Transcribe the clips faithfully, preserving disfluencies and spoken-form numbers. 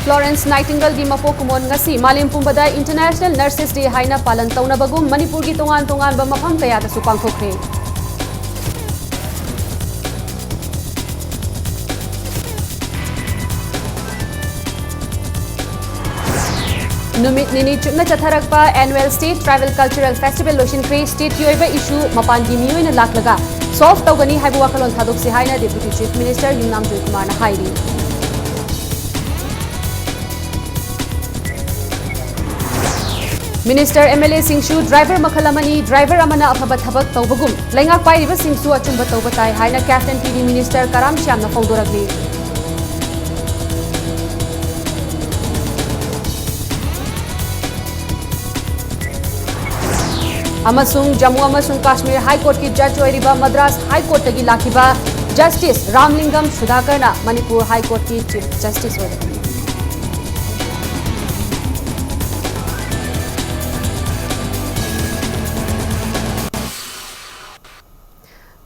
Florence Nightingaleꯒꯤ ꯃꯄꯣꯛ ꯀꯨꯝꯑꯣꯟ ꯉꯁꯤ ꯃꯥꯂꯦꯝ ꯄꯨꯝꯕꯗ International Nurses Day ꯍꯥꯏꯅ ꯄꯥꯂꯟ ꯇꯧꯅꯕꯒꯨꯝ ꯃꯅꯤꯄꯨꯔꯒꯤ ꯇꯣꯉꯥꯟ ꯇꯣꯉꯥꯟꯕ ꯃꯐꯝ ꯀꯌꯥꯗꯁꯨ ꯄꯥꯡꯊꯣꯛꯈ꯭ꯔꯦ꯫ ꯅꯨꯃꯤꯠ ꯅꯤꯅꯤ ꯆꯨꯞꯅ ꯆꯠꯊꯔꯛꯄ Annual State Tribal Cultural Festival ꯂꯣꯏꯁꯤꯟꯈ꯭ꯔꯦ꯫ Stateꯀꯤ ꯑꯣꯏꯕ issue ꯃꯄꯥꯟꯒꯤ ꯃꯤꯑꯣꯏꯅ ꯂꯥꯛꯂꯒ solve ꯇꯧꯒꯅꯤ ꯍꯥꯏꯕ ꯋꯥꯈꯜꯂꯣꯟ ꯊꯥꯗꯣꯛꯁꯤ ꯍꯥꯏꯅ Deputy Chief Minister ꯌꯨꯝꯅꯥꯝ ꯖꯣꯏꯀꯨꯃꯥꯔꯅ ꯍꯥꯏꯔꯤ꯫ Minister, MLAꯁꯤꯡꯁꯨ driver ꯃꯈꯜ ꯑꯃꯅꯤ, driver ꯑꯃꯅ ꯑꯐꯕ ꯊꯕꯛ ꯇꯧꯕꯒꯨꯝ ꯂꯩꯉꯥꯛ ꯄꯥꯏꯔꯤꯕꯁꯤꯡꯁꯨ ꯑꯆꯨꯝꯕ ꯇꯧꯕ ꯇꯥꯏ ꯍꯥꯏꯅ Caste and PD Minister ꯀꯔꯥꯝ ꯁ꯭ꯌꯥꯝꯅ ꯐꯣꯡꯗꯣꯔꯛꯂꯤ꯫ ꯑꯃꯁꯨꯡ ꯖꯝꯃꯨ ꯑꯃꯁꯨꯡ ꯀꯥꯁꯃꯤꯔ High Courtꯀꯤ judge ꯑꯣꯏꯔꯤꯕ ꯃꯗ꯭ꯔꯥꯁ High Courtꯇꯒꯤ ꯂꯥꯛꯈꯤꯕ Justice ꯔꯥꯝꯂꯤꯡꯒꯝ ꯁꯨꯙꯥꯀꯔꯅ Manipur High Courtꯀꯤ Chief Justice ꯑꯣꯏꯔꯛꯂꯤ꯫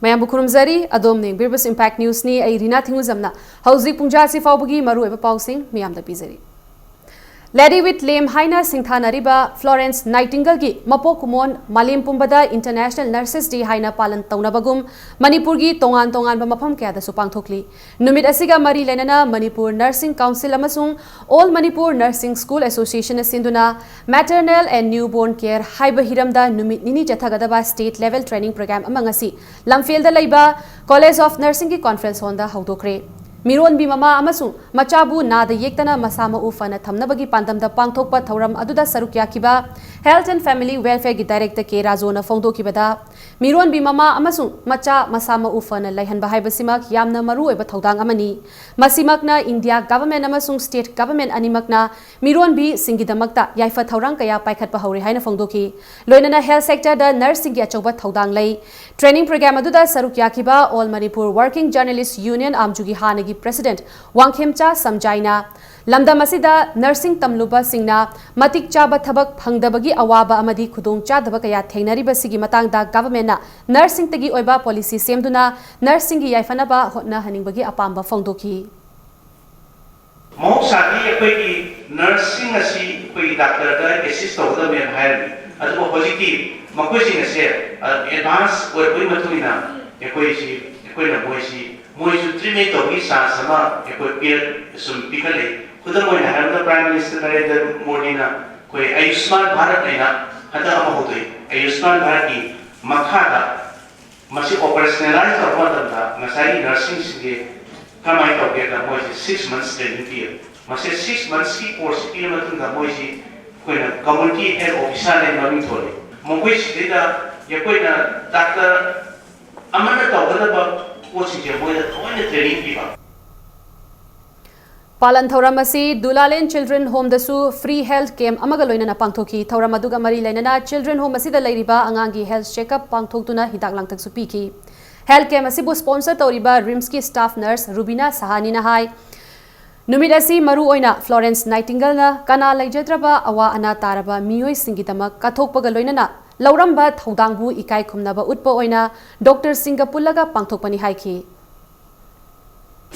ꯃꯌꯥꯝꯕꯨ ꯈꯨꯔꯨꯝꯖꯔꯤ꯫ ꯑꯗꯣꯝꯅ ꯌꯦꯡꯕꯤꯔꯤꯕꯁꯤ Impact Newsꯅꯤ꯫ ꯑꯩ ꯔꯤꯅꯥ ꯊꯤꯡꯉꯨꯖꯝꯅ ꯍꯧꯖꯤꯛ ꯄꯨꯡꯖꯥꯁꯤ ꯐꯥꯎꯕꯒꯤ ꯃꯔꯨꯑꯣꯏꯕ ꯄꯥꯎꯁꯤꯡ ꯃꯤꯌꯥꯝꯗ ꯄꯤꯖꯔꯤ꯫ Lady with Lamb ꯍꯥꯏꯅ ꯁꯤꯡꯊꯥꯅꯔꯤꯕ Florence Nightingaleꯒꯤ ꯃꯄꯣꯛ ꯀꯨꯝꯑꯣꯟ ꯃꯥꯂꯦꯝ ꯄꯨꯝꯕꯗ International Nurses Day ꯍꯥꯏꯅ ꯄꯥꯂꯟ ꯇꯧꯅꯕꯒꯨꯝ ꯃꯅꯤꯄꯨꯔꯒꯤ ꯇꯣꯉꯥꯟ ꯇꯣꯉꯥꯟꯕ ꯃꯐꯝ ꯀꯌꯥꯗꯁꯨ ꯄꯥꯡꯊꯣꯛꯂꯤ꯫ ꯅꯨꯃꯤꯠ ꯑꯁꯤꯒ ꯃꯔꯤ ꯂꯩꯅꯅ ꯃꯅꯤꯄꯨꯔ Nursing Council ꯑꯃꯁꯨꯡ All Manipur Nursing School Associationꯅ ꯁꯤꯟꯗꯨꯅ Maternal and Newborn Care ꯍꯥꯏꯕ ꯍꯤꯔꯝꯗ ꯅꯨꯃꯤꯠ ꯅꯤꯅꯤ ꯆꯠꯊꯒꯗꯕ state level training program ꯑꯃ ꯉꯁꯤ ꯂꯝꯐꯦꯜꯗ ꯂꯩꯕ College of Nursingꯒꯤ conference hallꯗ ꯍꯧꯗꯣꯛꯈ꯭ꯔꯦ꯫ ꯃꯤꯔꯣꯟꯕꯤ ꯃꯃꯥ ꯑꯃꯁꯨꯡ ꯃꯆꯥꯕꯨ ꯅꯥꯗ ꯌꯦꯛꯇꯅ ꯃꯁꯥ ꯃꯎ ꯐꯅ ꯊꯝꯅꯕꯒꯤ ꯄꯥꯟꯗꯝꯗ ꯄꯥꯡꯊꯣꯛꯄ ꯊꯧꯔꯝ ꯑꯗꯨꯗ ꯁꯔꯨꯛ ꯌꯥꯈꯤꯕ Health and Family Welfareꯒꯤ Director ꯀꯦ ꯔꯥꯖꯣꯅ ꯐꯣꯡꯗꯣꯛꯈꯤꯕꯗ, ꯃꯤꯔꯣꯟꯕꯤ ꯃꯃꯥ ꯑꯃꯁꯨꯡ ꯃꯆꯥ ꯃꯁꯥ ꯃꯎ ꯐꯅ ꯂꯩꯍꯟꯕ ꯍꯥꯏꯕꯁꯤꯃꯛ ꯌꯥꯝꯅ ꯃꯔꯨꯑꯣꯏꯕ ꯊꯧꯗꯥꯡ ꯑꯃꯅꯤ꯫ ꯃꯁꯤꯃꯛꯅ India Government ꯑꯃꯁꯨꯡ State Government ꯑꯅꯤꯃꯛꯅ ꯃꯤꯔꯣꯟꯕꯤꯁꯤꯡꯒꯤꯗꯃꯛꯇ ꯌꯥꯏꯐ ꯊꯧꯔꯥꯡ ꯀꯌꯥ ꯄꯥꯏꯈꯠꯄ ꯍꯧꯔꯦ ꯍꯥꯏꯅ ꯐꯣꯡꯗꯣꯛꯈꯤ꯫ ꯂꯣꯏꯅꯅ health sectorꯗ nurseꯁꯤꯡꯒꯤ ꯑꯆꯧꯕ ꯊꯧꯗꯥꯡ ꯂꯩ꯫ Training program ꯑꯗꯨꯗ ꯁꯔꯨꯛ ꯌꯥꯈꯤꯕ All Manipur Working Journalist Union ꯑꯥꯝꯖꯨꯒꯤ ꯍꯥꯟꯅꯒꯤ president ꯋꯥꯡꯈꯦꯝꯆꯥ ꯁꯝꯖꯥꯏꯅ ꯂꯝꯗꯝ ꯑꯁꯤꯗ nursing ꯇꯝꯂꯨꯕꯁꯤꯡꯅ ꯃꯇꯤꯛ ꯆꯥꯕ ꯊꯕꯛ ꯐꯪꯗꯕꯒꯤ ꯑꯋꯥꯕ ꯑꯃꯗꯤ ꯈꯨꯗꯣꯡꯆꯥꯗꯕ ꯀꯌꯥ ꯊꯦꯡꯅꯔꯤꯕꯁꯤꯒꯤ ꯃꯇꯥꯡꯗ governmentꯅ nurseꯁꯤꯡꯇꯒꯤ ꯑꯣꯏꯕ policy ꯁꯦꯝꯗꯨꯅ nurseꯁꯤꯡꯒꯤ ꯌꯥꯏꯐꯅꯕ ꯍꯣꯠꯅꯍꯟꯅꯤꯡꯕꯒꯤ ꯑꯄꯥꯝꯕ ꯐꯣꯡꯗꯣꯛꯈꯤ꯫ ꯃꯍꯧꯁꯥꯗꯤ ꯑꯩꯈꯣꯏꯒꯤ ꯅꯔꯁꯁꯤꯡ ꯑꯁꯤ ꯑꯩꯈꯣꯏꯒꯤ ꯗꯥꯛꯇꯔꯗ ꯑꯦꯁꯤꯁ ꯇꯧꯒꯗꯕꯅꯦꯅ ꯍꯥꯏꯔꯝꯃꯤ꯫ ꯑꯗꯨꯕꯨ ꯍꯧꯖꯤꯛꯇꯤ ꯃꯈꯣꯏꯁꯤꯡ ꯑꯁꯦ ꯑꯦꯗꯚꯥꯟꯁ ꯑꯣꯏꯔꯛꯄꯒꯤ ꯃꯇꯨꯡ ꯏꯟꯅ ꯑꯩꯈꯣꯏꯁꯤ ꯑꯩꯈꯣꯏꯅ ꯃꯣꯏꯁꯤ ꯃꯣꯏꯁꯨ ꯇ꯭ꯔꯤꯠꯃꯦꯟ ꯇꯧꯕꯒꯤ ꯆꯥꯟꯁ ꯑꯃ ꯑꯩꯈꯣꯏ ꯄꯤꯔꯛ ꯁꯨꯝ ꯄꯤꯈꯠꯂꯛꯏ꯫ ꯈꯨꯗꯝ ꯑꯣꯏꯅ ꯍꯥꯏꯔꯕꯗ ꯄ꯭ꯔꯥꯏꯝ ꯃꯤꯅꯤꯁꯇꯔ ꯅꯔꯦꯟꯗ꯭ꯔ ꯃꯣꯗꯤꯅ ꯑꯩꯈꯣꯏ ꯑꯌꯨꯁꯃꯥꯟ ꯚꯥꯔꯠ ꯍꯥꯏꯅ ꯍꯟꯗꯛ ꯑꯃ ꯍꯧꯗꯣꯛꯏ꯫ ꯑꯌꯨꯁꯃꯥꯟ ꯚꯥꯔꯠꯀꯤ ꯃꯈꯥꯗ ꯃꯁꯤ ꯑꯣꯄꯔꯦꯁꯅꯦꯂꯥꯏꯁ ꯇꯧꯕ ꯃꯇꯝꯗ ꯉꯁꯥꯏꯒꯤ ꯅꯔꯁꯁꯤꯡꯁꯤꯡꯁꯦ ꯀꯃꯥꯏꯅ ꯇꯧꯒꯦꯗ ꯃꯣꯏꯁꯦ ꯁꯤꯛꯁ ꯃꯟꯁ ꯇ꯭ꯔꯦꯅꯤꯡ ꯄꯤꯌꯦ꯫ ꯃꯁꯤ ꯁꯤꯛꯁ ꯃꯟꯁꯀꯤ ꯀꯣꯔꯁꯁꯤ ꯄꯤꯔ ꯃꯇꯨꯡꯗ ꯃꯣꯏꯁꯤ ꯑꯩꯈꯣꯏꯅ ꯀꯝꯃ꯭ꯌꯨꯅꯤꯇꯤ ꯍꯦꯜꯊ ꯑꯣꯐꯤꯁꯥꯔ ꯍꯥꯏꯅ ꯃꯃꯤꯡ ꯊꯣꯜꯂꯤ꯫ ꯃꯈꯣꯏꯁꯤꯗꯩꯗ ꯑꯩꯈꯣꯏꯅ ꯗꯥꯛꯇꯔ ꯑꯃꯅ ꯇꯧꯒꯗꯕ ꯄꯣꯠꯁꯤꯡꯁꯦ ꯃꯣꯏꯗ ꯊꯑꯣꯏꯅ ꯇ꯭ꯔꯦꯅꯤꯡ ꯄꯤꯕ꯫ ꯄꯥꯂꯟ ꯊꯧꯔꯝ ꯑꯁꯤ ꯗꯨꯂꯥꯂꯦꯟ ꯆꯤꯜꯗ꯭ꯔꯦꯟ ꯍꯣꯝꯗꯁꯨ ꯐ꯭ꯔꯤ ꯍꯦꯜꯊ ꯀꯦꯝꯞ ꯑꯃꯒ ꯂꯣꯏꯅꯅ ꯄꯥꯡꯊꯣꯛꯈꯤ꯫ ꯊꯧꯔꯝ ꯑꯗꯨꯒ ꯃꯔꯤ ꯂꯩꯅꯅ ꯆꯤꯜꯗ꯭ꯔꯦꯟ ꯍꯣꯝ ꯑꯁꯤꯗ ꯂꯩꯔꯤꯕ ꯑꯉꯥꯡꯒꯤ ꯍꯦꯜꯊ ꯆꯦꯛꯑꯞ ꯄꯥꯡꯊꯣꯛꯇꯨꯅ ꯍꯤꯗꯥꯛ ꯂꯥꯡꯊꯛꯁꯨ ꯄꯤꯈꯤ꯫ ꯍꯦꯜꯊ ꯀꯦꯝꯞ ꯑꯁꯤꯕꯨ ꯁ꯭ꯄꯣꯟꯁꯔ ꯇꯧꯔꯤꯕ ꯔꯤꯝꯁꯀꯤ ꯁ꯭ꯇꯥꯐ ꯅꯔꯁ ꯔꯨꯕꯤꯅꯥ ꯁꯍꯥꯅꯤꯅ ꯍꯥꯏ, ꯅꯨꯃꯤꯠ ꯑꯁꯤ ꯃꯔꯨ ꯑꯣꯏꯅ ꯐ꯭ꯂꯣꯔꯦꯟꯁ ꯅꯥꯏꯇꯤꯡꯒꯜꯅ ꯀꯅꯥ ꯂꯩꯖꯗ꯭ꯔꯕ ꯑꯋꯥ ꯑꯅꯥ ꯇꯥꯔꯕ ꯃꯤꯑꯣꯏꯁꯤꯡꯒꯤꯗꯃꯛ ꯀꯠꯊꯣꯛꯄꯒ ꯂꯣꯏꯅꯅ ꯂꯧꯔꯝꯕ ꯊꯧꯗꯥꯡꯕꯨ ꯏꯀꯥꯏ ꯈꯨꯝꯅꯕ ꯎꯠꯄ ꯑꯣꯏꯅ ꯗꯣꯛꯇꯔꯁꯤꯡꯒ ꯄꯨꯜꯂꯒ ꯄꯥꯡꯊꯣꯛꯄꯅꯤ ꯍꯥꯏꯈꯤ꯫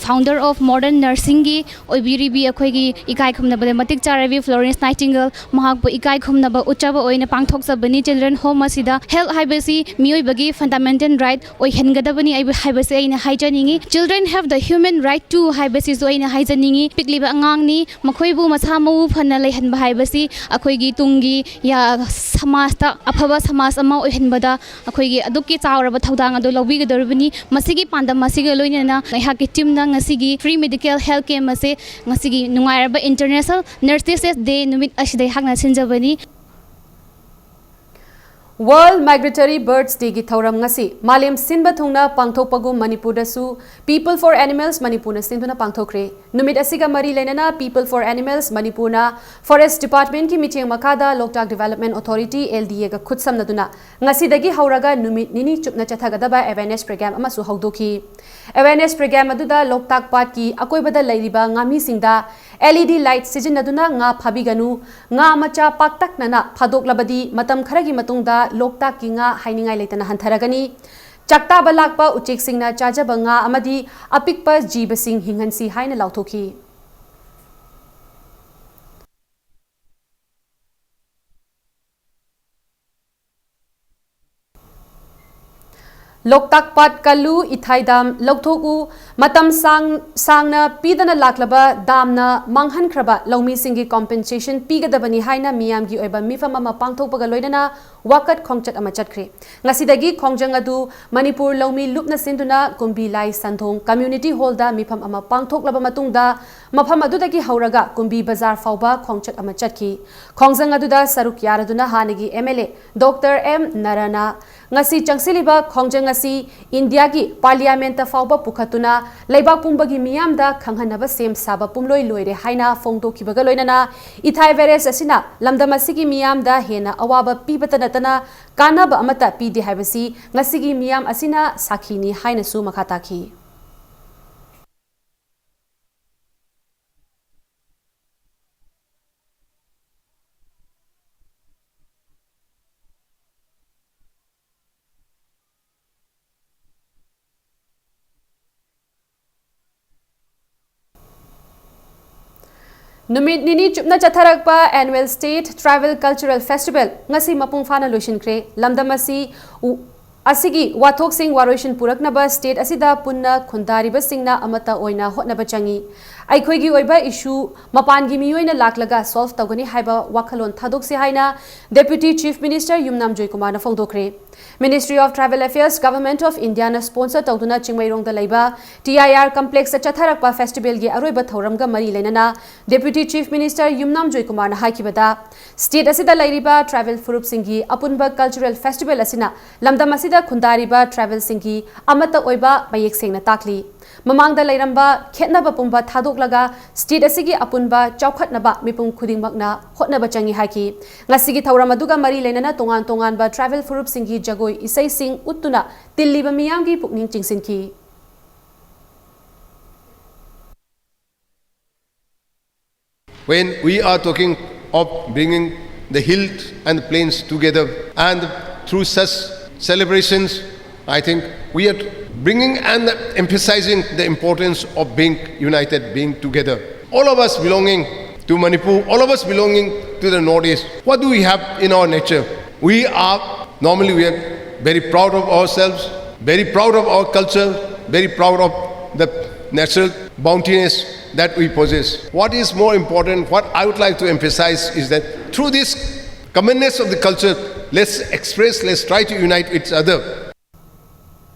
Founder of modern nursingꯒꯤ ꯑꯣꯏꯕꯤꯔꯤꯕꯤ ꯑꯩꯈꯣꯏꯒꯤ ꯏꯀꯥꯏ ꯈꯨꯝꯅꯕꯗ ꯃꯇꯤꯛ ꯆꯥꯔꯕꯤ ꯐ꯭ꯂꯣꯔꯦꯟꯁ ꯅꯥꯏꯇꯤꯡꯒꯜ ꯃꯍꯥꯛꯄꯨ ꯏꯀꯥꯏ ꯈꯨꯝꯅꯕ ꯎꯠꯆꯕ ꯑꯣꯏꯅ ꯄꯥꯡꯊꯣꯛꯆꯕꯅꯤ꯫ ꯆꯤꯜꯗ꯭ꯔꯦꯟ ꯍꯣꯝ ꯑꯁꯤꯗ ꯍꯦꯜꯊ ꯍꯥꯏꯕꯁꯤ ꯃꯤꯑꯣꯏꯕꯒꯤ ꯐꯟꯗꯥꯃꯦꯟꯇꯦꯜ ꯔꯥꯏꯠ ꯑꯣꯏꯍꯟꯒꯗꯕꯅꯤ ꯍꯥꯏꯕ- ꯍꯥꯏꯕꯁꯤ ꯑꯩꯅ ꯍꯥꯏꯖꯅꯤꯡꯏ꯫ Children have the human right too ꯍꯥꯏꯕꯁꯤꯁꯨ ꯑꯩꯅ ꯍꯥꯏꯖꯅꯤꯡꯏ꯫ ꯄꯤꯛꯂꯤꯕ ꯑꯉꯥꯡꯅꯤ, ꯃꯈꯣꯏꯕꯨ ꯃꯁꯥ ꯃꯎ ꯐꯅ ꯂꯩꯍꯟꯕ ꯍꯥꯏꯕꯁꯤ ꯑꯩꯈꯣꯏꯒꯤ ꯇꯨꯡꯒꯤ ꯌꯥ- ꯁꯃꯥꯖꯇ ꯑꯐꯕ ꯁꯃꯥꯖ ꯑꯃ ꯑꯣꯏꯍꯟꯕꯗ ꯑꯩꯈꯣꯏꯒꯤ ꯑꯗꯨꯛꯀꯤ ꯆꯥꯎꯔꯕ ꯊꯧꯗꯥꯡ ꯑꯗꯨ ꯂꯧꯕꯤꯒꯗꯧꯔꯤꯕꯅꯤ꯫ ꯃꯁꯤꯒꯤ ꯄꯥꯟꯗꯝ ꯑꯁꯤꯒ ꯂꯣꯏꯅꯅ ꯑꯩꯍꯥꯛꯀꯤ ꯇꯤꯝꯅ ꯉꯁꯤꯒꯤ ꯐ꯭ꯔꯤ ꯃꯦꯗꯤꯀꯦꯜ ꯍꯦꯜꯊ ꯀꯦꯝꯞ ꯑꯁꯤ ꯉꯁꯤꯒꯤ ꯅꯨꯡꯉꯥꯏꯔꯕ ꯏꯟꯇꯔꯅꯦꯁꯅꯦꯜ ꯅꯔꯁꯦꯁ ꯗꯦ ꯅꯨꯃꯤꯠ ꯑꯁꯤꯗ ꯑꯩꯍꯥꯛꯅ ꯁꯤꯟꯖꯕꯅꯤ꯫ World Migratory Birds Dayꯒꯤ ꯊꯧꯔꯝ ꯉꯁꯤ ꯃꯥꯂꯦꯝ ꯁꯤꯟꯕ ꯊꯨꯡꯅ ꯄꯥꯡꯊꯣꯛꯄꯒꯨꯝ ꯃꯅꯤꯄꯨꯔꯗꯁꯨ People for Animals ꯃꯅꯤꯄꯨꯔꯅ ꯁꯤꯟꯗꯨꯅ ꯄꯥꯡꯊꯣꯛꯈ꯭ꯔꯦ꯫ ꯅꯨꯃꯤꯠ ꯑꯁꯤꯒ ꯃꯔꯤ ꯂꯩꯅꯅ People for Animals ꯃꯅꯤꯄꯨꯔꯅ ꯐꯣꯔꯦꯁ ꯗꯤꯄꯥꯔꯠꯃꯦꯟꯠꯀꯤ ꯃꯤꯠꯌꯦꯡ ꯃꯈꯥꯗ ꯂꯣꯛꯇꯥꯛ ꯗꯤꯚꯦꯂꯞꯃꯦꯟꯠ ꯑꯣꯊꯣꯔꯤꯇꯤ, LDAꯒ ꯈꯨꯠꯁꯝꯅꯗꯨꯅ ꯉꯁꯤꯗꯒꯤ ꯍꯧꯔꯒ ꯅꯨꯃꯤꯠ ꯅꯤꯅꯤ ꯆꯨꯞꯅ ꯆꯠꯊꯒꯗꯕ ꯑꯦꯋꯦꯔꯅꯦꯁ ꯄ꯭ꯔꯣꯒ꯭ꯔꯥꯝ ꯑꯃꯁꯨ ꯍꯧꯗꯣꯛꯈꯤ꯫ ꯑꯦꯋꯦꯔꯅꯦꯁ ꯄ꯭ꯔꯣꯒ꯭ꯔꯥꯝ ꯑꯗꯨꯗ ꯂꯣꯛꯇꯥꯛ ꯄꯥꯠꯀꯤ ꯑꯀꯣꯏꯕꯗ ꯂꯩꯔꯤꯕ ꯉꯥꯃꯤꯁꯤꯡꯗ LED light ꯁꯤꯖꯤꯟꯅꯗꯨꯅ ꯉꯥ ꯐꯥꯕꯤꯒꯅꯨ, ꯉꯥ ꯃꯆꯥ ꯄꯥꯛꯇꯛꯅꯅ ꯐꯥꯗꯣꯛꯂꯕꯗꯤ ꯃꯇꯝ ꯈꯔꯒꯤ ꯃꯇꯨꯡꯗ ꯂꯣꯛꯇꯥꯛꯀꯤ ꯉꯥ ꯍꯥꯏꯅꯤꯡꯉꯥꯏ ꯂꯩꯇꯅ ꯍꯟꯊꯔꯒꯅꯤ꯫ ꯆꯥꯛꯇꯥꯕ ꯂꯥꯛꯄ ꯎꯆꯦꯛꯁꯤꯡꯅ ꯆꯥꯖꯕ ꯉꯥ ꯑꯃꯗꯤ ꯑꯄꯤꯛꯄ ꯖꯤꯕꯁꯤꯡ ꯍꯤꯡꯍꯟꯁꯤ ꯍꯥꯏꯅ ꯂꯥꯎꯊꯣꯛꯈꯤ꯫ ꯂꯣꯛꯇꯥꯛ ꯄꯥꯠ ꯀꯜꯂꯨ, ꯏꯊꯥꯏ ꯗꯥꯝ ꯂꯧꯊꯣꯛꯎ, ꯃꯇꯝ ꯁꯥꯡ-, ꯁꯥꯡꯅ ꯄꯤꯗꯅ ꯂꯥꯛꯂꯕ ꯗꯥꯝꯅ ꯃꯥꯡꯍꯟꯈ꯭ꯔꯕ ꯂꯧꯃꯤꯁꯤꯡꯒꯤ compensation ꯄꯤꯒꯗꯕꯅꯤ ꯍꯥꯏꯅ ꯃꯤꯌꯥꯝꯒꯤ ꯑꯣꯏꯕ ꯃꯤꯐꯝ ꯑꯃ ꯄꯥꯡꯊꯣꯛꯄꯒ ꯂꯣꯏꯅꯅ ꯋꯥꯀꯠ ꯈꯣꯡꯆꯠ ꯑꯃ ꯆꯠꯈ꯭ꯔꯦ꯫ ꯉꯁꯤꯗꯒꯤ ꯈꯣꯡꯖꯪ ꯑꯗꯨ ꯃꯅꯤꯄꯨꯔ ꯂꯧꯃꯤ ꯂꯨꯞꯅ ꯁꯤꯟꯗꯨꯅ ꯀꯨꯝꯕꯤ ꯂꯥꯏ ꯁꯟꯊꯣꯡ Community Hall ꯗ ꯃꯤꯐꯝ ꯑꯃ ꯄꯥꯡꯊꯣꯛꯂꯕ ꯃꯇꯨꯡꯗ, ꯃꯐꯝ ꯑꯗꯨꯗꯒꯤ ꯍꯧꯔꯒ ꯀꯨꯝꯕꯤ ꯕꯖꯥꯔ ꯐꯥꯎꯕ ꯈꯣꯡꯆꯠ ꯑꯃ ꯆꯠꯈꯤ꯫ ꯈꯣꯡꯖꯪ ꯑꯗꯨꯗ ꯁꯔꯨꯛ ꯌꯥꯔꯗꯨꯅ ꯍꯥꯟꯅꯒꯤ M L A Doctor M ꯅꯔꯥꯅ ꯉꯁꯤ ꯆꯪꯁꯤꯜꯂꯤꯕ ꯈꯣꯡꯖꯪ ꯑꯁꯤ ꯏꯟꯗꯤꯌꯥꯒꯤ Parliament ꯐꯥꯎꯕ ꯄꯨꯈꯠꯇꯨꯅ ꯂꯩꯕꯥꯛ ꯄꯨꯝꯕꯒꯤ ꯃꯤꯌꯥꯝꯗ ꯈꯪꯍꯟꯅꯕ ꯁꯦꯝ ꯁꯥꯕ ꯄꯨꯝꯂꯣꯏ ꯂꯣꯏꯔꯦ ꯍꯥꯏꯅ ꯐꯣꯡꯗꯣꯛꯈꯤꯕꯒ ꯂꯣꯏꯅꯅ, ꯏꯊꯥꯏ virus ꯑꯁꯤꯅ ꯂꯝꯗꯝ ꯑꯁꯤꯒꯤ ꯃꯤꯌꯥꯝꯗ ꯍꯦꯟꯅ ꯑꯋꯥꯕ ꯄꯤꯕꯇ ꯅꯠꯇꯅ ꯀꯥꯟꯅꯕ ꯑꯃꯠꯇ ꯄꯤꯗꯦ ꯍꯥꯏꯕꯁꯤ ꯉꯁꯤꯒꯤ ꯃꯤꯌꯥꯝ ꯑꯁꯤꯅ ꯁꯥꯈꯤꯅꯤ ꯍꯥꯏꯅꯁꯨ ꯃꯈꯥ ꯇꯥꯈꯤ꯫ ꯅꯨꯃꯤꯠ ꯅꯤꯅꯤ ꯆꯨꯞꯅ ꯆꯠꯊꯔꯛꯄ Annual State Tribal Cultural Festival ꯉꯁꯤ ꯃꯄꯨꯡ ꯐꯥꯅ ꯂꯣꯏꯁꯤꯟꯈ꯭ꯔꯦ꯫ ꯂꯝꯗꯝ ꯑꯁꯤ ꯎ-, ꯑꯁꯤꯒꯤ ꯋꯥꯊꯣꯛꯁꯤꯡ ꯋꯥꯔꯣꯏꯁꯤꯟ ꯄꯨꯔꯛꯅꯕ state ꯑꯁꯤꯗ ꯄꯨꯟꯅ ꯈꯨꯟꯗꯥꯔꯤꯕꯁꯤꯡꯅ ꯑꯃꯠꯇ ꯑꯣꯏꯅ ꯍꯣꯠꯅꯕ ꯆꯪꯏ꯫ ꯑꯩꯈꯣꯏꯒꯤ ꯑꯣꯏꯕ issue ꯃꯄꯥꯟꯒꯤ ꯃꯤꯑꯣꯏꯅ ꯂꯥꯛꯂꯒ solve ꯇꯧꯒꯅꯤ ꯍꯥꯏꯕ ꯋꯥꯈꯜꯂꯣꯟ ꯊꯥꯗꯣꯛꯁꯤ ꯍꯥꯏꯅ Deputy Chief Minister Yumnam ꯖꯣꯏꯀꯨꯃꯥꯔꯅ ꯐꯣꯡꯗꯣꯛꯈ꯭ꯔꯦ꯫ Ministry of Tribal Affairs, Government of Indiaꯅ sponsor ꯇꯧꯗꯨꯅ ꯆꯤꯡꯃꯩꯔꯣꯡꯗ ꯂꯩꯕ T I R Complexꯇ ꯆꯠꯊꯔꯛꯄ festivalꯒꯤ ꯑꯔꯣꯏꯕ ꯊꯧꯔꯝꯒ ꯃꯔꯤ ꯂꯩꯅꯅ Deputy Chief Minister ꯌꯨꯝꯅꯥꯝ ꯖꯣꯏꯀꯨꯃꯥꯔꯅ ꯍꯥꯏꯈꯤꯕꯗ, state ꯑꯁꯤꯗ ꯂꯩꯔꯤꯕ tribal ꯐꯨꯔꯨꯞꯁꯤꯡꯒꯤ ꯑꯄꯨꯟꯕ cultural festival ꯑꯁꯤꯅ ꯂꯝꯗꯝ ꯑꯁꯤꯗ ꯈꯨꯟꯗꯥꯔꯤꯕ tribalꯁꯤꯡꯒꯤ ꯑꯃꯠꯇ ꯑꯣꯏꯕ ꯃꯌꯦꯛ ꯁꯦꯡꯅ ꯇꯥꯛꯂꯤ꯫ ꯃꯃꯥꯡꯗ ꯂꯩꯔꯝꯕ ꯈꯦꯠꯅꯕ ꯄꯨꯝꯕ ꯊꯥꯗꯣꯛꯂꯒ state ꯑꯁꯤꯒꯤ ꯑꯄꯨꯟꯕ ꯆꯥꯎꯈꯠꯅꯕ ꯃꯤꯄꯨꯝ ꯈꯨꯗꯤꯡꯃꯛꯅ ꯍꯣꯠꯅꯕ ꯆꯪꯏ ꯍꯥꯏꯈꯤ꯫ ꯉꯁꯤꯒꯤ ꯊꯧꯔꯝ ꯑꯗꯨꯒ ꯃꯔꯤ ꯂꯩꯅꯅ ꯇꯣꯉꯥꯟ ꯇꯣꯉꯥꯟꯕ tribal ꯐꯨꯔꯨꯞꯁꯤꯡꯒꯤ ꯖꯒꯣꯏ ꯏꯁꯩꯁꯤꯡ ꯎꯠꯇꯨꯅ ꯇꯤꯜꯂꯤꯕ ꯃꯤꯌꯥꯝꯒꯤ ꯄꯨꯛꯅꯤꯡ ꯆꯤꯡꯁꯤꯟꯈꯤ꯫ When we are talking of bringing the hills and the plains together, and through such celebrations, I think we are bringing and emphasizing the importance of being united, being together. All of us belonging to Manipur, all of us belonging to the Northeast. What do we have in our nature? We are, normally we are very proud of ourselves. Very proud of our culture, very proud of the natural bountiness that we possess. What is more important, what I would like to emphasize is that through this commonness of the culture, let's express, let's try to unite each other.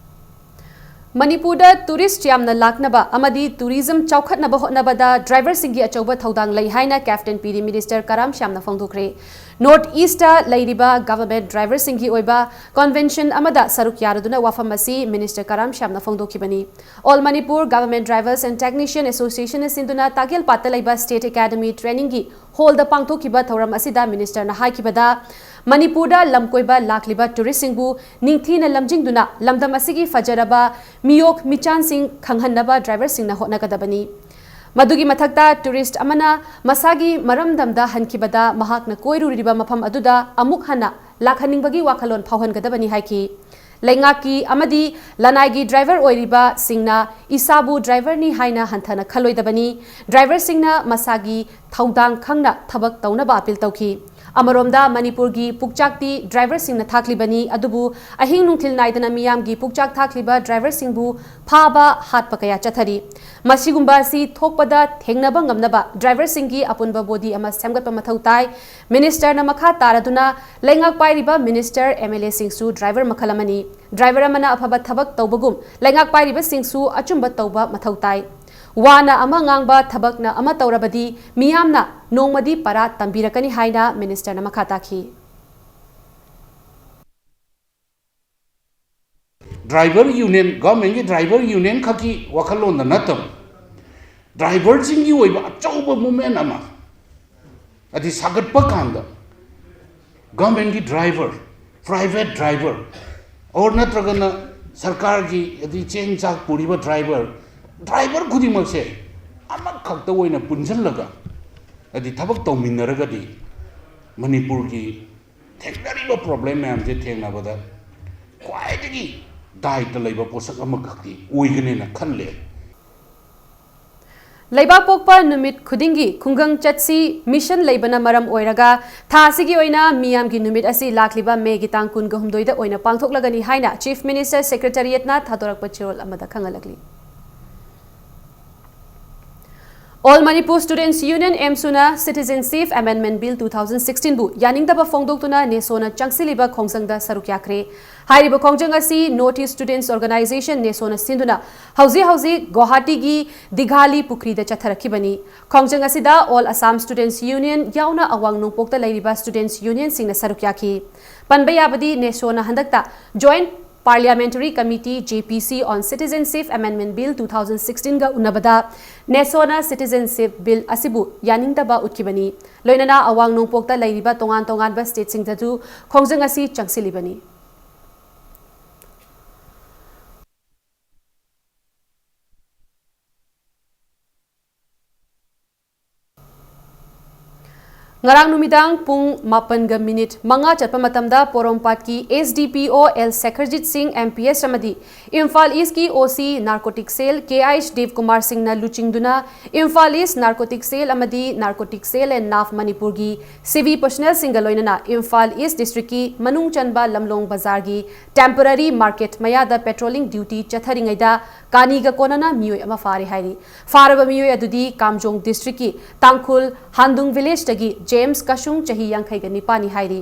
ꯃꯅꯤꯄꯨꯔꯗ tourist ꯌꯥꯝꯅ ꯂꯥꯛꯅꯕ ꯑꯃꯗꯤ tourism ꯆꯥꯎꯈꯠꯅꯕ ꯍꯣꯠꯅꯕꯗ driverꯁꯤꯡꯒꯤ ꯑꯆꯧꯕ ꯊꯧꯗꯥꯡ ꯂꯩ ꯍꯥꯏꯅ Captain ꯄꯤ ꯗꯤ Minister ꯀꯔꯥꯝ ꯁ꯭ꯌꯥꯝꯅ ꯐꯣꯡꯗꯣꯛꯈ꯭ꯔꯦ꯫ North Eastꯇ ꯂꯩꯔꯤꯕ government driverꯁꯤꯡꯒꯤ ꯑꯣꯏꯕ convention ꯑꯃꯗ ꯁꯔꯨꯛ ꯌꯥꯔꯗꯨꯅ ꯋꯥꯐꯝ ꯑꯁꯤ Minister Karam ꯁ꯭ꯌꯥꯝꯅ ꯐꯣꯡꯗꯣꯛꯈꯤꯕꯅꯤ꯫ All Manipur Government Drivers and Technician Associationꯅ ꯁꯤꯟꯗꯨꯅ ꯇꯥꯒꯦꯜꯄꯥꯠꯇ ꯂꯩꯕ State Academy Trainingꯒꯤ hallꯗ ꯄꯥꯡꯊꯣꯛꯈꯤꯕ ꯊꯧꯔꯝ ꯑꯁꯤꯗ ministerꯅ ꯍꯥꯏꯈꯤꯕꯗ, ꯃꯅꯤꯄꯨꯔꯗ ꯂꯝꯀꯣꯏꯕ ꯂꯥꯛꯂꯤꯕ touristꯁꯤꯡꯕꯨ ꯅꯤꯡꯊꯤꯅ ꯂꯝꯖꯤꯡꯗꯨꯅ ꯂꯝꯗꯝ ꯑꯁꯤꯒꯤ ꯐꯖꯔꯕ ꯃꯤꯑꯣꯛ ꯃꯤꯆꯥꯟꯁꯤꯡ ꯈꯪꯍꯟꯅꯕ driverꯁꯤꯡꯅ ꯍꯣꯠꯅꯒꯗꯕꯅꯤ꯫ ꯃꯗꯨꯒꯤ ꯃꯊꯛꯇ tourist ꯑꯃꯅ ꯃꯁꯥꯒꯤ ꯃꯔꯝꯗꯝꯗ ꯍꯟꯈꯤꯕꯗ ꯃꯍꯥꯛꯅ ꯀꯣꯏꯔꯨꯔꯤꯕ ꯃꯐꯝ ꯑꯗꯨꯗ ꯑꯃꯨꯛ ꯍꯟꯅ ꯂꯥꯛꯍꯟꯅꯤꯡꯕꯒꯤ ꯋꯥꯈꯜꯂꯣꯟ ꯐꯥꯎꯍꯟꯒꯗꯕꯅꯤ ꯍꯥꯏꯈꯤ꯫ ꯂꯩꯉꯥꯛꯀꯤ ꯑꯃꯗꯤ ꯂꯅꯥꯏꯒꯤ driver ꯑꯣꯏꯔꯤꯕꯁꯤꯡꯅ ꯏꯁꯥꯕꯨ driverꯅꯤ ꯍꯥꯏꯅ ꯍꯟꯊꯅ ꯈꯜꯂꯣꯏꯗꯕꯅꯤ꯫ Driverꯁꯤꯡꯅ ꯃꯁꯥꯒꯤ ꯊꯧꯗꯥꯡ ꯈꯪꯅ ꯊꯕꯛ ꯇꯧꯅꯕ appeal ꯇꯧꯈꯤ꯫ ꯑꯃꯔꯣꯝꯗ ꯃꯅꯤꯄꯨꯔꯒꯤ ꯄꯨꯛꯆꯥꯛꯇꯤ driverꯁꯤꯡꯅ ꯊꯥꯛꯂꯤꯕꯅꯤ, ꯑꯗꯨꯕꯨ ꯑꯍꯤꯡ ꯅꯨꯡꯊꯤꯜ ꯅꯥꯏꯗꯅ ꯃꯤꯌꯥꯝꯒꯤ ꯄꯨꯛꯆꯥꯛ ꯊꯥꯛꯂꯤꯕ driverꯁꯤꯡꯕꯨ ꯐꯥꯕ ꯍꯥꯠꯄ ꯀꯌꯥ ꯆꯠꯊꯔꯤ꯫ ꯃꯁꯤꯒꯨꯝꯕ ꯑꯁꯤ ꯊꯣꯛꯄꯗ ꯊꯦꯡꯅꯕ ꯉꯝꯅꯕ driverꯁꯤꯡꯒꯤ ꯑꯄꯨꯟꯕ body ꯑꯃ ꯁꯦꯝꯒꯠꯄ ꯃꯊꯧ ꯇꯥꯏ꯫ Ministerꯅ ꯃꯈꯥ ꯇꯥꯔꯗꯨꯅ, ꯂꯩꯉꯥꯛ ꯄꯥꯏꯔꯤꯕ minister, MLAꯁꯤꯡꯁꯨ driver ꯃꯈꯜ ꯑꯃꯅꯤ꯫ Driver ꯑꯃꯅ ꯑꯐꯕ ꯊꯕꯛ ꯇꯧꯕꯒꯨꯝ ꯂꯩꯉꯥꯛ ꯄꯥꯏꯔꯤꯕꯁꯤꯡꯁꯨ ꯑꯆꯨꯝꯕ ꯇꯧꯕ ꯃꯊꯧ ꯇꯥꯏ꯫ ꯋꯥꯅ ꯑꯃ ꯉꯥꯡꯕ, ꯊꯕꯛꯅ ꯑꯃ ꯇꯧꯔꯕꯗꯤ ꯃꯤꯌꯥꯝꯅ ꯅꯣꯡꯃꯗꯤ ꯄꯔꯥ ꯇꯝꯕꯤꯔꯛꯀꯅꯤ ꯍꯥꯏꯅ ministerꯅ ꯃꯈꯥ ꯇꯥꯈꯤ꯫ Driver union, governmentꯀꯤ driver union ꯈꯛꯀꯤ ꯋꯥꯈꯜꯂꯣꯟꯗ ꯅꯠꯇꯕ, driverꯁꯤꯡꯒꯤ ꯑꯣꯏꯕ ꯑꯆꯧꯕ movement ꯑꯃ, ꯑꯗꯤ ꯁꯥꯒꯠꯄ ꯀꯥꯟꯗ governmentꯀꯤ driver, private driver, or ꯅꯠꯇ꯭ꯔꯒꯅ ꯁꯔꯀꯥꯔꯒꯤ ꯑꯗꯤ ꯆꯦꯡ ꯆꯥꯛ ꯄꯨꯔꯤꯕ driver, driver ꯈꯨꯗꯤꯡꯃꯛꯁꯦ ꯑꯃꯈꯛꯇ ꯑꯣꯏꯅ ꯄꯨꯟꯁꯤꯜꯂꯒ ꯑꯗꯤ ꯊꯕꯛ ꯇꯧꯃꯤꯟꯅꯔꯒꯗꯤ ꯃꯅꯤꯄꯨꯔꯒꯤ ꯊꯦꯡꯅꯔꯤꯕ problem ꯃꯌꯥꯝꯁꯦ ꯊꯦꯡꯅꯕꯗ ꯈ꯭ꯋꯥꯏꯗꯒꯤ ꯗꯥꯏꯇ ꯂꯩꯕ ꯄꯣꯠꯁꯛ ꯑꯃꯈꯛꯇꯤ ꯑꯣꯏꯒꯅꯦꯅ ꯈꯜꯂꯦ꯫ ꯂꯩꯕꯥꯛ ꯄꯣꯛꯄ ꯅꯨꯃꯤꯠ ꯈꯨꯗꯤꯡꯒꯤ ꯈꯨꯡꯒꯪ ꯆꯠꯁꯤ ꯃꯤꯁꯟ ꯂꯩꯕꯅ ꯃꯔꯝ ꯑꯣꯏꯔꯒ ꯊꯥ ꯑꯁꯤꯒꯤ ꯑꯣꯏꯅ ꯃꯤꯌꯥꯝꯒꯤ ꯅꯨꯃꯤꯠ ꯑꯁꯤ ꯂꯥꯛꯂꯤꯕ ꯃꯦꯒꯤ ꯇꯥꯡ ꯀꯨꯟꯒ ꯍꯨꯝꯗꯣꯏꯗ ꯑꯣꯏꯅ ꯄꯥꯡꯊꯣꯛꯂꯒꯅꯤ ꯍꯥꯏꯅ Chief Minister Secretariatꯅ ꯊꯥꯗꯣꯔꯛꯄ ꯆꯦꯔꯣꯜ ꯑꯃꯗ ꯈꯪꯍꯜꯂꯛꯂꯤ꯫ All Manipur Students Union, AMSUꯅ Citizenship Amendment Bill two thousand sixteen ꯕꯨ ꯌꯥꯅꯤꯡꯗꯕ ꯐꯣꯡꯗꯣꯛꯇꯨꯅ NESOꯅ ꯆꯪꯁꯤꯜꯂꯤꯕ ꯈꯣꯡꯖꯪꯗ ꯁꯔꯨꯛ ꯌꯥꯈ꯭ꯔꯦ꯫ ꯍꯥꯏꯔꯤꯕ ꯈꯣꯡꯖꯪ ꯑꯁꯤ North East Students Organisation, NESOꯅ ꯁꯤꯟꯗꯨꯅ ꯍꯧꯖꯤꯛ ꯍꯧꯖꯤꯛ ꯒꯨꯋꯥꯍꯥꯇꯤꯒꯤ ꯗꯤꯘꯥꯂꯤ ꯄꯨꯈ꯭ꯔꯤꯗ ꯆꯠꯊꯔꯛꯈꯤꯕꯅꯤ꯫ ꯈꯣꯡꯖꯪ ꯑꯁꯤꯗ All Assam Students Union ꯌꯥꯎꯅ ꯑꯋꯥꯡ ꯅꯣꯡꯄꯣꯛꯇ ꯂꯩꯔꯤꯕ students unionꯁꯤꯡꯅ ꯁꯔꯨꯛ ꯌꯥꯈꯤ꯫ ꯄꯟꯕ ꯌꯥꯕꯗꯤ, NESOꯅ ꯍꯟꯗꯛꯇ Joint Parliamentary Committee, JPC, on Citizenship Amendment Bill two thousand sixteen ꯒ ꯎꯅꯕꯗ NESOꯅ Citizenship Bill ꯑꯁꯤꯕꯨ ꯌꯥꯅꯤꯡꯗꯕ ꯎꯠꯈꯤꯕꯅꯤ꯫ ꯂꯣꯏꯅꯅ ꯑꯋꯥꯡ ꯅꯣꯡꯄꯣꯛꯇ ꯂꯩꯔꯤꯕ ꯇꯣꯉꯥꯟ ꯇꯣꯉꯥꯟꯕ stateꯁꯤꯡꯗꯁꯨ ꯈꯣꯡꯖꯪ ꯑꯁꯤ ꯆꯪꯁꯤꯜꯂꯤꯕꯅꯤ꯫ ꯉꯔꯥꯡ ꯅꯨꯃꯤꯗꯥꯡ ꯄꯨꯡ ꯃꯥꯄꯟꯒ ꯃꯤꯅꯤꯠ ꯃꯉꯥ ꯆꯠꯄ ꯃꯇꯝꯗ ꯄꯣꯔꯣꯝꯄꯥꯠꯀꯤ SDPO L ꯁꯦꯈꯔꯖꯤꯠ ꯁꯤꯡ, MPS, ꯑꯃꯗꯤ ꯏꯝꯐꯥꯜ ꯏꯁꯀꯤ OC Narcotic Cell K H Debkumar ꯁꯤꯡꯅ ꯂꯨꯆꯤꯡꯗꯨꯅ ꯏꯝꯐꯥꯜ ꯏꯁ Narcotic Cell ꯑꯃꯗꯤ Narcotic Cell and NARF ꯃꯅꯤꯄꯨꯔꯒꯤ ꯁꯤꯕꯤ personnelꯁꯤꯡꯒ ꯂꯣꯏꯅꯅ ꯏꯝꯐꯥꯜ ꯏꯁ districtꯀꯤ ꯃꯅꯨꯡ ꯆꯟꯕ ꯂꯝꯂꯣꯡ ꯕꯖꯥꯔꯒꯤ temporary market ꯃꯌꯥꯗ patrolling duty ꯆꯠꯊꯔꯤꯉꯩꯗ ꯀꯥꯅꯤꯒ ꯀꯣꯟꯅꯅ ꯃꯤꯑꯣꯏ ꯑꯃ ꯐꯥꯔꯦ ꯍꯥꯏꯔꯤ꯫ ꯐꯥꯔꯕ ꯃꯤꯑꯣꯏ ꯑꯗꯨꯗꯤ ꯀꯥꯝꯖꯣꯡ districtꯀꯤ ꯇꯥꯡꯈꯨꯜ ꯍꯥꯟꯗꯨꯡ villageꯇꯒꯤ ꯖꯦꯝꯁ ꯀꯁꯨꯡ, ꯆꯍꯤ ꯌꯥꯡꯈꯩꯒ ꯅꯤꯄꯥꯟꯅꯤ ꯍꯥꯏꯔꯤ꯫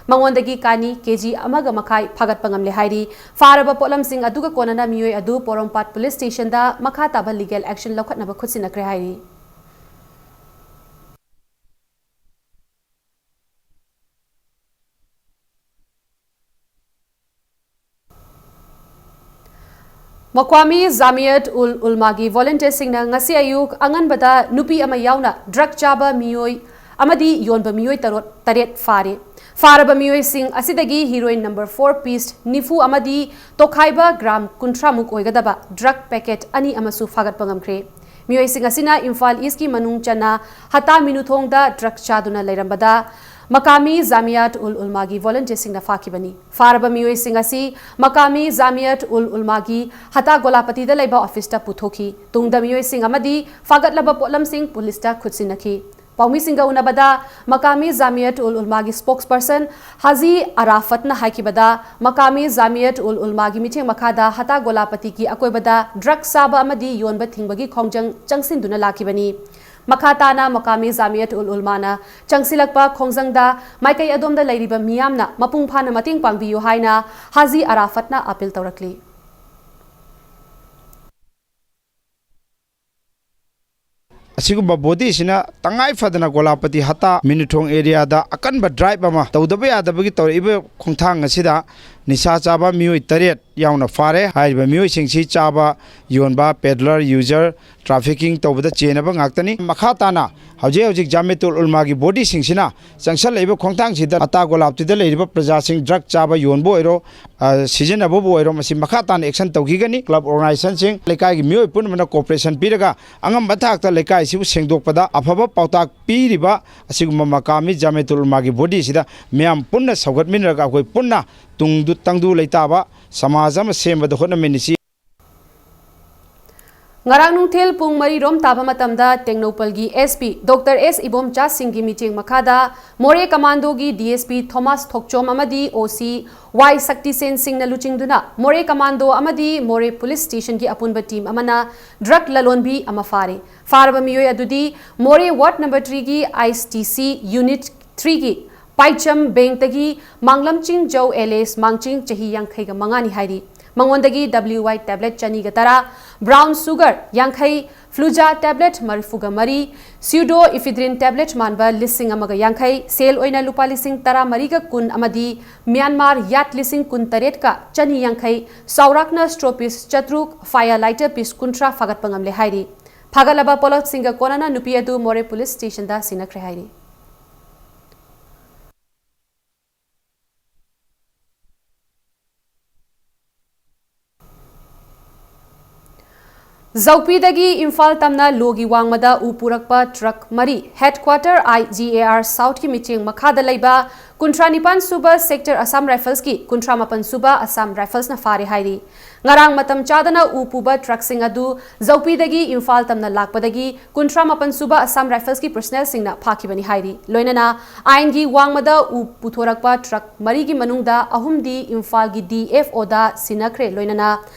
ꯃꯉꯣꯟꯗꯒꯤ ꯀꯥꯅꯤ KG ꯑꯃꯒ ꯃꯈꯥꯏ ꯐꯥꯒꯠꯄ ꯉꯝꯂꯦ ꯍꯥꯏꯔꯤ꯫ ꯐꯥꯔꯕ ꯄꯣꯠꯂꯝꯁꯤꯡ ꯑꯗꯨꯒ ꯀꯣꯟꯅꯅ ꯃꯤꯑꯣꯏ ꯑꯗꯨ ꯄꯣꯔꯣꯝꯄꯥꯠ police stationꯗ ꯃꯈꯥ ꯇꯥꯕ legal action ꯂꯧꯈꯠꯅꯕ ꯈꯨꯠꯁꯤꯟꯅꯈ꯭ꯔꯦ ꯍꯥꯏꯔꯤ꯫ ꯃꯀ꯭ꯋꯥꯃꯤ ꯖꯥꯃꯤꯌꯠ ꯎꯜ ꯎꯜꯃꯥꯒꯤ volunteerꯁꯤꯡꯅ ꯉꯁꯤ ꯑꯌꯨꯛ ꯑꯉꯟꯕꯗ ꯅꯨꯄꯤ ꯑꯃ ꯌꯥꯎꯅ drug ꯆꯥꯕ ꯃꯤꯑꯣꯏ ꯑꯃꯗꯤ ꯌꯣꯟꯕ ꯃꯤꯑꯣꯏ ꯇꯔꯨꯛ, ꯇꯔꯦꯠ ꯐꯥꯔꯦ꯫ ꯐꯥꯔꯕ ꯃꯤꯑꯣꯏꯁꯤꯡ ꯑꯁꯤꯗꯒꯤ heroin number four piece ꯅꯤꯐꯨ ꯑꯃꯗꯤ ꯇꯣꯈꯥꯏꯕ gram ꯀꯨꯟꯊ꯭ꯔꯥ ꯃꯨꯛ ꯑꯣꯏꯒꯗꯕ drug packet ꯑꯅꯤ ꯑꯃꯁꯨ ꯐꯥꯒꯠꯄ ꯉꯝꯈ꯭ꯔꯦ꯫ ꯃꯤꯑꯣꯏꯁꯤꯡ ꯑꯁꯤꯅ ꯏꯝꯐꯥꯜ ꯏꯁꯀꯤ ꯃꯅꯨꯡ ꯆꯟꯅ ꯍꯇꯥ ꯃꯤꯅꯨꯊꯣꯡꯗ drug ꯆꯥꯗꯨꯅ ꯂꯩꯔꯝꯕꯗ ꯃꯀꯥꯃꯤ ꯖꯥꯃꯤꯌꯥꯠ ꯎꯜ ꯎꯜꯃꯥꯒꯤ ꯚꯣꯂꯨꯟꯇꯤꯌꯔꯁꯤꯡꯅ ꯐꯥꯈꯤꯕꯅꯤ꯫ ꯐꯥꯔꯕ ꯃꯤꯑꯣꯏꯁꯤꯡ ꯑꯁꯤ ꯃꯀꯥꯃꯤ ꯖꯥꯃꯤꯌꯥꯠ ꯎꯜ ꯎꯜꯃꯥꯒꯤ ꯍꯇꯥ ꯒꯣꯂꯥꯄꯇꯤꯗ ꯂꯩꯕ ꯑꯣꯐꯤꯁꯇ ꯄꯨꯊꯣꯛꯈꯤ꯫ ꯇꯨꯡꯗ ꯃꯤꯑꯣꯏꯁꯤꯡ ꯑꯃꯗꯤ ꯐꯥꯒꯠꯂꯕ ꯄꯣꯠꯂꯝꯁꯤꯡ ꯄꯨꯂꯤꯁꯇ ꯈꯨꯠꯁꯤꯟꯅꯈꯤ꯫ ꯄꯥꯎꯃꯤꯁꯤꯡꯒ ꯎꯅꯕꯗ ꯃꯀꯥꯃꯤ ꯖꯥꯃꯤꯌꯠ ꯎꯜ ꯎꯜꯃꯥꯒꯤ ꯁ꯭ꯄꯣꯛꯁꯄꯔꯁꯟ ꯍꯥꯖꯤ ꯑꯔꯥꯐꯠꯅ ꯍꯥꯏꯈꯤꯕꯗ, ꯃꯀꯥꯃꯤ ꯖꯥꯃꯤꯌꯠ ꯎꯜ ꯎꯜꯃꯥꯒꯤ ꯃꯤꯠꯌꯦꯡ ꯃꯈꯥꯗ ꯍꯇꯥ ꯒꯣꯂꯥꯄꯇꯤꯒꯤ ꯑꯀꯣꯏꯕꯗ ꯗ꯭ꯔꯒ ꯆꯥꯕ ꯑꯃꯗꯤ ꯌꯣꯟꯕ ꯊꯤꯡꯕꯒꯤ ꯈꯣꯡꯖꯪ ꯆꯪꯁꯤꯟꯗꯨꯅ ꯂꯥꯛꯈꯤꯕꯅꯤ꯫ ꯃꯈꯥ ꯇꯥꯅ ꯃꯀꯥꯃꯤ ꯖꯥꯃꯤꯌꯠ ꯎꯜ ꯎꯜꯃꯥꯅ ꯆꯪꯁꯤꯜꯂꯛꯄ ꯈꯣꯡꯖꯪꯗ ꯃꯥꯏꯀꯩ ꯑꯗꯣꯝꯗ ꯂꯩꯔꯤꯕ ꯃꯤꯌꯥꯝꯅ ꯃꯄꯨꯡ ꯐꯥꯅ ꯃꯇꯦꯡ ꯄꯥꯡꯕꯤꯌꯨ ꯍꯥꯏꯅ ꯍꯥꯖꯤ ꯑꯔꯥꯐꯠꯅ ꯑꯥꯄꯤꯜ ꯇꯧꯔꯛꯂꯤ꯫ ꯑꯁꯤꯒꯨꯝꯕ ꯕꯣꯗꯤꯁꯤꯅ ꯇꯉꯥꯏ ꯐꯗꯅ ꯒꯣꯂꯥꯄꯇꯤ ꯍꯇꯥ ꯃꯤꯅꯨꯊꯣꯡ ꯑꯦꯔꯤꯌꯥꯗ ꯑꯀꯟꯕ ꯗ꯭ꯔꯥꯏꯚ ꯑꯃ ꯇꯧꯗꯕ ꯌꯥꯗꯕꯒꯤ ꯇꯧꯔꯛꯏꯕ ꯈꯣꯡꯊꯥꯡ ꯑꯁꯤꯗ ꯅꯤꯁꯥ ꯆꯥꯕ ꯃꯤꯑꯣꯏ ꯇꯔꯦꯠ ꯌꯥꯎꯅ ꯐꯥꯔꯦ꯫ ꯍꯥꯏꯔꯤꯕ ꯃꯤꯑꯣꯏꯁꯤꯡꯁꯤ ꯆꯥꯕ, ꯌꯣꯟꯕ, ꯄꯦꯗꯂꯔ, ꯌꯨꯖꯔ, ꯇ꯭ꯔꯥꯐꯤꯀꯤꯡ ꯇꯧꯕꯗ ꯆꯦꯟꯅꯕ ꯉꯥꯛꯇꯅꯤ꯫ ꯃꯈꯥ ꯇꯥꯅ ꯍꯧꯖꯤꯛ ꯍꯧꯖꯤꯛ ꯖꯥꯃꯤꯌꯥꯇꯨꯜ ꯎꯜꯃꯥꯒꯤ ꯕꯣꯗꯤꯁꯤꯡꯁꯤꯅ ꯆꯪꯁꯜꯂꯛꯏꯕ ꯈꯣꯡꯊꯥꯡꯁꯤꯗ ꯍꯇꯥ ꯒꯣꯂꯥꯞꯇꯤꯗ ꯂꯩꯔꯤꯕ ꯄ꯭ꯔꯖꯥꯁꯤꯡ ꯗ꯭ꯔꯒ ꯆꯥꯕ ꯌꯣꯟꯕ ꯑꯣꯏꯔꯣ, ꯑ, ꯁꯤꯖꯤꯟꯅꯕꯕꯨ ꯑꯣꯏꯔꯣ, ꯃꯁꯤ ꯃꯈꯥ ꯇꯥꯅ ꯑꯦꯛꯁꯟ ꯇꯧꯈꯤꯒꯅꯤ꯫ ꯀ꯭ꯂꯕ ꯑꯣꯔꯒꯅꯥꯏꯖꯦꯁꯟꯁꯤꯡ, ꯂꯩꯀꯥꯏꯒꯤ ꯃꯤꯑꯣꯏ ꯄꯨꯝꯅꯃꯛꯅ ꯀꯣꯑꯣꯄꯔꯦꯁꯟ ꯄꯤꯔꯒ ꯑꯉꯝꯕ ꯊꯥꯛꯇ ꯂꯩꯀꯥꯏꯁꯤꯕꯨ ꯁꯦꯡꯗꯣꯛꯄꯗ ꯑꯐꯕ ꯄꯥꯎꯇꯥꯛ ꯄꯤꯔꯤꯕ ꯑꯁꯤꯒꯨꯝꯕ ꯃꯀꯥꯃꯤ ꯖꯥꯃꯤꯌꯥꯇꯨꯜ ꯎꯜꯃꯥꯒꯤ ꯕꯣꯗꯤꯁꯤꯗ ꯃꯤꯌꯥꯝ ꯄꯨꯟꯅ ꯁꯧꯒꯠꯃꯤꯟꯅꯔꯒ ꯑꯩꯈꯣꯏ ꯄꯨꯟꯅ ꯇꯨꯡꯗꯨ, ꯇꯪꯗꯨ ꯂꯩꯇꯥꯕ ꯁꯃꯥꯖ ꯑꯃ ꯁꯦꯝꯕꯗ ꯍꯣꯠꯅꯃꯤꯟꯅꯁꯤ꯫ ꯉꯔꯥꯡ ꯅꯨꯡꯊꯤꯜ ꯄꯨꯡ ꯃꯔꯤ ꯔꯣꯝ ꯇꯥꯕ ꯃꯇꯝꯗ ꯇꯦꯡꯅꯧꯄꯜꯒꯤ SP Doctor S ꯏꯕꯣꯝꯆꯥ ꯁꯤꯡꯒꯤ ꯃꯤꯠꯌꯦꯡ ꯃꯈꯥꯗ ꯃꯣꯔꯦ ꯀꯃꯥꯟꯗꯣꯒꯤ DSP ꯊꯣꯃꯥꯁ ꯊꯣꯛꯆꯣꯝ ꯑꯃꯗꯤ OC Y ꯁꯛꯇꯤꯁꯦꯟ ꯁꯤꯡꯅ ꯂꯨꯆꯤꯡꯗꯨꯅ ꯃꯣꯔꯦ ꯀꯃꯥꯟꯗꯣ ꯑꯃꯗꯤ ꯃꯣꯔꯦ ꯄꯨꯂꯤꯁ ꯁ꯭ꯇꯦꯁꯟꯒꯤ ꯑꯄꯨꯟꯕ ꯇꯤꯝ ꯑꯃꯅ ꯗ꯭ꯔꯒ ꯂꯂꯣꯟꯕꯤ ꯑꯃ ꯐꯥꯔꯦ꯫ ꯐꯥꯔꯕ ꯃꯤꯑꯣꯏ ꯑꯗꯨꯗꯤ ꯃꯣꯔꯦ ꯋꯥꯔꯗ ꯅꯝꯕꯔ three ꯒꯤ ISTC Unit three ꯒꯤ ꯄꯥꯏꯆꯝ ꯕꯦꯡꯛꯇꯒꯤ ꯃꯥꯡꯂꯝꯆꯤꯡ ꯖꯧ alias ꯃꯥꯡꯆꯤꯡ, ꯆꯍꯤ ꯌꯥꯡꯈꯩꯒ ꯃꯉꯥꯅꯤ ꯍꯥꯏꯔꯤ꯫ ꯃꯉꯣꯟꯗꯒꯤ WY tablet ꯆꯅꯤꯒ ꯇꯔꯥ, brown sugar ꯌꯥꯡꯈꯩ, Fluja tablet ꯃꯔꯤꯐꯨꯒ ꯃꯔꯤ, pseudoephedrine tablet ꯃꯥꯟꯕ ꯂꯤꯁꯤꯡ ꯑꯃꯒ ꯌꯥꯡꯈꯩ, ꯁꯦꯜ ꯑꯣꯏꯅ ꯂꯨꯄꯥ ꯂꯤꯁꯤꯡ ꯇꯔꯥꯃꯔꯤꯒ ꯀꯨꯟ ꯑꯃꯗꯤ ꯃ꯭ꯌꯥꯟꯃꯥꯔ ꯌꯥꯠ ꯂꯤꯁꯤꯡ ꯀꯨꯟꯇꯔꯦꯠꯀ ꯆꯅꯤ ꯌꯥꯡꯈꯩ, ꯆꯥꯎꯔꯥꯛꯅ straw piece ꯆꯥꯇ꯭ꯔꯨꯛ, fire lighter piece ꯀꯨꯟꯊ꯭ꯔꯥ ꯐꯥꯒꯠꯄ ꯉꯝꯂꯦ ꯍꯥꯏꯔꯤ꯫ ꯐꯥꯒꯠꯂꯕ ꯄꯣꯠꯂꯝꯁꯤꯡꯒ ꯀꯣꯟꯅꯅ ꯅꯨꯄꯤ ꯑꯗꯨ ꯃꯣꯔꯦ ꯄꯨꯂꯤꯁ ꯁ꯭ꯇꯦꯁꯟꯗ ꯁꯤꯟꯅꯈ꯭ꯔꯦ ꯍꯥꯏꯔꯤ꯫ ꯖꯧꯄꯤꯗꯒꯤ ꯏꯝꯐꯥꯜ ꯇꯝꯅ ꯂꯣꯒꯤ ꯋꯥꯡꯃꯗ ꯎ ꯄꯨꯔꯛꯄ ꯇ꯭ꯔꯛ ꯃꯔꯤ꯫ Headquarter I G A R South ꯀꯤ ꯃꯤꯠꯌꯦꯡ ꯃꯈꯥꯗ ꯂꯩꯕ ꯀꯨꯟꯊ꯭ꯔꯥ ꯅꯤꯄꯥꯟ ꯁꯨꯕ Sector Assam Rifles ꯀꯤ ꯀꯨꯟꯊ꯭ꯔꯥ ꯃꯥꯄꯟ ꯁꯨꯕ Assam Rifles ꯅ ꯐꯥꯔꯦ ꯍꯥꯏꯔꯤ꯫ ꯉꯔꯥꯡ ꯃꯇꯝ ꯆꯥꯗꯅ ꯎ ꯄꯨꯕ ꯇ꯭ꯔꯛꯁꯤꯡ ꯑꯗꯨ ꯖꯧꯄꯤꯗꯒꯤ ꯏꯝꯐꯥꯜ ꯇꯝꯅ ꯂꯥꯛꯄꯗꯒꯤ ꯀꯨꯟꯊ꯭ꯔꯥ ꯃꯥꯄꯟ ꯁꯨꯕ Assam Rifles ꯀꯤ personnel ꯁꯤꯡꯅ ꯐꯥꯈꯤꯕꯅꯤ ꯍꯥꯏꯔꯤ꯫ ꯂꯣꯏꯅꯅ ꯑꯥꯏꯟꯒꯤ ꯋꯥꯡꯃꯗ ꯎ ꯄꯨꯊꯣꯔꯛꯄ ꯇ꯭ꯔꯛ ꯃꯔꯤꯒꯤ ꯃꯅꯨꯡꯗ ꯑꯍꯨꯝꯗꯤ ꯏꯝꯐꯥꯜꯒꯤ D F O ꯗ ꯁꯤꯟꯅꯈ꯭ꯔꯦ꯫ ꯂꯣꯏꯅꯅ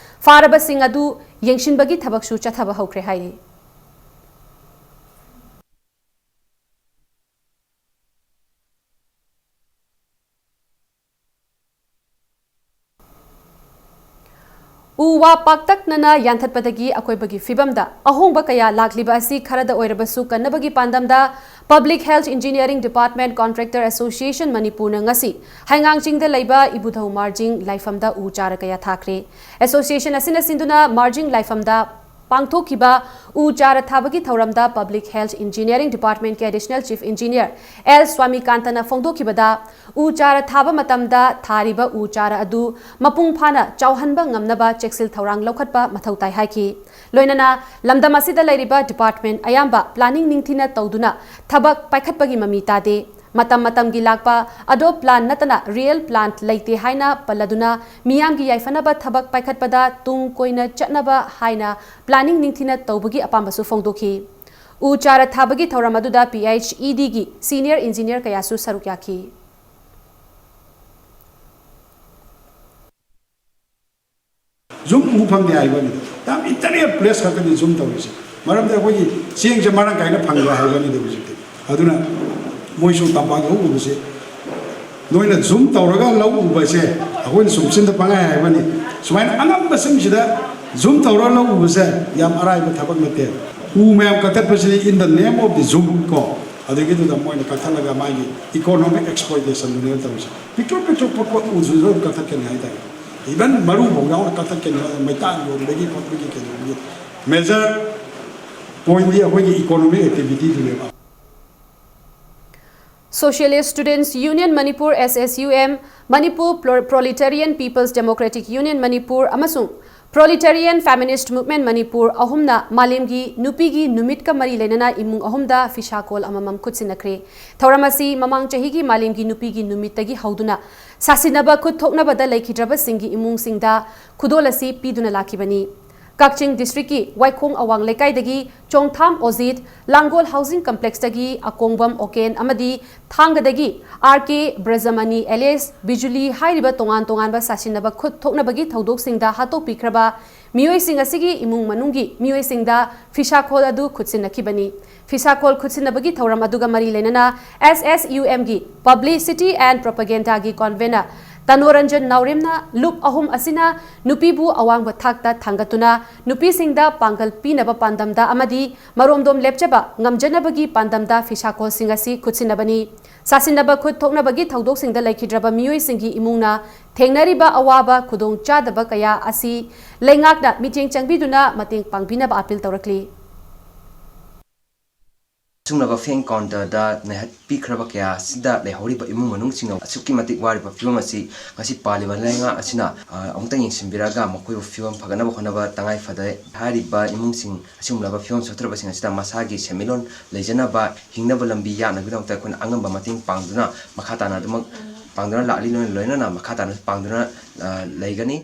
ꯐꯥꯔꯕꯁꯤꯡ ꯑꯗꯨ ꯌꯦꯡꯁꯤꯟꯕꯒꯤ ꯊꯕꯛꯁꯨ ꯆꯠꯊꯕ ꯍꯧꯈ꯭ꯔꯦ ꯍꯥꯏꯔꯤ꯫ ꯎ ꯋꯥ ꯄꯥꯛꯇꯛꯅꯅ ꯌꯥꯟꯊꯠꯄꯗꯒꯤ ꯑꯀꯣꯏꯕꯒꯤ ꯐꯤꯕꯝꯗ ꯑꯍꯣꯡꯕ ꯀꯌꯥ ꯂꯥꯛꯂꯤꯕ ꯑꯁꯤ ꯈꯔꯗ ꯑꯣꯏꯔꯕꯁꯨ ꯀꯟꯅꯕꯒꯤ ꯄꯥꯟꯗꯝꯗ Public Health Engineering Department Contractor Association ꯃꯅꯤꯄꯨꯔꯅ ꯉꯁꯤ ꯍꯩꯉꯥꯡ ꯆꯤꯡꯗ ꯂꯩꯕ ꯏꯕꯨꯙꯧ ꯃꯥꯔꯖꯤꯡ ꯂꯥꯏꯐꯝꯗ ꯎ ꯆꯥꯔ ꯀꯌꯥ ꯊꯥꯈ꯭ꯔꯦ꯫ Association ꯑꯁꯤꯅ ꯁꯤꯟꯗꯨꯅ ꯃꯥꯔꯖꯤꯡ ꯂꯥꯏꯐꯝꯗ ꯄꯥꯡꯊꯣꯛꯈꯤꯕ ꯎ ꯆꯥꯔ ꯊꯥꯕꯒꯤ ꯊꯧꯔꯝꯗ Public Health Engineering Department ꯀꯤ Additional Chief Engineer L ꯁ꯭ꯋꯥꯃꯤꯀꯥꯟꯇꯅ ꯐꯣꯡꯗꯣꯛꯈꯤꯕꯗ, ꯎ ꯆꯥꯔ ꯊꯥꯕ ꯃꯇꯝꯗ ꯊꯥꯔꯤꯕ ꯎ ꯆꯥꯔ ꯑꯗꯨ ꯃꯄꯨꯡ ꯐꯥꯅ ꯆꯥꯎꯍꯟꯕ ꯉꯝꯅꯕ ꯆꯦꯛꯁꯤꯜ ꯊꯧꯔꯥꯡ ꯂꯧꯈꯠꯄ ꯃꯊꯧ ꯇꯥꯏ ꯍꯥꯏꯈꯤ꯫ ꯂꯣꯏꯅꯅ ꯂꯝꯗꯝ ꯑꯁꯤꯗ ꯂꯩꯔꯤꯕ department ꯑꯌꯥꯝꯕ planning ꯅꯤꯡꯊꯤꯅ ꯇꯧꯗꯨꯅ ꯊꯕꯛ ꯄꯥꯏꯈꯠꯄꯒꯤ ꯃꯃꯤ ꯇꯥꯗꯦ꯫ ꯃꯇꯝ ꯃꯇꯝꯒꯤ ꯂꯥꯛꯄ ꯑꯗꯣ plan ꯅꯠꯇꯅ real plan ꯂꯩꯇꯦ ꯍꯥꯏꯅ ꯄꯜꯂꯗꯨꯅ ꯃꯤꯌꯥꯝꯒꯤ ꯌꯥꯏꯐꯅꯕ ꯊꯕꯛ ꯄꯥꯏꯈꯠꯄꯗ ꯇꯨꯡ ꯀꯣꯏꯅ ꯆꯠꯅꯕ ꯍꯥꯏꯅ planning ꯅꯤꯡꯊꯤꯅ ꯇꯧꯕꯒꯤ ꯑꯄꯥꯝꯕꯁꯨ ꯐꯣꯡꯗꯣꯛꯈꯤ꯫ ꯎ ꯆꯥꯔ ꯊꯥꯕꯒꯤ ꯊꯧꯔꯝ ꯑꯗꯨꯗ P H E D ꯒꯤ senior engineer ꯀꯌꯥꯁꯨ ꯁꯔꯨꯛ ꯌꯥꯈꯤ꯫ ꯖꯨꯝ ꯑꯃꯨꯛ ꯐꯪꯗꯦ ꯍꯥꯏꯕꯅꯤꯗ꯫ ꯌꯥꯝ interior place ꯈꯛꯇꯅꯤ ꯖꯨꯝ ꯇꯧꯔꯤꯁꯦ꯫ ꯃꯔꯝꯗꯤ ꯑꯩꯈꯣꯏꯒꯤ ꯆꯦꯡꯁꯦ ꯃꯔꯥꯡ ꯀꯥꯏꯅ ꯐꯪꯗ꯭ꯔꯦ ꯍꯥꯏꯕꯅꯤꯗ ꯍꯧꯖꯤꯛꯇꯤ꯫ ꯑꯗꯨꯅ ꯃꯣꯏꯁꯨ ꯇꯝꯄꯥꯛ ꯂꯧ ꯎꯕꯁꯦ, ꯅꯣꯏꯅ ꯖꯨꯝ ꯇꯧꯔꯒ ꯂꯧ ꯎꯕꯁꯦ, ꯑꯩꯈꯣꯏꯅ ꯁꯨꯝ ꯆꯤꯟꯗ ꯄꯪꯍꯥꯏ ꯍꯥꯏꯕꯅꯤ꯫ ꯁꯨꯃꯥꯏꯅ ꯑꯉꯝꯕꯁꯤꯡꯁꯤꯗ ꯖꯨꯝ ꯇꯧꯔꯒ ꯂꯧ ꯎꯕꯁꯦ ꯌꯥꯝ ꯑꯔꯥꯏꯕ ꯊꯕꯛ ꯅꯠꯇꯦ꯫ ꯎ ꯃꯌꯥꯝ ꯀꯛꯊꯠꯄꯁꯤꯗꯤ in the name of the ꯖꯨꯝ ꯀꯣ, ꯑꯗꯨꯒꯤꯗꯨꯗ ꯃꯣꯏꯅ ꯀꯛꯊꯠꯂꯒ ꯃꯥꯒꯤ economic exploitation ꯗꯨꯅꯦꯕ ꯇꯧꯔꯤꯁꯦ꯫ ꯄꯤꯛꯇ꯭ꯔꯨ ꯄꯤꯛꯇ꯭ꯔꯨ ꯄꯤꯛꯄ ꯎꯁꯤꯁꯨ ꯑꯗꯨꯝ ꯀꯛꯊꯠꯀꯅꯤ ꯍꯥꯏꯇꯥꯔꯦ꯫ Even ꯃꯔꯨꯐꯥꯎ ꯌꯥꯎꯅ ꯀꯛꯊꯠꯀꯅꯤ꯫ ꯃꯩꯇꯥꯟ ꯌꯣꯟꯕꯒꯤ ꯈꯣꯠꯄꯒꯤ ꯀꯩꯅꯣꯒꯤ major point ꯗꯤ ꯑꯩꯈꯣꯏꯒꯤ economic activity ꯗꯨꯅꯦꯕ꯫ Socialist Students Union Manipur, S S U M, Manipur Pro-, Proletarian People's Democratic Union Manipur ꯑꯃꯁꯨꯡ Proletarian Feminist Movement ꯃꯅꯤꯄꯨꯔ ꯑꯍꯨꯝꯅ ꯃꯥꯂꯦꯝꯒꯤ ꯅꯨꯄꯤꯒꯤ ꯅꯨꯃꯤꯠꯀ ꯃꯔꯤ ꯂꯩꯅꯅ ꯏꯃꯨꯡ ꯑꯍꯨꯝꯗ ꯐꯤꯁꯥꯀꯣꯜ ꯑꯃꯃꯝ ꯈꯨꯠꯁꯤꯟꯅꯈ꯭ꯔꯦ꯫ ꯊꯧꯔꯝ ꯑꯁꯤ ꯃꯃꯥꯡ ꯆꯍꯤꯒꯤ ꯃꯥꯂꯦꯝꯒꯤ ꯅꯨꯄꯤꯒꯤ ꯅꯨꯃꯤꯠꯇꯒꯤ ꯍꯧꯗꯨꯅ ꯁꯥꯁꯤꯟꯅꯕ ꯈꯨꯠ ꯊꯣꯛꯅꯕꯗ ꯂꯩꯈꯤꯗ꯭ꯔꯕꯁꯤꯡꯒꯤ ꯏꯃꯨꯡꯁꯤꯡꯗ ꯈꯨꯗꯣꯜ ꯑꯁꯤ ꯄꯤꯗꯨꯅ ꯂꯥꯛꯈꯤꯕꯅꯤ꯫ ꯀꯛꯆꯤꯡ district ꯀꯤ ꯋꯥꯏꯈꯣꯡ ꯑꯋꯥꯡ ꯂꯩꯀꯥꯏꯗꯒꯤ ꯆꯣꯡꯊꯥꯝ ꯑꯣꯖꯤꯠ, ꯂꯥꯡꯒꯣꯜ housing complex ꯇꯒꯤ ꯑꯀꯣꯡꯕꯝ ꯑꯣꯀꯦꯟ ꯑꯃꯗꯤ ꯊꯥꯡꯒꯗꯒꯤ R K ꯕ꯭ꯔꯖꯃꯅꯤ alias ꯕꯤꯖꯨꯂꯤ ꯍꯥꯏꯔꯤꯕ ꯇꯣꯉꯥꯟ ꯇꯣꯉꯥꯟꯕ ꯁꯥꯁꯤꯟꯅꯕ ꯈꯨꯠ ꯊꯣꯛꯅꯕꯒꯤ ꯊꯧꯗꯣꯛꯁꯤꯡꯗ ꯍꯥꯠꯇꯣꯛꯄꯤꯈ꯭ꯔꯕ ꯃꯤꯑꯣꯏꯁꯤꯡ ꯑꯁꯤꯒꯤ ꯏꯃꯨꯡ ꯃꯅꯨꯡꯒꯤ ꯃꯤꯑꯣꯏꯁꯤꯡꯗ ꯐꯤꯁꯥꯈꯣꯜ ꯑꯗꯨ ꯈꯨꯠꯁꯤꯟꯅꯈꯤꯕꯅꯤ꯫ ꯐꯤꯁꯥꯈꯣꯜ ꯈꯨꯠꯁꯤꯟꯅꯕꯒꯤ ꯊꯧꯔꯝ ꯑꯗꯨꯒ ꯃꯔꯤ ꯂꯩꯅꯅ S S U M ꯒꯤ Publicity and Propaganda ꯒꯤ convener ꯇꯅꯣꯔꯟꯖꯟ ꯅꯥꯎꯔꯦꯝꯅ ꯂꯨꯞ ꯑꯍꯨꯝ ꯑꯁꯤꯅ ꯅꯨꯄꯤꯕꯨ ꯑꯋꯥꯡꯕ ꯊꯥꯛꯇ ꯊꯥꯡꯒꯠꯇꯨꯅ ꯅꯨꯄꯤꯁꯤꯡꯗ ꯄꯥꯡꯒꯜ ꯄꯤꯅꯕ ꯄꯥꯟꯗꯝꯗ ꯑꯃꯗꯤ ꯃꯔꯣꯝꯗꯣꯝ ꯂꯦꯞꯆꯕ ꯉꯝꯖꯅꯕꯒꯤ ꯄꯥꯟꯗꯝꯗ ꯐꯤꯁꯥꯈꯣꯜꯁꯤꯡ ꯑꯁꯤ ꯈꯨꯠꯁꯤꯟꯅꯕꯅꯤ꯫ ꯁꯥꯁꯤꯟꯅꯕ ꯈꯨꯠ ꯊꯣꯛꯅꯕꯒꯤ ꯊꯧꯗꯣꯛꯁꯤꯡꯗ ꯂꯩꯈꯤꯗ꯭ꯔꯕ ꯃꯤꯑꯣꯏꯁꯤꯡꯒꯤ ꯏꯃꯨꯡꯅ ꯊꯦꯡꯅꯔꯤꯕ ꯑꯋꯥꯕ ꯈꯨꯗꯣꯡꯆꯥꯗꯕ ꯀꯌꯥ ꯑꯁꯤ ꯂꯩꯉꯥꯛꯅ ꯃꯤꯠꯌꯦꯡ ꯆꯪꯕꯤꯗꯨꯅ ꯃꯇꯦꯡ ꯄꯥꯡꯕꯤꯅꯕ appeal ꯇꯧꯔꯛꯂꯤ꯫ ꯑꯁꯨꯝꯂꯕ ꯐꯦꯡ counter ꯗ ꯅꯩꯍꯠꯄꯤꯈ꯭ꯔꯕ ꯀꯌꯥ ꯑꯁꯤꯗ ꯂꯩꯍꯧꯔꯤꯕ ꯏꯃꯨꯡ ꯃꯅꯨꯡꯁꯤꯡꯅ ꯑꯁꯨꯛꯀꯤ ꯃꯇꯤꯛ ꯋꯥꯔꯤꯕ ꯐꯤꯕꯝ ꯑꯁꯤ ꯉꯁꯤ ꯄꯥꯜꯂꯤꯕ ꯂꯩꯉꯥꯛ ꯑꯁꯤꯅ, ꯑ, ꯑꯃꯨꯛꯇꯪ ꯌꯦꯡꯁꯤꯟꯕꯤꯔꯒ ꯃꯈꯣꯏꯕꯨ ꯐꯤꯕꯝ ꯐꯒꯠꯅꯕ ꯍꯣꯠꯅꯕ ꯇꯉꯥꯏ ꯐꯗꯦ꯫ ꯍꯥꯏꯔꯤꯕ ꯏꯃꯨꯡꯁꯤꯡ ꯑꯁꯤꯒꯨꯝꯂꯕ ꯐꯤꯕꯝ ꯁꯣꯛꯇ꯭ꯔꯕꯁꯤꯡ ꯑꯁꯤꯗ ꯃꯁꯥꯒꯤ ꯁꯦꯟꯃꯤꯠꯂꯣꯟ ꯂꯩꯖꯅꯕ, ꯍꯤꯡꯅꯕ ꯂꯝꯕꯤ ꯌꯥꯠꯅꯕꯒꯤꯗꯃꯛꯇ ꯑꯩꯈꯣꯏꯅ ꯑꯉꯝꯕ ꯃꯇꯦꯡ ꯄꯥꯡꯗꯨꯅ ꯃꯈꯥ ꯇꯥꯅ ꯑꯗꯨꯃꯛ ꯄꯥꯡꯗꯨꯅ ꯂꯥꯛꯂꯤ, ꯂꯣꯏꯅ, ꯂꯣꯏꯅꯅ ꯃꯈꯥ ꯇꯥꯅꯁꯨ ꯄꯥꯡꯗꯨꯅ, ꯑ, ꯂꯩꯒꯅꯤ꯫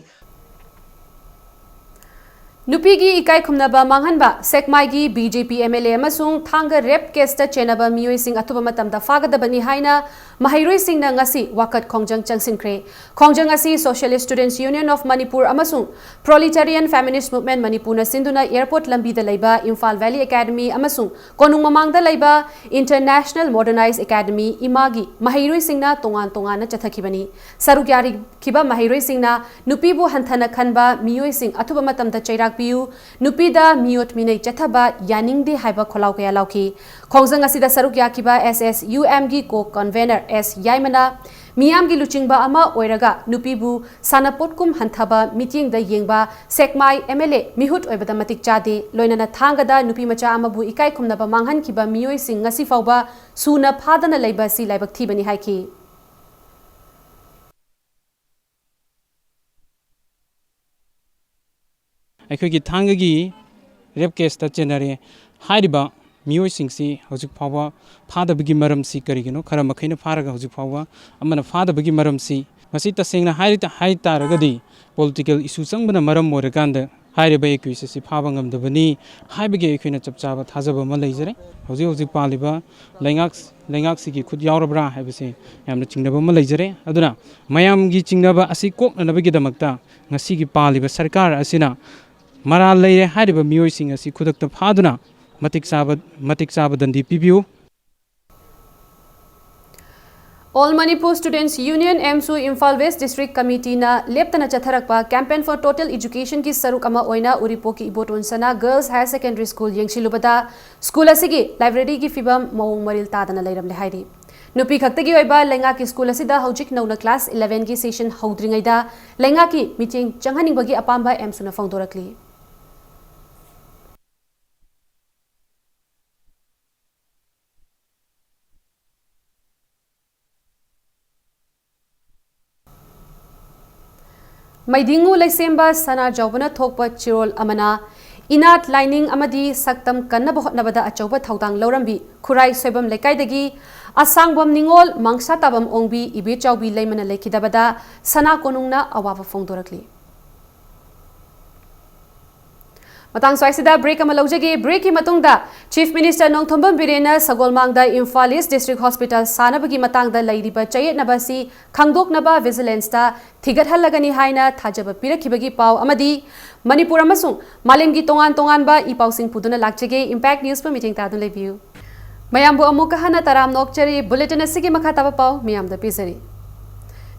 ꯅꯨꯄꯤꯒꯤ ꯏꯀꯥꯏ ꯈꯨꯝꯅꯕ ꯃꯥꯡꯍꯟꯕ, ꯁꯦꯛꯃꯥꯏꯒꯤ B J P M L A ꯑꯃꯁꯨꯡ ꯊꯥꯡꯒ rape case ꯇ ꯆꯦꯟꯅꯕ ꯃꯤꯑꯣꯏꯁꯤꯡ ꯑꯊꯨꯕ ꯃꯇꯝꯗ ꯐꯥꯒꯗꯕꯅꯤ ꯍꯥꯏꯅ ꯃꯍꯩꯔꯣꯏꯁꯤꯡꯅ ꯉꯁꯤ ꯋꯥꯀꯠ ꯈꯣꯡꯖꯪ ꯆꯪꯁꯤꯟꯈ꯭ꯔꯦ꯫ ꯈꯣꯡꯖꯪ ꯑꯁꯤ Socialist Students Union of Manipur ꯑꯃꯁꯨꯡ Proletarian Feminist Movement ꯃꯅꯤꯄꯨꯔꯅ ꯁꯤꯟꯗꯨꯅ airport ꯂꯝꯕꯤꯗ ꯂꯩꯕ Imphal Valley Academy ꯑꯃꯁꯨꯡ ꯀꯣꯅꯨꯡ ꯃꯃꯥꯡꯗ ꯂꯩꯕ International Modernized Academy, ꯏꯃꯥꯒꯤ ꯃꯍꯩꯔꯣꯏꯁꯤꯡꯅ ꯇꯣꯉꯥꯟ ꯇꯣꯉꯥꯟꯅ ꯆꯠꯊꯈꯤꯕꯅꯤ꯫ ꯁꯔꯨꯛ ꯌꯥꯔꯤꯈꯤꯕ ꯃꯍꯩꯔꯣꯏꯁꯤꯡꯅ ꯅꯨꯄꯤꯕꯨ ꯍꯟꯊꯅ ꯈꯟꯕ ꯃꯤꯑꯣꯏꯁꯤꯡ ꯑꯊꯨꯕ ꯃꯇꯝꯗ ꯆꯩꯔꯥꯛ ꯄꯤꯌꯨ, ꯅꯨꯄꯤꯗ ꯃꯤꯑꯣꯠ ꯃꯤꯅꯩ ꯆꯠꯊꯕ ꯌꯥꯅꯤꯡꯗꯦ ꯍꯥꯏꯕ ꯈꯣꯜꯂꯥꯎ ꯀꯌꯥ ꯂꯥꯎꯈꯤ꯫ ꯈꯣꯡꯖꯪ ꯑꯁꯤꯗ ꯁꯔꯨꯛ ꯌꯥꯈꯤꯕ S S U M ꯒꯤ co-convener S ꯌꯥꯏꯃꯅ ꯃꯤꯌꯥꯝꯒꯤ ꯂꯨꯆꯤꯡꯕ ꯑꯃ ꯑꯣꯏꯔꯒ ꯅꯨꯄꯤꯕꯨ ꯁꯥꯟꯅꯄꯣꯠꯀꯨꯝ ꯍꯟꯊꯕ ꯃꯤꯠꯌꯦꯡꯗ ꯌꯦꯡꯕ ꯁꯦꯛꯃꯥꯏ M L A ꯃꯤꯍꯨꯠ ꯑꯣꯏꯕꯗ ꯃꯇꯤꯛ ꯆꯥꯗꯦ, ꯂꯣꯏꯅꯅ ꯊꯥꯡꯒꯗ ꯅꯨꯄꯤ ꯃꯆꯥ ꯑꯃꯕꯨ ꯏꯀꯥꯏ ꯈꯨꯝꯅꯕ ꯃꯥꯡꯍꯟꯈꯤꯕ ꯃꯤꯑꯣꯏꯁꯤꯡ ꯉꯁꯤ ꯐꯥꯎꯕ ꯁꯨꯅ ꯐꯥꯗꯅ ꯂꯩꯕ ꯑꯁꯤ ꯂꯥꯏꯕꯛ ꯊꯤꯕꯅꯤ ꯍꯥꯏꯈꯤ꯫ ꯑꯩꯈꯣꯏꯒꯤ ꯊꯥꯡꯒꯒꯤ ꯔꯦꯞ ꯀꯦꯁꯇ ꯆꯦꯟꯅꯔꯦ ꯍꯥꯏꯔꯤꯕ ꯃꯤꯑꯣꯏꯁꯤꯡꯁꯤ ꯍꯧꯖꯤꯛ ꯐꯥꯎꯕ ꯐꯥꯗꯕꯒꯤ ꯃꯔꯝꯁꯤ ꯀꯔꯤꯒꯤꯅꯣ? ꯈꯔ ꯃꯈꯩꯅ ꯐꯥꯔꯒ ꯍꯧꯖꯤꯛ ꯐꯥꯎꯕ ꯑꯃꯅ ꯐꯥꯗꯕꯒꯤ ꯃꯔꯝꯁꯤ, ꯃꯁꯤ ꯇꯁꯦꯡꯅ ꯍꯥꯏꯔꯤ-, ꯍꯥꯏ ꯇꯥꯔꯒꯗꯤ political issue ꯆꯪꯕꯅ ꯃꯔꯝ ꯑꯣꯏꯔꯀꯥꯟꯗ ꯍꯥꯏꯔꯤꯕ accused ꯑꯁꯤ ꯐꯥꯕ ꯉꯝꯗꯕꯅꯤ ꯍꯥꯏꯕꯒꯤ ꯑꯩꯈꯣꯏꯅ ꯆꯞ ꯆꯥꯕ ꯊꯥꯖꯕ ꯑꯃ ꯂꯩꯖꯔꯦ꯫ ꯍꯧꯖꯤꯛ ꯍꯧꯖꯤꯛ ꯄꯥꯜꯂꯤꯕ ꯂꯩꯉꯥꯛ-, ꯂꯩꯉꯥꯛꯁꯤꯒꯤ ꯈꯨꯠ ꯌꯥꯎꯔꯕ꯭ꯔꯥ ꯍꯥꯏꯕꯁꯤ ꯌꯥꯝꯅ ꯆꯤꯡꯅꯕ ꯑꯃ ꯂꯩꯖꯔꯦ꯫ ꯑꯗꯨꯅ ꯃꯌꯥꯝꯒꯤ ꯆꯤꯡꯅꯕ ꯑꯁꯤ ꯀꯣꯛꯅꯅꯕꯒꯤꯗꯃꯛꯇ ꯉꯁꯤꯒꯤ ꯄꯥꯜꯂꯤꯕ ꯁꯔꯀꯥꯔ ꯑꯁꯤꯅ ꯃꯔꯥꯜ ꯂꯩꯔꯦ ꯍꯥꯏꯔꯤꯕ ꯃꯤꯑꯣꯏꯁꯤꯡ ꯑꯁꯤ ꯈꯨꯗꯛꯇ ꯐꯥꯗꯨꯅ ꯃꯇꯤꯛ ꯆꯥꯕ, ꯃꯇꯤꯛ ꯆꯥꯕ ꯗꯟꯗꯤ ꯄꯤꯕꯤꯌꯨ꯫ All Manipur Students Union, AMSU, Imphal West District Committeeꯅ ꯂꯦꯞꯇꯅ ꯆꯠꯊꯔꯛꯄ Campaign for Total Educationꯒꯤ ꯁꯔꯨꯛ ꯑꯃ ꯑꯣꯏꯅ ꯎꯔꯤꯄꯣꯛꯀꯤ ꯏꯕꯣꯇꯣꯟ ꯁꯅꯥ Girls Higher Secondary School ꯌꯦꯡꯁꯤꯜꯂꯨꯕꯗ school ꯑꯁꯤꯒꯤ libraryꯒꯤ ꯐꯤꯕꯝ ꯃꯑꯣꯡ ꯃꯔꯤꯜ ꯇꯥꯗꯅ ꯂꯩꯔꯝꯂꯦ ꯍꯥꯏꯔꯤ꯫ ꯅꯨꯄꯤ ꯈꯛꯇꯒꯤ ꯑꯣꯏꯕ ꯂꯩꯉꯥꯛꯀꯤ school ꯑꯁꯤꯗ ꯍꯧꯖꯤꯛ ꯅꯧꯅ class elevenꯒꯤ session ꯍꯧꯗ꯭ꯔꯤꯉꯩꯗ ꯂꯩꯉꯥꯛꯀꯤ ꯃꯤꯠꯌꯦꯡ ꯆꯪꯍꯟꯅꯤꯡꯕꯒꯤ ꯑꯄꯥꯝꯕ AMSUꯅ ꯐꯣꯡꯗꯣꯔꯛꯂꯤ꯫ ꯃꯩꯗꯤꯡꯉꯨ ꯂꯩꯁꯦꯝꯕ ꯁꯅꯥꯖꯥꯎꯕꯅ ꯊꯣꯛꯄ ꯆꯤꯔꯣꯜ ꯑꯃꯅ ꯏꯅꯥꯠ ꯂꯥꯏꯅꯤꯡ ꯑꯃꯗꯤ ꯁꯛꯇꯝ ꯀꯟꯅꯕ ꯍꯣꯠꯅꯕꯗ ꯑꯆꯧꯕ ꯊꯧꯗꯥꯡ ꯂꯧꯔꯝꯕꯤ ꯈꯨꯔꯥꯏ ꯁꯣꯏꯕꯝ ꯂꯩꯀꯥꯏꯗꯒꯤ ꯑꯁꯥꯡꯕꯝ ꯅꯤꯉꯣꯜ, ꯃꯥꯡꯁꯥ ꯇꯥꯕꯝ ꯑꯣꯡꯕꯤ, ꯏꯕꯦꯆꯥꯎꯕꯤ ꯂꯩꯃꯅ ꯂꯩꯈꯤꯗꯕꯗ ꯁꯅꯥ ꯀꯣꯅꯨꯡꯅ ꯑꯋꯥꯕ ꯐꯣꯡꯗꯣꯔꯛꯂꯤ꯫ ꯃꯇꯥꯡ ꯁ꯭ꯋꯥꯏꯁꯤꯗ break ꯑꯃ ꯂꯧꯖꯒꯦ꯫ Breakꯀꯤ ꯃꯇꯨꯡꯗ Chief Minister Nongthombam ꯕꯤꯔꯦꯟꯅ ꯁꯒꯣꯜꯃꯥꯡꯗ Imphal East District Hospital ꯁꯥꯅꯕꯒꯤ ꯃꯇꯥꯡꯗ ꯂꯩꯔꯤꯕ ꯆꯌꯦꯠꯅꯕ ꯑꯁꯤ ꯈꯪꯗꯣꯛꯅꯕ Vigilanceꯇ ꯊꯤꯒꯠꯍꯜꯂꯒꯅꯤ ꯍꯥꯏꯅ ꯊꯥꯖꯕ ꯄꯤꯔꯛꯈꯤꯕꯒꯤ ꯄꯥꯎ ꯑꯃꯗꯤ ꯃꯅꯤꯄꯨꯔ ꯑꯃꯁꯨꯡ ꯃꯥꯂꯦꯝꯒꯤ ꯇꯣꯉꯥꯟ ꯇꯣꯉꯥꯟꯕ ꯏ ꯄꯥꯎꯁꯤꯡ ꯄꯨꯗꯨꯅ ꯂꯥꯛꯆꯒꯦ꯫ Impact Newsꯄꯨ ꯃꯤꯠꯌꯦꯡ ꯇꯥꯗꯨꯅ ꯂꯩꯕꯤꯌꯨ꯫ ꯃꯌꯥꯝꯕꯨ ꯑꯃꯨꯛꯀ ꯍꯟꯅ ꯇꯔꯥꯝꯅ ꯑꯣꯛꯆꯔꯤ꯫ Bulletin ꯑꯁꯤꯒꯤ ꯃꯈꯥ ꯇꯥꯕ ꯄꯥꯎ ꯃꯤꯌꯥꯝꯗ ꯄꯤꯖꯔꯤ꯫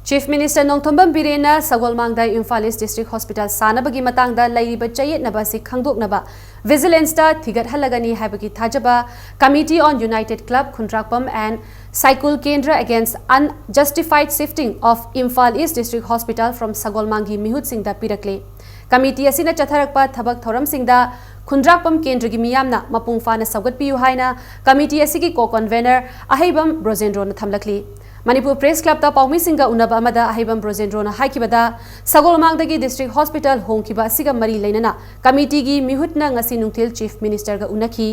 Chief Minister Nongthombam ꯕꯤꯔꯦꯟꯅ ꯁꯒꯣꯜꯃꯥꯡꯗ Imphal East District Hospital ꯁꯥꯅꯕꯒꯤ ꯃꯇꯥꯡꯗ ꯂꯩꯔꯤꯕ ꯆꯌꯦꯠꯅꯕ ꯑꯁꯤ ꯈꯪꯗꯣꯛꯅꯕ Vigilanceꯇ ꯊꯤꯒꯠꯍꯜꯂꯒꯅꯤ ꯍꯥꯏꯕꯒꯤ ꯊꯥꯖꯕ Committee on United Club, Khundrakpam and Saikul Kendra Against Unjustified Shifting of Imphal East District Hospital from ꯁꯒꯣꯜꯃꯥꯡꯒꯤ ꯃꯤꯍꯨꯠꯁꯤꯡꯗ ꯄꯤꯔꯛꯂꯤ꯫ Committee ꯑꯁꯤꯅ ꯆꯠꯊꯔꯛꯄ ꯊꯕꯛ ꯊꯧꯔꯝꯁꯤꯡꯗ ꯈꯨꯟꯗ꯭ꯔꯥꯛꯄꯝ ꯀꯦꯟꯗ꯭ꯔꯒꯤ ꯃꯤꯌꯥꯝꯅ ꯃꯄꯨꯡ ꯐꯥꯅ ꯁꯧꯒꯠꯄꯤꯌꯨ ꯍꯥꯏꯅ committee ꯑꯁꯤꯒꯤ co-convener ꯑꯍꯩꯕꯝ ꯕ꯭ꯔꯣꯖꯦꯟꯗ꯭ꯔꯣꯅ ꯊꯝꯂꯛꯂꯤ꯫ ꯃꯅꯤꯄꯨꯔ ꯄ꯭ꯔꯦꯁ ꯀ꯭ꯂꯕꯇ ꯄꯥꯎꯃꯤꯁꯤꯡꯒ ꯎꯅꯕ ꯑꯃꯗ ꯑꯍꯩꯕꯝ ꯕ꯭ꯔꯣꯖꯦꯟꯗ꯭ꯔꯣꯅ ꯍꯥꯏꯈꯤꯕꯗ, ꯁꯒꯣꯜꯃꯥꯡꯗꯒꯤ ꯗꯤꯁꯇ꯭ꯔꯤꯛ ꯍꯣꯁꯄꯤꯇꯥꯜ ꯍꯣꯡꯈꯤꯕ ꯑꯁꯤꯒ ꯃꯔꯤ ꯂꯩꯅꯅ ꯀꯃꯤꯇꯤꯒꯤ ꯃꯤꯍꯨꯠꯅ ꯉꯁꯤ ꯅꯨꯡꯊꯤꯜ ꯆꯤꯐ ꯃꯤꯅꯤꯁꯇꯔꯒ ꯎꯅꯈꯤ꯫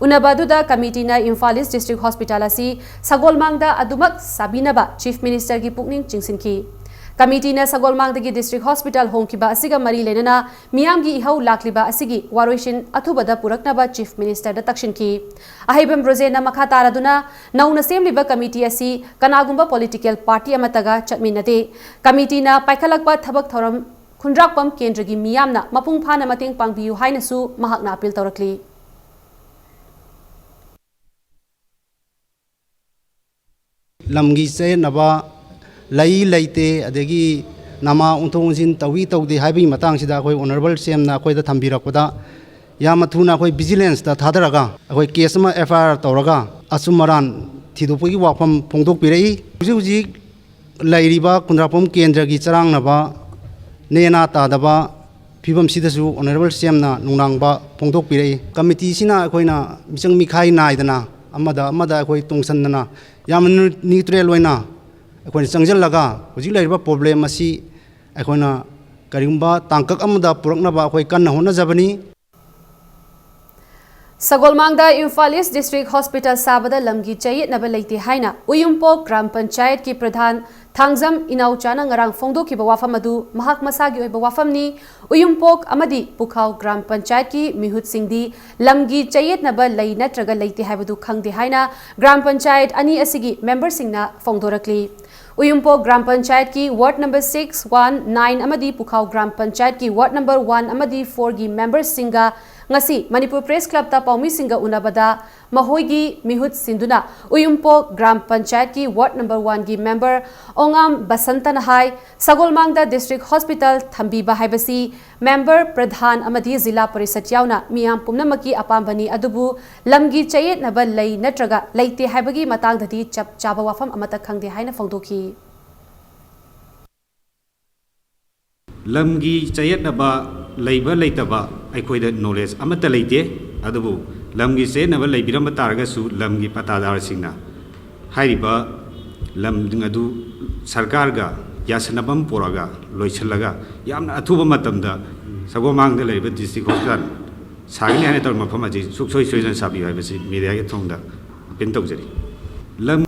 ꯎꯅꯕ ꯑꯗꯨꯗ ꯀꯃꯤꯇꯤꯅ ꯏꯝꯐꯥꯜ ꯏꯁ ꯗꯤꯁꯇ꯭ꯔꯤꯛ ꯍꯣꯁꯄꯤꯇꯥꯜ ꯑꯁꯤ ꯁꯒꯣꯜꯃꯥꯡꯗ ꯑꯗꯨꯃꯛ ꯁꯥꯕꯤꯅꯕ ꯆꯤꯐ ꯃꯤꯅꯤꯁꯇꯔꯒꯤ ꯄꯨꯛꯅꯤꯡ ꯆꯤꯡꯁꯤꯟꯈꯤ꯫ ꯀꯃꯤꯇꯤꯅ ꯁꯒꯣꯜꯃꯥꯡꯗꯒꯤ ꯗꯤꯁꯇ꯭ꯔꯤꯛ ꯍꯣꯁꯄꯤꯇꯥꯜ ꯍꯣꯡꯈꯤꯕ ꯑꯁꯤꯒ ꯃꯔꯤ ꯂꯩꯅꯅ ꯃꯤꯌꯥꯝꯒꯤ ꯏꯍꯧ ꯂꯥꯛꯂꯤꯕ ꯑꯁꯤꯒꯤ ꯋꯥꯔꯣꯏꯁꯤꯟ ꯑꯊꯨꯕꯗ ꯄꯨꯔꯛꯅꯕ ꯆꯤꯐ ꯃꯤꯅꯤꯁꯇꯔꯗ ꯇꯛꯁꯤꯟꯈꯤ꯫ ꯑꯍꯩꯕꯝ ꯕ꯭ꯔꯣꯖꯦꯟꯅ ꯃꯈꯥ ꯇꯥꯔꯗꯨꯅ, ꯅꯧꯅ ꯁꯦꯝꯂꯤꯕ ꯀꯃꯤꯇꯤ ꯑꯁꯤ ꯀꯅꯥꯒꯨꯝꯕ ꯄꯣꯂꯤꯇꯤꯀꯦꯜ ꯄꯥꯔꯇꯤ ꯑꯃꯠꯇꯒ ꯆꯠꯃꯤꯟꯅꯗꯦ꯫ ꯀꯃꯤꯇꯤꯅ ꯄꯥꯏꯈꯠꯂꯛꯄ ꯊꯕꯛ ꯊꯧꯔꯝ ꯈꯨꯟꯗ꯭ꯔꯥꯛꯄꯝ ꯀꯦꯟꯗ꯭ꯔꯒꯤ ꯃꯤꯌꯥꯝꯅ ꯃꯄꯨꯡ ꯐꯥꯅ ꯃꯇꯦꯡ ꯄꯥꯡꯕꯤꯌꯨ ꯍꯥꯏꯅꯁꯨ ꯃꯍꯥꯛꯅ ꯑꯄꯤꯜ ꯇꯧꯔꯛꯂꯤ꯫ ꯂꯝꯒꯤ ꯆꯌꯦꯠꯅꯕ ꯂꯩ ꯂꯩꯇꯦ, ꯑꯗꯒꯤ ꯅꯃꯥ ꯑꯣꯟꯊꯣꯛ ꯑꯣꯟꯁꯤꯟ ꯇꯧꯏ ꯇꯧꯗꯦ ꯍꯥꯏꯕꯒꯤ ꯃꯇꯥꯡꯁꯤꯗ ꯑꯩꯈꯣꯏ ꯑꯣꯅꯔꯦꯕꯜ ꯁꯤ ꯑꯦꯝꯅ ꯑꯩꯈꯣꯏꯗ ꯊꯝꯕꯤꯔꯛꯄꯗ, ꯌꯥꯝꯅ ꯊꯨꯅ ꯑꯩꯈꯣꯏ ꯚꯤꯖꯤꯂꯦꯟꯁꯇ ꯊꯥꯗꯔꯒ ꯑꯩꯈꯣꯏ ꯀꯦꯁ ꯑꯃ ꯑꯦꯐ ꯑꯥꯏ ꯑꯥꯔ ꯇꯧꯔꯒ ꯑꯆꯨꯝ ꯑꯔꯥꯟ ꯊꯤꯗꯣꯛꯄꯒꯤ ꯋꯥꯐꯝ ꯐꯣꯡꯗꯣꯛꯄꯤꯔꯛꯏ꯫ ꯍꯧꯖꯤꯛ ꯍꯧꯖꯤꯛ ꯂꯩꯔꯤꯕ ꯈꯨꯟꯗ꯭ꯔꯥꯛꯄꯝ ꯀꯦꯟꯗ꯭ꯔꯒꯤ ꯆꯔꯥꯡꯅꯕ, ꯅꯦꯅꯥ ꯇꯥꯗꯕ ꯐꯤꯕꯝꯁꯤꯗꯁꯨ ꯑꯣꯅꯔꯦꯕꯜ ꯁꯤ ꯑꯦꯝꯅ ꯅꯨꯡꯅꯥꯡꯕ ꯐꯣꯡꯗꯣꯛꯄꯤꯔꯛꯏ꯫ ꯀꯃꯤꯇꯤꯁꯤꯅ ꯑꯩꯈꯣꯏꯅ ꯃꯤꯆꯪ ꯃꯤꯈꯥꯏ ꯅꯥꯏꯗꯅ ꯑꯃꯗ ꯑꯃꯗ ꯑꯩꯈꯣꯏ ꯇꯣꯡꯁꯟꯗꯅ ꯌꯥꯝꯅ ꯅ꯭ꯌꯨ-, ꯅ꯭ꯌꯨꯇ꯭ꯔꯦꯜ ꯑꯣꯏꯅ ꯑꯩꯈꯣꯏꯅ ꯆꯪꯁꯤꯜꯂꯒ ꯍꯧꯖꯤꯛ ꯂꯩꯔꯤꯕ ꯄ꯭ꯔꯣꯕ꯭ꯂꯦꯝ ꯑꯁꯤ ꯑꯩꯈꯣꯏꯅ ꯀꯔꯤꯒꯨꯝꯕ ꯇꯥꯡꯀꯛ ꯑꯃꯗ ꯄꯨꯔꯛꯅꯕ ꯑꯩꯈꯣꯏ ꯀꯟꯅ ꯍꯣꯠꯅꯖꯕꯅꯤ꯫ ꯁꯒꯣꯜꯃꯥꯡꯗ ꯏꯝꯐꯥꯜ ꯏꯁ ꯗꯤꯁꯇ꯭ꯔꯤꯛ ꯍꯣꯁꯄꯤꯇꯥꯜ ꯁꯥꯕꯗ ꯂꯝꯒꯤ ꯆꯌꯦꯠꯅꯕ ꯂꯩꯇꯦ ꯍꯥꯏꯅ ꯎꯌꯨꯝꯄꯣꯛ ꯒ꯭ꯔꯥꯝ ꯄꯟꯆꯥꯌꯠꯀꯤ ꯄ꯭ꯔꯙꯥꯟ ꯊꯥꯡꯖꯝ ꯏꯅꯥꯎꯆꯥꯅ ꯉꯔꯥꯡ ꯐꯣꯡꯗꯣꯛꯈꯤꯕ ꯋꯥꯐꯝ ꯑꯗꯨ ꯃꯍꯥꯛ ꯃꯁꯥꯒꯤ ꯑꯣꯏꯕ ꯋꯥꯐꯝꯅꯤ꯫ ꯎꯌꯨꯝꯄꯣꯛ ꯑꯃꯗꯤ ꯄꯨꯈꯥꯎ ꯒ꯭ꯔꯥꯝ ꯄꯟꯆꯥꯌꯠꯀꯤ ꯃꯤꯍꯨꯠꯁꯤꯡꯗꯤ ꯂꯝꯒꯤ ꯆꯌꯦꯠꯅꯕ ꯂꯩ ꯅꯠꯇ꯭ꯔꯒ ꯂꯩꯇꯦ ꯍꯥꯏꯕꯗꯨ ꯈꯪꯗꯦ ꯍꯥꯏꯅ ꯒ꯭ꯔꯥꯝ ꯄꯟꯆꯥꯌꯠ ꯑꯅꯤ ꯑꯁꯤꯒꯤ ꯃꯦꯝꯕꯔꯁꯤꯡꯅ ꯐꯣꯡꯗꯣꯔꯛꯂꯤ꯫ ꯎꯌꯨꯝꯄꯣꯛ ꯒ꯭ꯔꯥꯝ ꯄꯟꯆꯥꯌꯠꯀꯤ ward number six, one, nine ꯑꯃꯗꯤ ꯄꯨꯈꯥꯎ ꯒ꯭ꯔꯥꯝ ꯄꯟꯆꯥꯌꯠꯀꯤ ꯋꯥꯔꯗ ꯅꯝꯕꯔ ꯋꯥꯟ ꯑꯃꯗꯤ ꯐꯣꯔꯒꯤ ꯃꯦꯝꯕꯔꯁꯤꯡꯒ ꯉꯁꯤ ꯃꯅꯤꯄꯨꯔ ꯄ꯭ꯔꯦꯁ ꯀ꯭ꯂꯕꯇ ꯄꯥꯎꯃꯤꯁꯤꯡꯒ ꯎꯅꯕꯗ ꯃꯈꯣꯏꯒꯤ ꯃꯤꯍꯨꯠ ꯁꯤꯟꯗꯨꯅ ꯎꯌꯨꯝꯄꯣꯛ ꯒ꯭ꯔꯥꯝ ꯄꯟꯆꯥꯌꯠꯀꯤ ꯋꯥꯔꯗ ꯅꯝꯕꯔ ꯋꯥꯟꯒꯤ ꯃꯦꯝꯕꯔ ꯑꯣꯉꯥꯝ ꯕꯁꯟꯇꯅ ꯍꯥꯏ, ꯁꯒꯣꯜꯃꯥꯡꯗ ꯗꯤꯁꯇ꯭ꯔꯤꯛ ꯍꯣꯁꯄꯤꯇꯥꯜ ꯊꯝꯕꯤꯕ ꯍꯥꯏꯕꯁꯤ ꯃꯦꯝꯕꯔ, ꯄ꯭ꯔꯙꯥꯟ ꯑꯃꯗꯤ ꯖꯤꯂꯥ ꯄꯔꯤꯁꯠ ꯌꯥꯎꯅ ꯃꯤꯌꯥꯝ ꯄꯨꯝꯅꯃꯛꯀꯤ ꯑꯄꯥꯝꯕꯅꯤ, ꯑꯗꯨꯕꯨ ꯂꯝꯒꯤ ꯆꯌꯦꯠꯅꯕ ꯂꯩ ꯅꯠꯇ꯭ꯔꯒ ꯂꯩꯇꯦ ꯍꯥꯏꯕꯒꯤ ꯃꯇꯥꯡꯗꯗꯤ ꯆꯞ ꯆꯥꯕ ꯋꯥꯐꯝ ꯑꯃꯠꯇ ꯈꯪꯗꯦ ꯍꯥꯏꯅ ꯐꯣꯡꯗꯣꯛꯈꯤ꯫ ꯂꯝꯒꯤ ꯆꯌꯦꯠꯅꯕ ꯂꯩꯕ ꯂꯩꯇꯕ ꯑꯩꯈꯣꯏꯗ ꯅꯣꯂꯦꯖ ꯑꯃꯠꯇ ꯂꯩꯇꯦ꯫ ꯑꯗꯨꯕꯨ ꯂꯝꯒꯤ ꯆꯌꯦꯠꯅꯕ ꯂꯩꯕꯤꯔꯝꯕ ꯇꯥꯔꯒꯁꯨ ꯂꯝꯒꯤ ꯄꯇꯥꯗꯥꯔꯁꯤꯡꯅ ꯍꯥꯏꯔꯤꯕ ꯂꯝꯁꯤꯡ ꯑꯗꯨ ꯁꯔꯀꯥꯔꯒ ꯌꯥꯁꯟꯅꯕ ꯑꯃ ꯄꯨꯔꯛꯑꯒ ꯂꯣꯏꯁꯤꯜꯂꯒ ꯌꯥꯝꯅ ꯑꯊꯨꯕ ꯃꯇꯝꯗ ꯁꯒꯣꯜꯕꯟꯗ ꯂꯩꯔꯤꯕ district hospital ꯁꯥꯒꯅꯤ ꯍꯥꯏꯅ ꯇꯧꯔꯤꯕ ꯃꯐꯝ ꯑꯁꯤ ꯁꯨꯡꯁꯣꯏ ꯁꯣꯏꯗꯅ ꯁꯥꯕꯤꯌꯨ ꯍꯥꯏꯕꯁꯤ mediaꯒꯤ ꯊꯣꯡꯗ appeal ꯇꯧꯖꯔꯤ꯫ ꯂꯝ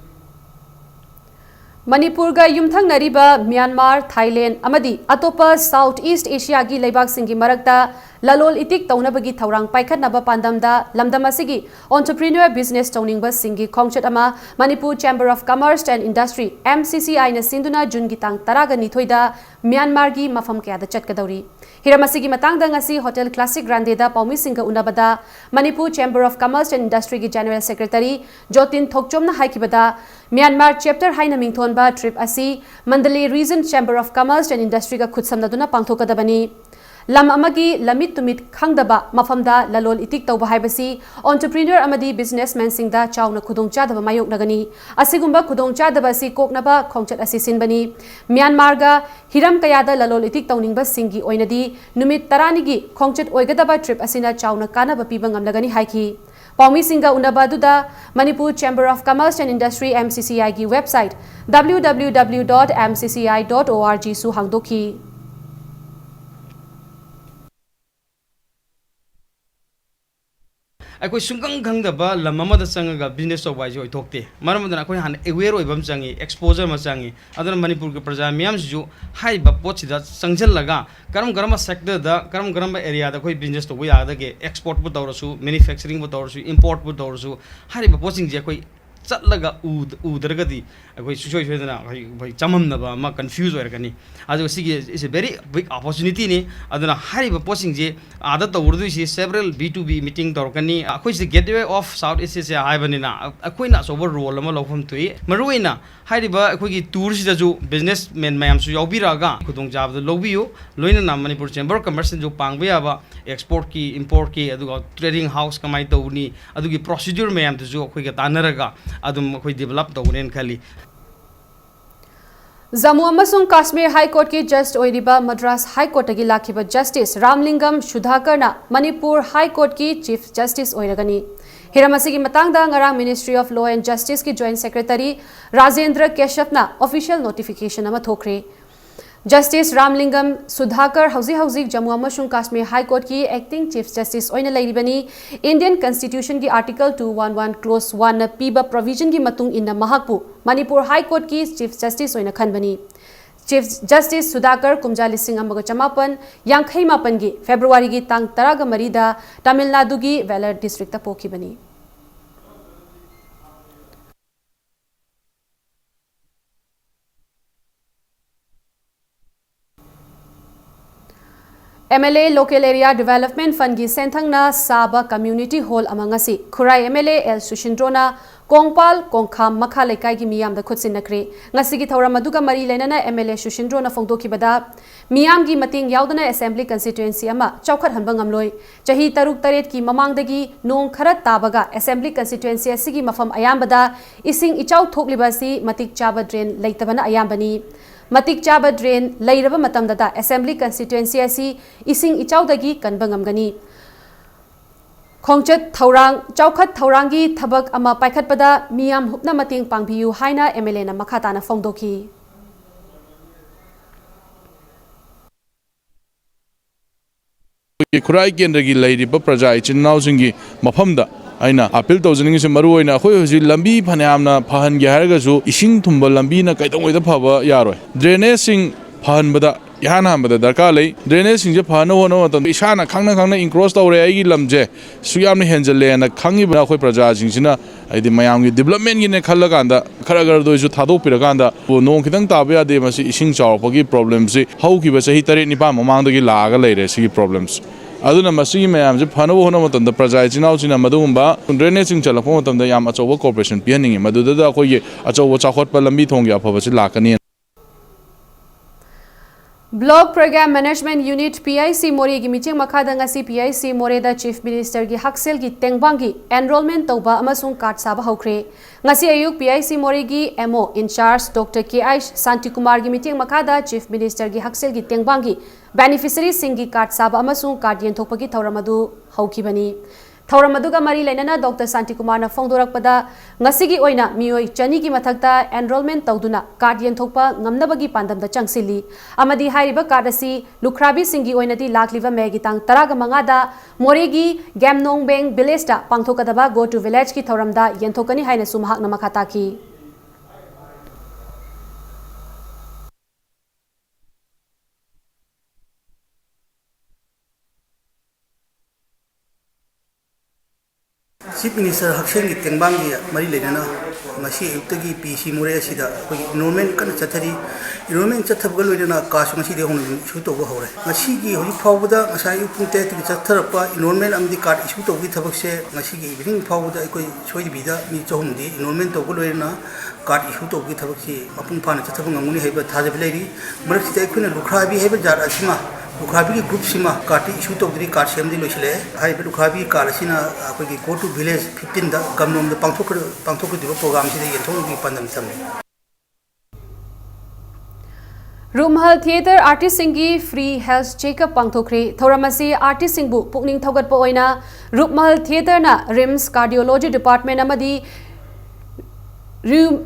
ꯃꯅꯤꯄꯨꯔꯒ ꯌꯨꯝꯊꯪꯅꯔꯤꯕ ꯃ꯭ꯌꯥꯟꯃꯥꯔ, ꯊꯥꯏꯂꯦꯟ ꯑꯃꯗꯤ ꯑꯇꯣꯞꯄ South East Asiaꯒꯤ ꯂꯩꯕꯥꯛꯁꯤꯡꯒꯤ ꯃꯔꯛꯇ ꯂꯂꯣꯜ ꯏꯇꯤꯛ ꯇꯧꯅꯕꯒꯤ ꯊꯧꯔꯥꯡ ꯄꯥꯏꯈꯠꯅꯕ ꯄꯥꯟꯗꯝꯗ ꯂꯝꯗꯝ ꯑꯁꯤꯒꯤ entrepreneur business ꯇꯧꯅꯤꯡꯕꯁꯤꯡꯒꯤ ꯈꯣꯡꯆꯠ ꯑꯃ Manipur Chamber of Commerce and Industry, MCCIꯅ ꯁꯤꯟꯗꯨꯅ ꯖꯨꯟꯒꯤ ꯇꯥꯡ ꯇꯔꯥꯒ ꯅꯤꯊꯣꯏꯗ ꯃ꯭ꯌꯥꯟꯃꯥꯔꯒꯤ ꯃꯐꯝ ꯀꯌꯥꯗ ꯆꯠꯀꯗꯧꯔꯤ꯫ ꯍꯤꯔꯝ ꯑꯁꯤꯒꯤ ꯃꯇꯥꯡꯗ ꯉꯁꯤ Hotel Classic Grandeꯗ ꯄꯥꯎꯃꯤꯁꯤꯡꯒ ꯎꯅꯕꯗ Manipur Chamber of Commerce and Industryꯒꯤ General Secretary ꯖꯣꯇꯤꯟ ꯊꯣꯛꯆꯣꯝꯅ ꯍꯥꯏꯈꯤꯕꯗ, ꯃ꯭ꯌꯥꯟꯃꯥꯔ chapter ꯍꯥꯏꯅ ꯃꯤꯡꯊꯣꯟꯕ trip ꯑꯁꯤ Mandalay Region Chamber of Commerce and Industryꯒ ꯈꯨꯠꯁꯝꯅꯗꯨꯅ ꯄꯥꯡꯊꯣꯛꯀꯗꯕꯅꯤ꯫ ꯂꯝ ꯑꯃꯒꯤ ꯂꯝꯃꯤꯠ ꯇꯨꯃꯤꯠ ꯈꯪꯗꯕ ꯃꯐꯝꯗ ꯂꯂꯣꯜ ꯏꯇꯤꯛ ꯇꯧꯕ ꯍꯥꯏꯕꯁꯤ entrepreneur ꯑꯃꯗꯤ businessmanꯁꯤꯡꯗ ꯆꯥꯎꯅ ꯈꯨꯗꯣꯡꯆꯥꯗꯕ ꯃꯥꯌꯣꯛꯅꯒꯅꯤ꯫ ꯑꯁꯤꯒꯨꯝꯕ ꯈꯨꯗꯣꯡꯆꯥꯗꯕ ꯑꯁꯤ ꯀꯣꯛꯅꯕ ꯈꯣꯡꯆꯠ ꯑꯁꯤ ꯁꯤꯟꯕꯅꯤ꯫ ꯃ꯭ꯌꯥꯟꯃꯥꯔꯒ ꯍꯤꯔꯝ ꯀꯌꯥꯗ ꯂꯂꯣꯜ ꯏꯇꯤꯛ ꯇꯧꯅꯤꯡꯕꯁꯤꯡꯒꯤ ꯑꯣꯏꯅꯗꯤ ꯅꯨꯃꯤꯠ ꯇꯔꯥꯅꯤꯒꯤ ꯈꯣꯡꯆꯠ ꯑꯣꯏꯒꯗꯕ trip ꯑꯁꯤꯅ ꯆꯥꯎꯅ ꯀꯥꯟꯅꯕ ꯄꯤꯕ ꯉꯝꯂꯒꯅꯤ ꯍꯥꯏꯈꯤ꯫ ꯄꯥꯎꯃꯤꯁꯤꯡꯒ ꯎꯅꯕ ꯑꯗꯨꯗ Manipur Chamber of Commerce and Industry, MCCIꯒꯤ website W W W dot M C C I dot O R G ꯁꯨ ꯍꯥꯡꯗꯣꯛꯈꯤ꯫ ꯑꯩꯈꯣꯏ ꯁꯨꯡꯈꯪ ꯈꯪꯗꯕ ꯂꯝ ꯑꯃꯗ ꯆꯪꯉꯒ business ꯇꯧꯕ ꯍꯥꯏꯁꯦ ꯑꯣꯏꯊꯣꯛꯇꯦ꯫ ꯃꯔꯝ ꯑꯗꯨꯅ ꯑꯩꯈꯣꯏ ꯍꯥꯟꯅ aware ꯑꯣꯏꯕ ꯑꯃ ꯆꯪꯉꯤ, exposure ꯑꯃ ꯆꯪꯉꯤ꯫ ꯑꯗꯨꯅ ꯃꯅꯤꯄꯨꯔꯒꯤ ꯄ꯭ꯔꯖꯥ ꯃꯤꯌꯥꯝꯁꯤꯁꯨ ꯍꯥꯏꯔꯤꯕ ꯄꯣꯠꯁꯤꯗ ꯆꯪꯁꯤꯜꯂꯒ ꯀꯔꯝ ꯀꯔꯝꯕ sectorꯗ, ꯀꯔꯝ ꯀꯔꯝꯕ areaꯗ ꯑꯩꯈꯣꯏ business ꯇꯧꯕ ꯌꯥꯒꯗꯒꯦ, exportꯄꯨ ꯇꯧꯔꯁꯨ, manufacturingꯄꯨ ꯇꯧꯔꯁꯨ, importꯄꯨ ꯇꯧꯔꯁꯨ, ꯍꯥꯏꯔꯤꯕ ꯄꯣꯠꯁꯤꯡꯁꯦ ꯑꯩꯈꯣꯏ ꯆꯠꯂꯒ ꯎꯗ-, ꯎꯗ꯭ꯔꯒꯗꯤ ꯑꯩꯈꯣꯏ ꯁꯨꯡꯁꯣꯏ ꯁꯣꯏꯗꯅ ꯑꯩꯈꯣꯏ, ꯑꯩꯈꯣꯏ ꯆꯃꯝꯅꯕ ꯑꯃ, confuse ꯑꯣꯏꯔꯛꯀꯅꯤ꯫ ꯑꯗꯨꯒ ꯁꯤꯒꯤ is a very big opportunityꯅꯤ꯫ ꯑꯗꯨꯅ ꯍꯥꯏꯔꯤꯕ ꯄꯣꯠꯁꯤꯡꯁꯦ ꯑꯥꯗ ꯇꯧꯔꯨꯗꯣꯏꯁꯤ several B to B meeting ꯇꯧꯔꯛꯀꯅꯤ꯫ ꯑꯩꯈꯣꯏꯁꯦ Gateway of South East Asia ꯍꯥꯏꯕꯅꯤꯅ ꯑꯩꯈꯣꯏꯅ ꯑꯆꯧꯕ role ꯑꯃ ꯂꯧꯐꯝ ꯊꯣꯛꯏ꯫ ꯃꯔꯨꯑꯣꯏꯅ ꯍꯥꯏꯔꯤꯕ ꯑꯩꯈꯣꯏꯒꯤ tourꯁꯤꯗꯁꯨ businessman ꯃꯌꯥꯝꯁꯨ ꯌꯥꯎꯕꯤꯔꯛꯑꯒ ꯈꯨꯗꯣꯡꯆꯥꯕꯗꯨ ꯂꯧꯕꯤꯌꯨ꯫ ꯂꯣꯏꯅꯅ ꯃꯅꯤꯄꯨꯔ Chamber of Commerceꯅꯁꯨ ꯄꯥꯡꯕ ꯌꯥꯕ exportꯀꯤ, importꯀꯤ, ꯑꯗꯨꯒ trading house ꯀꯃꯥꯏꯅ ꯇꯧꯒꯅꯤ, ꯑꯗꯨꯒꯤ procedure ꯃꯌꯥꯝꯗꯨꯁꯨ ꯑꯩꯈꯣꯏꯒ ꯇꯥꯟꯅꯔꯒ ꯑꯗꯨꯝ ꯑꯩꯈꯣꯏ develop ꯇꯧꯒꯅꯦꯅ ꯈꯜꯂꯤ꯫ ꯖꯝꯃꯨ ꯑꯃꯁꯨꯡ ꯀꯥꯁꯃꯤꯔ High Courtꯀꯤ judge ꯑꯣꯏꯔꯤꯕ ꯃꯗ꯭ꯔꯥꯁ High Courtꯇꯒꯤ ꯂꯥꯛꯈꯤꯕ Justice ꯔꯥꯝꯂꯤꯡꯒꯝ ꯁꯨꯙꯥꯀꯔꯅ Manipur High Courtꯀꯤ Chief Justice ꯑꯣꯏꯔꯒꯅꯤ꯫ ꯍꯤꯔꯝ ꯑꯁꯤꯒꯤ ꯃꯇꯥꯡꯗ ꯉꯔꯥꯡ Ministry of Law and Justice ꯀꯤ Joint Secretary Rajendra ꯀꯦꯁꯞꯅ official notification ꯑꯃ ꯊꯣꯛꯈ꯭ꯔꯦ꯫ Justice ꯔꯥꯝꯂꯤꯡꯒꯝ ꯁꯨꯙꯥꯀꯔ ꯍꯧꯖꯤꯛ ꯍꯧꯖꯤꯛ ꯖꯝꯃꯨ ꯑꯃꯁꯨꯡ ꯀꯥꯁꯃꯤꯔ High Court ꯀꯤ Acting Chief Justice ꯑꯣꯏꯅ ꯂꯩꯔꯤꯕꯅꯤ꯫ Indian Constitution ꯒꯤ Article two one one Clause one ꯅ ꯄꯤꯕ provision ꯒꯤ ꯃꯇꯨꯡ ꯏꯟꯅ ꯃꯍꯥꯛꯄꯨ ꯃꯅꯤꯄꯨꯔ High Court ꯀꯤ Chief Justice ꯑꯣꯏꯅ ꯈꯟꯕꯅꯤ꯫ Chief Justice ꯁꯨꯙꯥꯀꯔ ꯀꯨꯝꯖꯥ ꯂꯤꯁꯤꯡ ꯑꯃꯒ ꯆꯃꯥꯄꯟ ꯌꯥꯡꯈꯩ ꯃꯥꯄꯟꯒꯤ February ꯒꯤ ꯇꯥꯡ ꯇꯔꯥꯒ ꯃꯔꯤꯗ ꯇꯥꯃꯤꯜ ꯅꯥꯗꯨꯒꯤ Vellore district ꯇ ꯄꯣꯛꯈꯤꯕꯅꯤ꯫ M L A Local Area Development Fund ꯒꯤ ꯁꯦꯟꯊꯪꯅ ꯁꯥꯕ community hall ꯑꯃ ꯉꯁꯤ ꯈꯨꯔꯥꯏ M L A L ꯁꯨꯁꯤꯟꯗ꯭ꯔꯣꯅ Kongpal ꯀꯣꯡꯈꯥꯝ ꯃꯈꯥ ꯂꯩꯀꯥꯏꯒꯤ ꯃꯤꯌꯥꯝꯗ ꯈꯨꯠꯁꯤꯟꯅꯈ꯭ꯔꯦ꯫ ꯉꯁꯤꯒꯤ ꯊꯧꯔꯝ ꯑꯗꯨꯒ ꯃꯔꯤ ꯂꯩꯅꯅ M L A ꯁꯨꯁꯤꯟꯗ꯭ꯔꯣꯅ ꯐꯣꯡꯗꯣꯛꯈꯤꯕꯗ, ꯃꯤꯌꯥꯝꯒꯤ ꯃꯇꯦꯡ ꯌꯥꯎꯗꯅ Assembly Constituency ꯑꯃ ꯆꯥꯎꯈꯠꯍꯟꯕ ꯉꯝꯂꯣꯏ꯫ ꯆꯍꯤ ꯇꯔꯨꯛ ꯇꯔꯦꯠꯀꯤ ꯃꯃꯥꯡꯗꯒꯤ ꯅꯣꯡ ꯈꯔ ꯇꯥꯕꯒ Assembly Constituency ꯑꯁꯤꯒꯤ ꯃꯐꯝ ꯑꯌꯥꯝꯕꯗ ꯏꯁꯤꯡ ꯏꯆꯥꯎ ꯊꯣꯛꯂꯤꯕ ꯑꯁꯤ ꯃꯇꯤꯛ ꯆꯥꯕ drain ꯂꯩꯇꯕꯅ ꯑꯌꯥꯝꯕꯅꯤ꯫ ꯃꯇꯤꯛ ꯆꯥꯕ drain ꯂꯩꯔꯕ ꯃꯇꯝꯗꯇ Assembly Constituency ꯑꯁꯤ ꯏꯁꯤꯡ ꯏꯆꯥꯎꯗꯒꯤ ꯀꯟꯕ ꯉꯝꯒꯅꯤ꯫ ꯈꯣꯡꯆꯠ ꯊꯧꯔꯥꯡ, ꯆꯥꯎꯈꯠ ꯊꯧꯔꯥꯡꯒꯤ ꯊꯕꯛ ꯑꯃ ꯄꯥꯏꯈꯠꯄꯗ ꯃꯤꯌꯥꯝ ꯍꯨꯞꯅ ꯃꯇꯦꯡ ꯄꯥꯡꯕꯤꯌꯨ ꯍꯥꯏꯅ M L A ꯅ ꯃꯈꯥ ꯇꯥꯅ ꯐꯣꯡꯗꯣꯛꯈꯤ꯫ ꯑꯩꯈꯣꯏꯒꯤ ꯈꯨꯔꯥꯏ ꯀꯦꯟꯗ꯭ꯔꯒꯤ ꯂꯩꯔꯤꯕ ꯄ꯭ꯔꯖꯥ ꯏꯆꯤꯟ ꯏꯅꯥꯎꯁꯤꯡꯒꯤ ꯃꯐꯝꯗ ꯑꯩꯅ appeal ꯇꯧꯖꯅꯤꯡꯉꯤꯁꯦ, ꯃꯔꯨꯑꯣꯏꯅ ꯑꯩꯈꯣꯏ ꯍꯧꯖꯤꯛ ꯂꯝꯕꯤ ꯐꯅꯌꯥꯝꯅ ꯐꯍꯟꯒꯦ ꯍꯥꯏꯔꯒꯁꯨ ꯏꯁꯤꯡ ꯊꯨꯝꯕ ꯂꯝꯕꯤꯅ ꯀꯩꯗꯧꯉꯩꯗ ꯐꯕ ꯌꯥꯔꯣꯏ꯫ Drainage ꯁꯤꯡ ꯐꯍꯟꯕꯗ ꯏꯍꯥꯟ ꯍꯥꯟꯕꯗ ꯗꯔꯀꯥꯔ ꯂꯩ꯫ Drainage ꯁꯤꯡꯁꯦ ꯐꯍꯟꯅꯕ ꯍꯣꯠꯅꯕ ꯃꯇꯝꯗ ꯏꯁꯥꯅ ꯈꯪꯅ ꯈꯪꯅ encroach ꯇꯧꯔꯦ, ꯑꯩꯒꯤ ꯂꯝꯁꯦ ꯁꯨꯛ ꯌꯥꯝꯅ ꯍꯦꯟꯖꯜꯂꯦꯅ ꯈꯪꯉꯤꯕꯅ ꯑꯩꯈꯣꯏ ꯄ꯭ꯔꯖꯥꯁꯤꯡꯁꯤꯅ, ꯍꯥꯏꯗꯤ ꯃꯌꯥꯝꯒꯤ development ꯒꯤꯅꯦ ꯈꯜꯂꯀꯥꯟꯗ ꯈꯔ ꯈꯔꯗ ꯑꯣꯏꯁꯨ ꯊꯥꯗꯣꯛꯄꯤꯔꯀꯥꯟꯗ, "ꯑꯣ, ꯅꯣꯡ ꯈꯤꯇꯪ ꯇꯥꯕ ꯌꯥꯗꯦ, ꯃꯁꯤ ꯏꯁꯤꯡ ꯆꯥꯎꯔꯛꯄꯒꯤ problem ꯁꯤ ꯍꯧꯈꯤꯕ ꯆꯍꯤ ꯇꯔꯦꯠ ꯅꯤꯄꯥꯟ ꯃꯃꯥꯡꯗꯒꯤ ꯂꯥꯛꯑꯒ ꯂꯩꯔꯦ ꯁꯤꯒꯤ problem ꯁꯦ"꯫ ꯑꯗꯨꯅ ꯃꯁꯤꯒꯤ ꯃꯌꯥꯝꯁꯦ ꯐꯅꯕ ꯍꯣꯠꯅꯕ ꯃꯇꯝꯗ ꯄ꯭ꯔꯖꯥ ꯏꯆꯤꯟ ꯏꯅꯥꯎꯁꯤꯡꯅ ꯃꯗꯨꯒꯨꯝꯕ drainage ꯁꯤꯡ ꯆꯜꯂꯛꯄ ꯃꯇꯝꯗ ꯌꯥꯝ ꯑꯆꯧꯕ cooperation ꯄꯤꯍꯟꯅꯤꯡꯉꯤ, ꯃꯗꯨꯗ ꯑꯩꯈꯣꯏꯒꯤ ꯑꯆꯧꯕ ꯆꯥꯎꯈꯠꯄ ꯂꯝꯕꯤ ꯊꯣꯡꯒꯤ ꯑꯐꯕꯁꯤ ꯂꯥꯛꯀꯅꯤ꯫ Block Program Management Unit, P I C ꯃꯣꯔꯦꯒꯤ ꯃꯤꯠꯌꯦꯡ ꯃꯈꯥꯗ ꯉꯁꯤ P I C ꯃꯣꯔꯦꯗ Chief Minister ꯒꯤ ꯍꯛꯁꯦꯜꯒꯤ ꯇꯦꯡꯕꯥꯡꯒꯤ enrollment ꯇꯧꯕ ꯑꯃꯁꯨꯡ card ꯁꯥꯕ ꯍꯧꯈ꯭ꯔꯦ꯫ ꯉꯁꯤ ꯑꯌꯨꯛ P I C ꯃꯣꯔꯦꯒꯤ M O in charge Doctor K I ꯁꯥꯟꯇꯤꯀꯨꯃꯥꯔꯒꯤ ꯃꯤꯠꯌꯦꯡ ꯃꯈꯥꯗ Chief Minister ꯒꯤ ꯍꯛꯁꯦꯜꯒꯤ ꯇꯦꯡꯕꯥꯡꯒꯤ beneficiary ꯁꯤꯡꯒꯤ card ꯁꯥꯕ ꯑꯃꯁꯨꯡ card ꯌꯦꯟꯊꯣꯛꯄꯒꯤ ꯊꯧꯔꯝ ꯑꯗꯨ ꯍꯧꯈꯤꯕꯅꯤ꯫ ꯊꯧꯔꯝ ꯑꯗꯨꯒ ꯃꯔꯤ ꯂꯩꯅꯅ ꯗꯣꯛꯇꯔ ꯁꯥꯟꯇꯤꯀꯨꯃꯥꯔꯅ ꯐꯣꯡꯗꯣꯔꯛꯄꯗ, ꯉꯁꯤꯒꯤ ꯑꯣꯏꯅ ꯃꯤꯑꯣꯏ ꯆꯅꯤꯒꯤ ꯃꯊꯛꯇ enrollment ꯇꯧꯗꯨꯅ card ꯌꯦꯟꯊꯣꯛꯄ ꯉꯝꯅꯕꯒꯤ ꯄꯥꯟꯗꯝꯗ ꯆꯪꯁꯤꯜꯂꯤ ꯑꯃꯗꯤ ꯍꯥꯏꯔꯤꯕ card ꯑꯁꯤ ꯂꯨꯈ꯭ꯔꯥꯕꯤꯁꯤꯡꯒꯤ ꯑꯣꯏꯅꯗꯤ ꯂꯥꯛꯂꯤꯕ ꯃꯦꯒꯤ ꯇꯥꯡ ꯇꯔꯥꯒ ꯃꯉꯥꯗ ꯃꯣꯔꯦꯒꯤ ꯒꯦꯝꯅꯣꯡꯕꯦꯡ villageꯇ ꯄꯥꯡꯊꯣꯛꯀꯗꯕ Go to Villageꯀꯤ ꯊꯧꯔꯝꯗ ꯌꯦꯟꯊꯣꯛꯀꯅꯤ ꯍꯥꯏꯅꯁꯨ ꯃꯍꯥꯛꯅ ꯃꯈꯥ ꯇꯥꯈꯤ꯫ Chief Minister ꯍꯛꯁꯦꯜꯒꯤ ꯇꯦꯡꯕꯥꯡꯒꯤ ꯃꯔꯤ ꯂꯩꯅꯅ ꯉꯁꯤ ꯑꯌꯨꯛꯇꯒꯤ ꯄꯤ ꯁꯤ ꯃꯣꯔꯦ ꯑꯁꯤꯗ ꯑꯩꯈꯣꯏꯒꯤ enrollment ꯀꯟꯅ ꯆꯠꯊꯔꯤ꯫ Enrollment ꯆꯠꯊꯕꯒ ꯂꯣꯏꯅꯅ cardꯁꯨ ꯉꯁꯤꯗꯒꯤ ꯍꯧꯅ issue ꯇꯧꯕ ꯍꯧꯔꯦ꯫ ꯉꯁꯤꯒꯤ ꯍꯧꯖꯤꯛ ꯐꯥꯎꯕꯗ ꯉꯁꯥꯏ ꯑꯌꯨꯛ ꯄꯨꯡ ꯇꯔꯦꯠꯇꯒꯤ ꯆꯠꯊꯔꯛꯄ enrollment ꯑꯃꯗꯤ card issue ꯇꯧꯕꯒꯤ ꯊꯕꯛꯁꯦ ꯉꯁꯤꯒꯤ evening ꯐꯥꯎꯕꯗ ꯑꯩꯈꯣꯏ ꯁꯣꯏꯗꯕꯤꯗ ꯃꯤ ꯆꯍꯨꯝꯗꯤ enrollment ꯇꯧꯕꯒ ꯂꯣꯏꯅꯅ card issue ꯇꯧꯕꯒꯤ ꯊꯕꯛꯁꯤ ꯃꯄꯨꯡ ꯐꯥꯅ ꯆꯠꯊꯕ ꯉꯝꯒꯅꯤ ꯍꯥꯏꯕ ꯊꯥꯖꯕ ꯂꯩꯔꯤ꯫ ꯃꯔꯛꯁꯤꯗ ꯑꯩꯈꯣꯏꯅ ꯂꯨꯈ꯭ꯔꯥꯕꯤ ꯍꯥꯏꯕ ꯖꯥꯠ ꯑꯁꯤꯃ, ꯂꯨꯈ꯭ꯔꯥꯕꯤꯒꯤ groupꯁꯤꯃ cardꯇꯤ issue ꯇꯧꯗ꯭ꯔꯤ, card ꯁꯦꯝꯕꯗꯤ ꯂꯣꯏꯁꯤꯜꯂꯛꯑꯦ꯫ ꯍꯥꯏꯔꯤꯕ ꯂꯨꯈ꯭ꯔꯥꯕꯤꯒꯤ card ꯑꯁꯤꯅ ꯑꯩꯈꯣꯏꯒꯤ Go to Village fifteenꯗ ꯒꯝꯂꯣꯝꯗ ꯄꯥꯡꯊꯣꯛꯀ-, ꯄꯥꯡꯊꯣꯛꯀꯗꯧꯔꯤꯕ programꯁꯤꯗ ꯌꯦꯟꯊꯣꯛꯅꯕꯒꯤ ꯄꯥꯟꯗꯝ ꯊꯝꯂꯤ꯫ ꯔꯨꯞꯃꯍꯜ Theatre artistꯁꯤꯡꯒꯤ free health checkup ꯄꯥꯡꯊꯣꯛꯈ꯭ꯔꯦ꯫ ꯊꯧꯔꯝ ꯑꯁꯤ artistꯁꯤꯡꯕꯨ ꯄꯨꯛꯅꯤꯡ ꯊꯧꯒꯠꯄ ꯑꯣꯏꯅ ꯔꯨꯞꯃꯍꯜ Theatreꯅ RIMS Cardiology Department ꯑꯃꯗꯤ ꯔꯤꯎ-,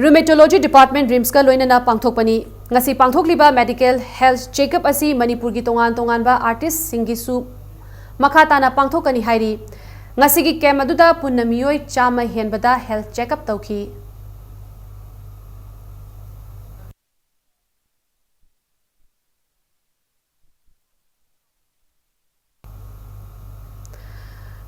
Rheumatology Department RIMSꯀ ꯂꯣꯏꯅꯅ ꯄꯥꯡꯊꯣꯛꯄꯅꯤ꯫ ꯉꯁꯤ ꯄꯥꯡꯊꯣꯛꯂꯤꯕ medical health checkup ꯑꯁꯤ ꯃꯅꯤꯄꯨꯔꯒꯤ ꯇꯣꯉꯥꯟ ꯇꯣꯉꯥꯟꯕ artistꯁꯤꯡꯒꯤꯁꯨ ꯃꯈꯥ ꯇꯥꯅ ꯄꯥꯡꯊꯣꯛꯀꯅꯤ ꯍꯥꯏꯔꯤ꯫ ꯉꯁꯤꯒꯤ camp ꯑꯗꯨꯗ ꯄꯨꯟꯅ ꯃꯤꯑꯣꯏ ꯆꯥꯝꯃ ꯍꯦꯟꯕꯗ health checkup ꯇꯧꯈꯤ꯫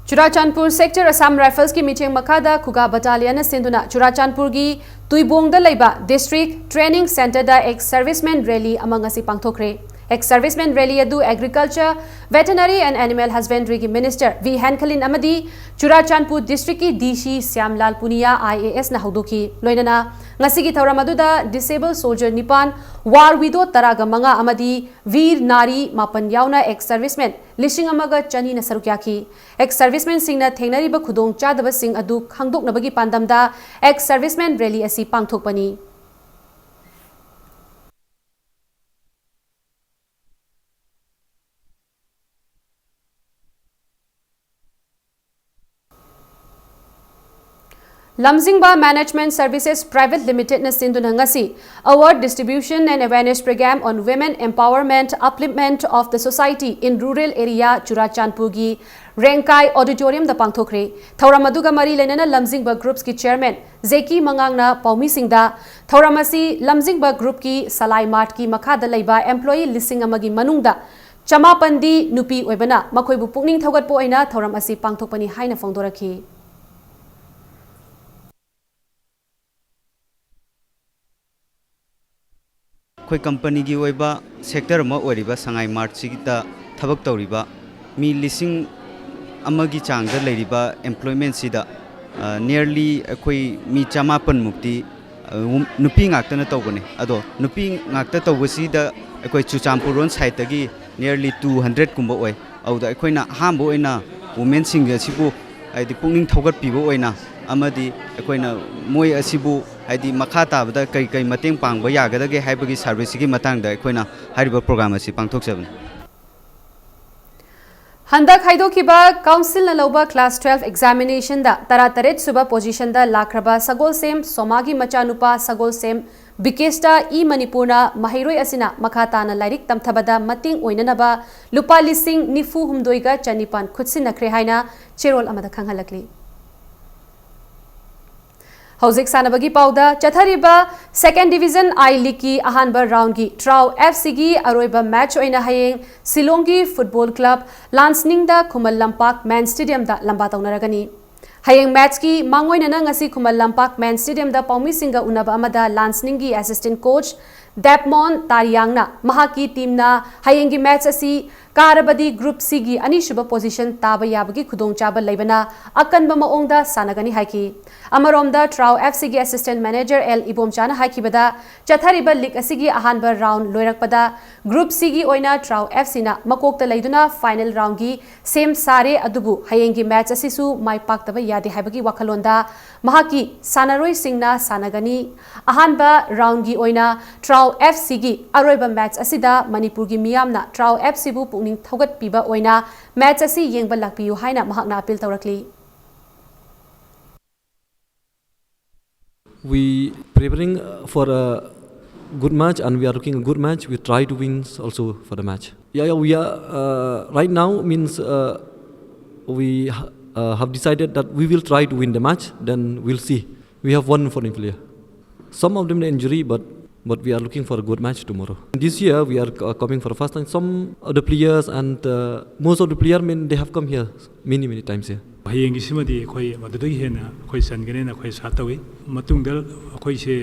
ꯆꯨꯔꯥꯆꯥꯟꯄꯨꯔ Sector Assam Riflesꯀꯤ ꯃꯤꯠꯌꯦꯡ ꯃꯈꯥꯗ ꯈꯨꯒꯥ battalionꯅ ꯁꯤꯟꯗꯨꯅ ꯆꯨꯔꯥꯆꯥꯟꯄꯨꯔꯒꯤ ꯇꯨꯏꯕꯣꯡꯗ ꯂꯩꯕ District Training Centreꯗ ex serviceman rally ꯑꯃ ꯉꯁꯤ ꯄꯥꯡꯊꯣꯛꯈ꯭ꯔꯦ꯫ Ex serviceman rally ꯑꯗꯨ Agriculture, Veterinary and Animal Husbandryꯒꯤ Minister ꯚꯤ ꯍꯦꯟꯈꯂꯤꯟ ꯑꯃꯗꯤ ꯆꯨꯔꯥꯆꯥꯟꯄꯨꯔ Districtꯀꯤ DC ꯁ꯭ꯌꯥꯝꯂꯥꯜ ꯄꯨꯅꯤꯌꯥ IASꯅ ꯍꯧꯗꯣꯛꯈꯤ꯫ ꯂꯣꯏꯅꯅ ꯉꯁꯤꯒꯤ ꯊꯧꯔꯝ ꯑꯗꯨꯗ disabled soldier ꯅꯤꯄꯥꯟ, war widow ꯇꯔꯥꯒ ꯃꯉꯥ ꯑꯃꯗꯤ ꯚꯤꯔ ꯅꯥꯔꯤ ꯃꯥꯄꯟ ꯌꯥꯎꯅ ex serviceman ꯂꯤꯁꯤꯡ ꯑꯃꯒ ꯆꯅꯤꯅ ꯁꯔꯨꯛ ꯌꯥꯈꯤ꯫ Ex servicemanꯁꯤꯡꯅ ꯊꯦꯡꯅꯔꯤꯕ ꯈꯨꯗꯣꯡꯆꯥꯗꯕꯁꯤꯡ ꯑꯗꯨ ꯈꯪꯗꯣꯛꯅꯕꯒꯤ ꯄꯥꯟꯗꯝꯗ ex serviceman rally ꯑꯁꯤ ꯄꯥꯡꯊꯣꯛꯄꯅꯤ꯫ ꯂꯝꯖꯤꯡꯕ Management Services Private Limited ꯅ ꯁꯤꯟꯗꯨꯅ ꯉꯁꯤ Award Distribution and Awareness Program on Women Empowerment, Upliftment of the Society in Rural Area, ꯆꯨꯔꯥꯆꯥꯟꯄꯨꯔꯒꯤ ꯔꯦꯡꯀꯥꯏ Auditorium ꯗ ꯄꯥꯡꯊꯣꯛꯈ꯭ꯔꯦ꯫ ꯊꯧꯔꯝ ꯑꯗꯨꯒ ꯃꯔꯤ ꯂꯩꯅꯅ ꯂꯝꯖꯤꯡꯕ Groups ꯀꯤ Chairman ꯖꯦꯀꯤ ꯃꯉꯥꯡꯅ ꯄꯥꯎꯃꯤꯁꯤꯡꯗ ꯊꯧꯔꯝ ꯑꯁꯤ ꯂꯝꯖꯤꯡꯕ Group ꯀꯤ ꯁꯂꯥꯏ Mart ꯀꯤ ꯃꯈꯥꯗ ꯂꯩꯕ employee ꯂꯤꯁꯤꯡ ꯑꯃꯒꯤ ꯃꯅꯨꯡꯗ ꯆꯃꯥꯄꯟꯗꯤ ꯅꯨꯄꯤ ꯑꯣꯏꯕꯅ ꯃꯈꯣꯏꯕꯨ ꯄꯨꯛꯅꯤꯡ ꯊꯧꯒꯠꯄ ꯑꯣꯏꯅ ꯊꯧꯔꯝ ꯑꯁꯤ ꯄꯥꯡꯊꯣꯛꯄꯅꯤ ꯍꯥꯏꯅ ꯐꯣꯡꯗꯣꯔꯛꯈꯤ꯫ ꯑꯩꯈꯣꯏ company ꯒꯤ ꯑꯣꯏꯕ sector ꯑꯃ ꯑꯣꯏꯔꯤꯕ ꯁꯉꯥꯏ Mart ꯁꯤꯗ ꯊꯕꯛ ꯇꯧꯔꯤꯕ ꯃꯤ ꯂꯤꯁꯤꯡ ꯑꯃꯒꯤ ꯆꯥꯡꯗ ꯂꯩꯔꯤꯕ employment ꯁꯤꯗ, ꯑ, nearly ꯑꯩꯈꯣꯏ ꯃꯤ ꯆꯃꯥꯄꯟ ꯃꯨꯛꯇꯤ, ꯑ, ꯋꯨꯝ-, ꯅꯨꯄꯤ ꯉꯥꯛꯇꯅ ꯇꯧꯕꯅꯦ꯫ ꯑꯗꯣ ꯅꯨꯄꯤ ꯉꯥꯛꯇ ꯇꯧꯕꯁꯤꯗ ꯑꯩꯈꯣꯏ ꯆꯨꯔꯆꯥꯟꯄꯨꯔ ꯔꯣꯟ side ꯇꯒꯤ nearly two hundred ꯀꯨꯝꯕ ꯑꯣꯏ꯫ ꯑꯗꯨꯗ ꯑꯩꯈꯣꯏꯅ ꯑꯍꯥꯟꯕ ꯑꯣꯏꯅ women ꯁꯤꯡ ꯑꯁꯤꯕꯨ, ꯍꯥꯏꯗꯤ, ꯄꯨꯛꯅꯤꯡ ꯊꯧꯒꯠꯄꯤꯕ ꯑꯣꯏꯅ ꯑꯃꯗꯤ ꯑꯩꯈꯣꯏꯅ ꯃꯣꯏ ꯑꯁꯤꯕꯨ, ꯍꯥꯏꯗꯤ, ꯃꯈꯥ ꯇꯥꯕꯗ ꯀꯔꯤ ꯀꯔꯤ ꯃꯇꯦꯡ ꯄꯥꯡꯕ ꯌꯥꯒꯗꯒꯦ ꯍꯥꯏꯕꯒꯤ service ꯁꯤꯒꯤ ꯃꯇꯥꯡꯗ ꯑꯩꯈꯣꯏꯅ ꯍꯥꯏꯔꯤꯕ program ꯑꯁꯤ ꯄꯥꯡꯊꯣꯛꯆꯕꯅꯤ꯫ ꯍꯟꯗꯛ ꯍꯥꯏꯗꯣꯛꯈꯤꯕ council ꯅ ꯂꯧꯕ class twelve examination ꯗ ꯇꯔꯥꯇꯔꯦꯠ ꯁꯨꯕ position ꯗ ꯂꯥꯛꯈ꯭ꯔꯕ ꯁꯒꯣꯜꯁꯦꯝ ꯁꯣꯃꯥꯒꯤ ꯃꯆꯥꯅꯨꯄꯥ ꯁꯒꯣꯜꯁꯦꯝ ꯕꯤꯀꯦꯁꯇ ꯏ ꯃꯅꯤꯄꯨꯔꯅ ꯃꯍꯩꯔꯣꯏ ꯑꯁꯤꯅ ꯃꯈꯥ ꯇꯥꯅ ꯂꯥꯏꯔꯤꯛ ꯇꯝꯊꯕꯗ ꯃꯇꯦꯡ ꯑꯣꯏꯅꯅꯕ ꯂꯨꯄꯥ ꯂꯤꯁꯤꯡ ꯅꯤꯐꯨ ꯍꯨꯝꯗꯣꯏꯒ ꯆꯅꯤꯄꯥꯟ ꯈꯨꯠꯁꯤꯟꯅꯈ꯭ꯔꯦ ꯍꯥꯏꯅ ꯆꯦꯔꯣꯜ ꯑꯃꯗ ꯈꯪꯍꯜꯂꯛꯂꯤ꯫ ꯍꯧꯖꯤꯛ ꯁꯥꯟꯅꯕꯒꯤ ꯄꯥꯎꯗ꯫ ꯆꯠꯊꯔꯤꯕ Second Division I League ꯀꯤ ꯑꯍꯥꯟꯕ round ꯒꯤ ꯇ꯭ꯔꯥꯎ F C ꯒꯤ ꯑꯔꯣꯏꯕ match ꯑꯣꯏꯅ ꯍꯌꯦꯡ ꯁꯤꯂꯣꯡꯒꯤ football club ꯂꯥꯟꯁꯅꯤꯡꯗ Khuman Lampak Men Stadium ꯗ ꯂꯝꯕꯥ ꯇꯧꯅꯔꯒꯅꯤ꯫ ꯍꯌꯦꯡ match ꯀꯤ ꯃꯥꯡꯑꯣꯏꯅꯅ ꯉꯁꯤ ꯈꯨꯃꯟ ꯂꯝꯄꯥꯛ Men Stadium ꯗ ꯄꯥꯎꯃꯤꯁꯤꯡꯒ ꯎꯅꯕ ꯑꯃꯗ ꯂꯥꯟꯁꯅꯤꯡꯒꯤ assistant coach ꯗꯦꯞꯃꯣꯟ ꯇꯥꯔꯤꯌꯥꯡꯅ ꯃꯍꯥꯛꯀꯤ team ꯅ ꯍꯌꯦꯡꯒꯤ match ꯑꯁꯤ ꯀꯥꯔꯕꯗꯤ Group C ꯒꯤ ꯑꯅꯤꯁꯨꯕ position ꯇꯥꯕ ꯌꯥꯕꯒꯤ ꯈꯨꯗꯣꯡꯆꯥꯕ ꯂꯩꯕꯅ ꯑꯀꯟꯕ ꯃꯑꯣꯡꯗ ꯁꯥꯟꯅꯒꯅꯤ ꯍꯥꯏꯈꯤ꯫ ꯑꯃꯔꯣꯝꯗ ꯇ꯭ꯔꯥꯎ F C ꯒꯤ assistant manager ꯑꯦꯜ ꯏꯕꯣꯝꯆꯥꯅ ꯍꯥꯏꯈꯤꯕꯗ, ꯆꯠꯊꯔꯤꯕ league ꯑꯁꯤꯒꯤ ꯑꯍꯥꯟꯕ round ꯂꯣꯏꯔꯛꯄꯗ Group C ꯒꯤ ꯑꯣꯏꯅ ꯇ꯭ꯔꯥꯎ F C ꯅ ꯃꯀꯣꯛꯇ ꯂꯩꯗꯨꯅ final round ꯒꯤ ꯁꯦꯝ ꯁꯥꯔꯦ, ꯑꯗꯨꯕꯨ ꯍꯌꯦꯡꯒꯤ match ꯑꯁꯤꯁꯨ ꯃꯥꯏ ꯄꯥꯛꯇꯕ ꯌꯥꯗꯦ ꯍꯥꯏꯕꯒꯤ ꯋꯥꯈꯜꯂꯣꯟꯗ ꯃꯍꯥꯛꯀꯤ ꯁꯥꯟꯅꯔꯣꯏꯁꯤꯡꯅ ꯁꯥꯟꯅꯒꯅꯤ꯫ ꯑꯍꯥꯟꯕ round ꯒꯤ ꯑꯣꯏꯅ ꯇ꯭ꯔꯥꯎ F C ꯒꯤ ꯑꯔꯣꯏꯕ match ꯑꯁꯤꯗ ꯃꯅꯤꯄꯨꯔꯒꯤ ꯃꯤꯌꯥꯝꯅ ꯇ꯭ꯔꯥꯎ F C ꯕꯨ ꯄꯨꯛꯅꯤꯡ ꯊꯧꯒꯠꯄꯤꯕ ꯑꯣꯏꯅ match ꯑꯁꯤ ꯌꯦꯡꯕ ꯂꯥꯛꯄꯤꯌꯨ ꯍꯥꯏꯅ ꯃꯍꯥꯛꯅ appeal ꯇꯧꯔꯛꯂꯤ꯫ We preparing uh, for a good match, and we are looking a good match. We try to win also for the match. Yeah, yeah, we are uh, right now means uh, we ha- uh, have decided that we will try to win the match. Then we'll see. We have one foreign player. Some of them the injury, but but we are looking for a good match tomorrow. This year we are uh, coming for the first time. Some of the players and uh, most of the player, mean, they have come here many many times here. ꯍꯌꯦꯡꯒꯤꯁꯤꯃꯗꯤ ꯑꯩꯈꯣꯏ ꯃꯗꯨꯗꯒꯤ ꯍꯦꯟꯅ ꯑꯩꯈꯣꯏ ꯆꯟꯒꯅꯦꯅ ꯑꯩꯈꯣꯏ ꯑꯥꯁꯥ ꯇꯧꯏ꯫ ꯃꯇꯨꯡꯗ ꯑꯩꯈꯣꯏꯁꯦ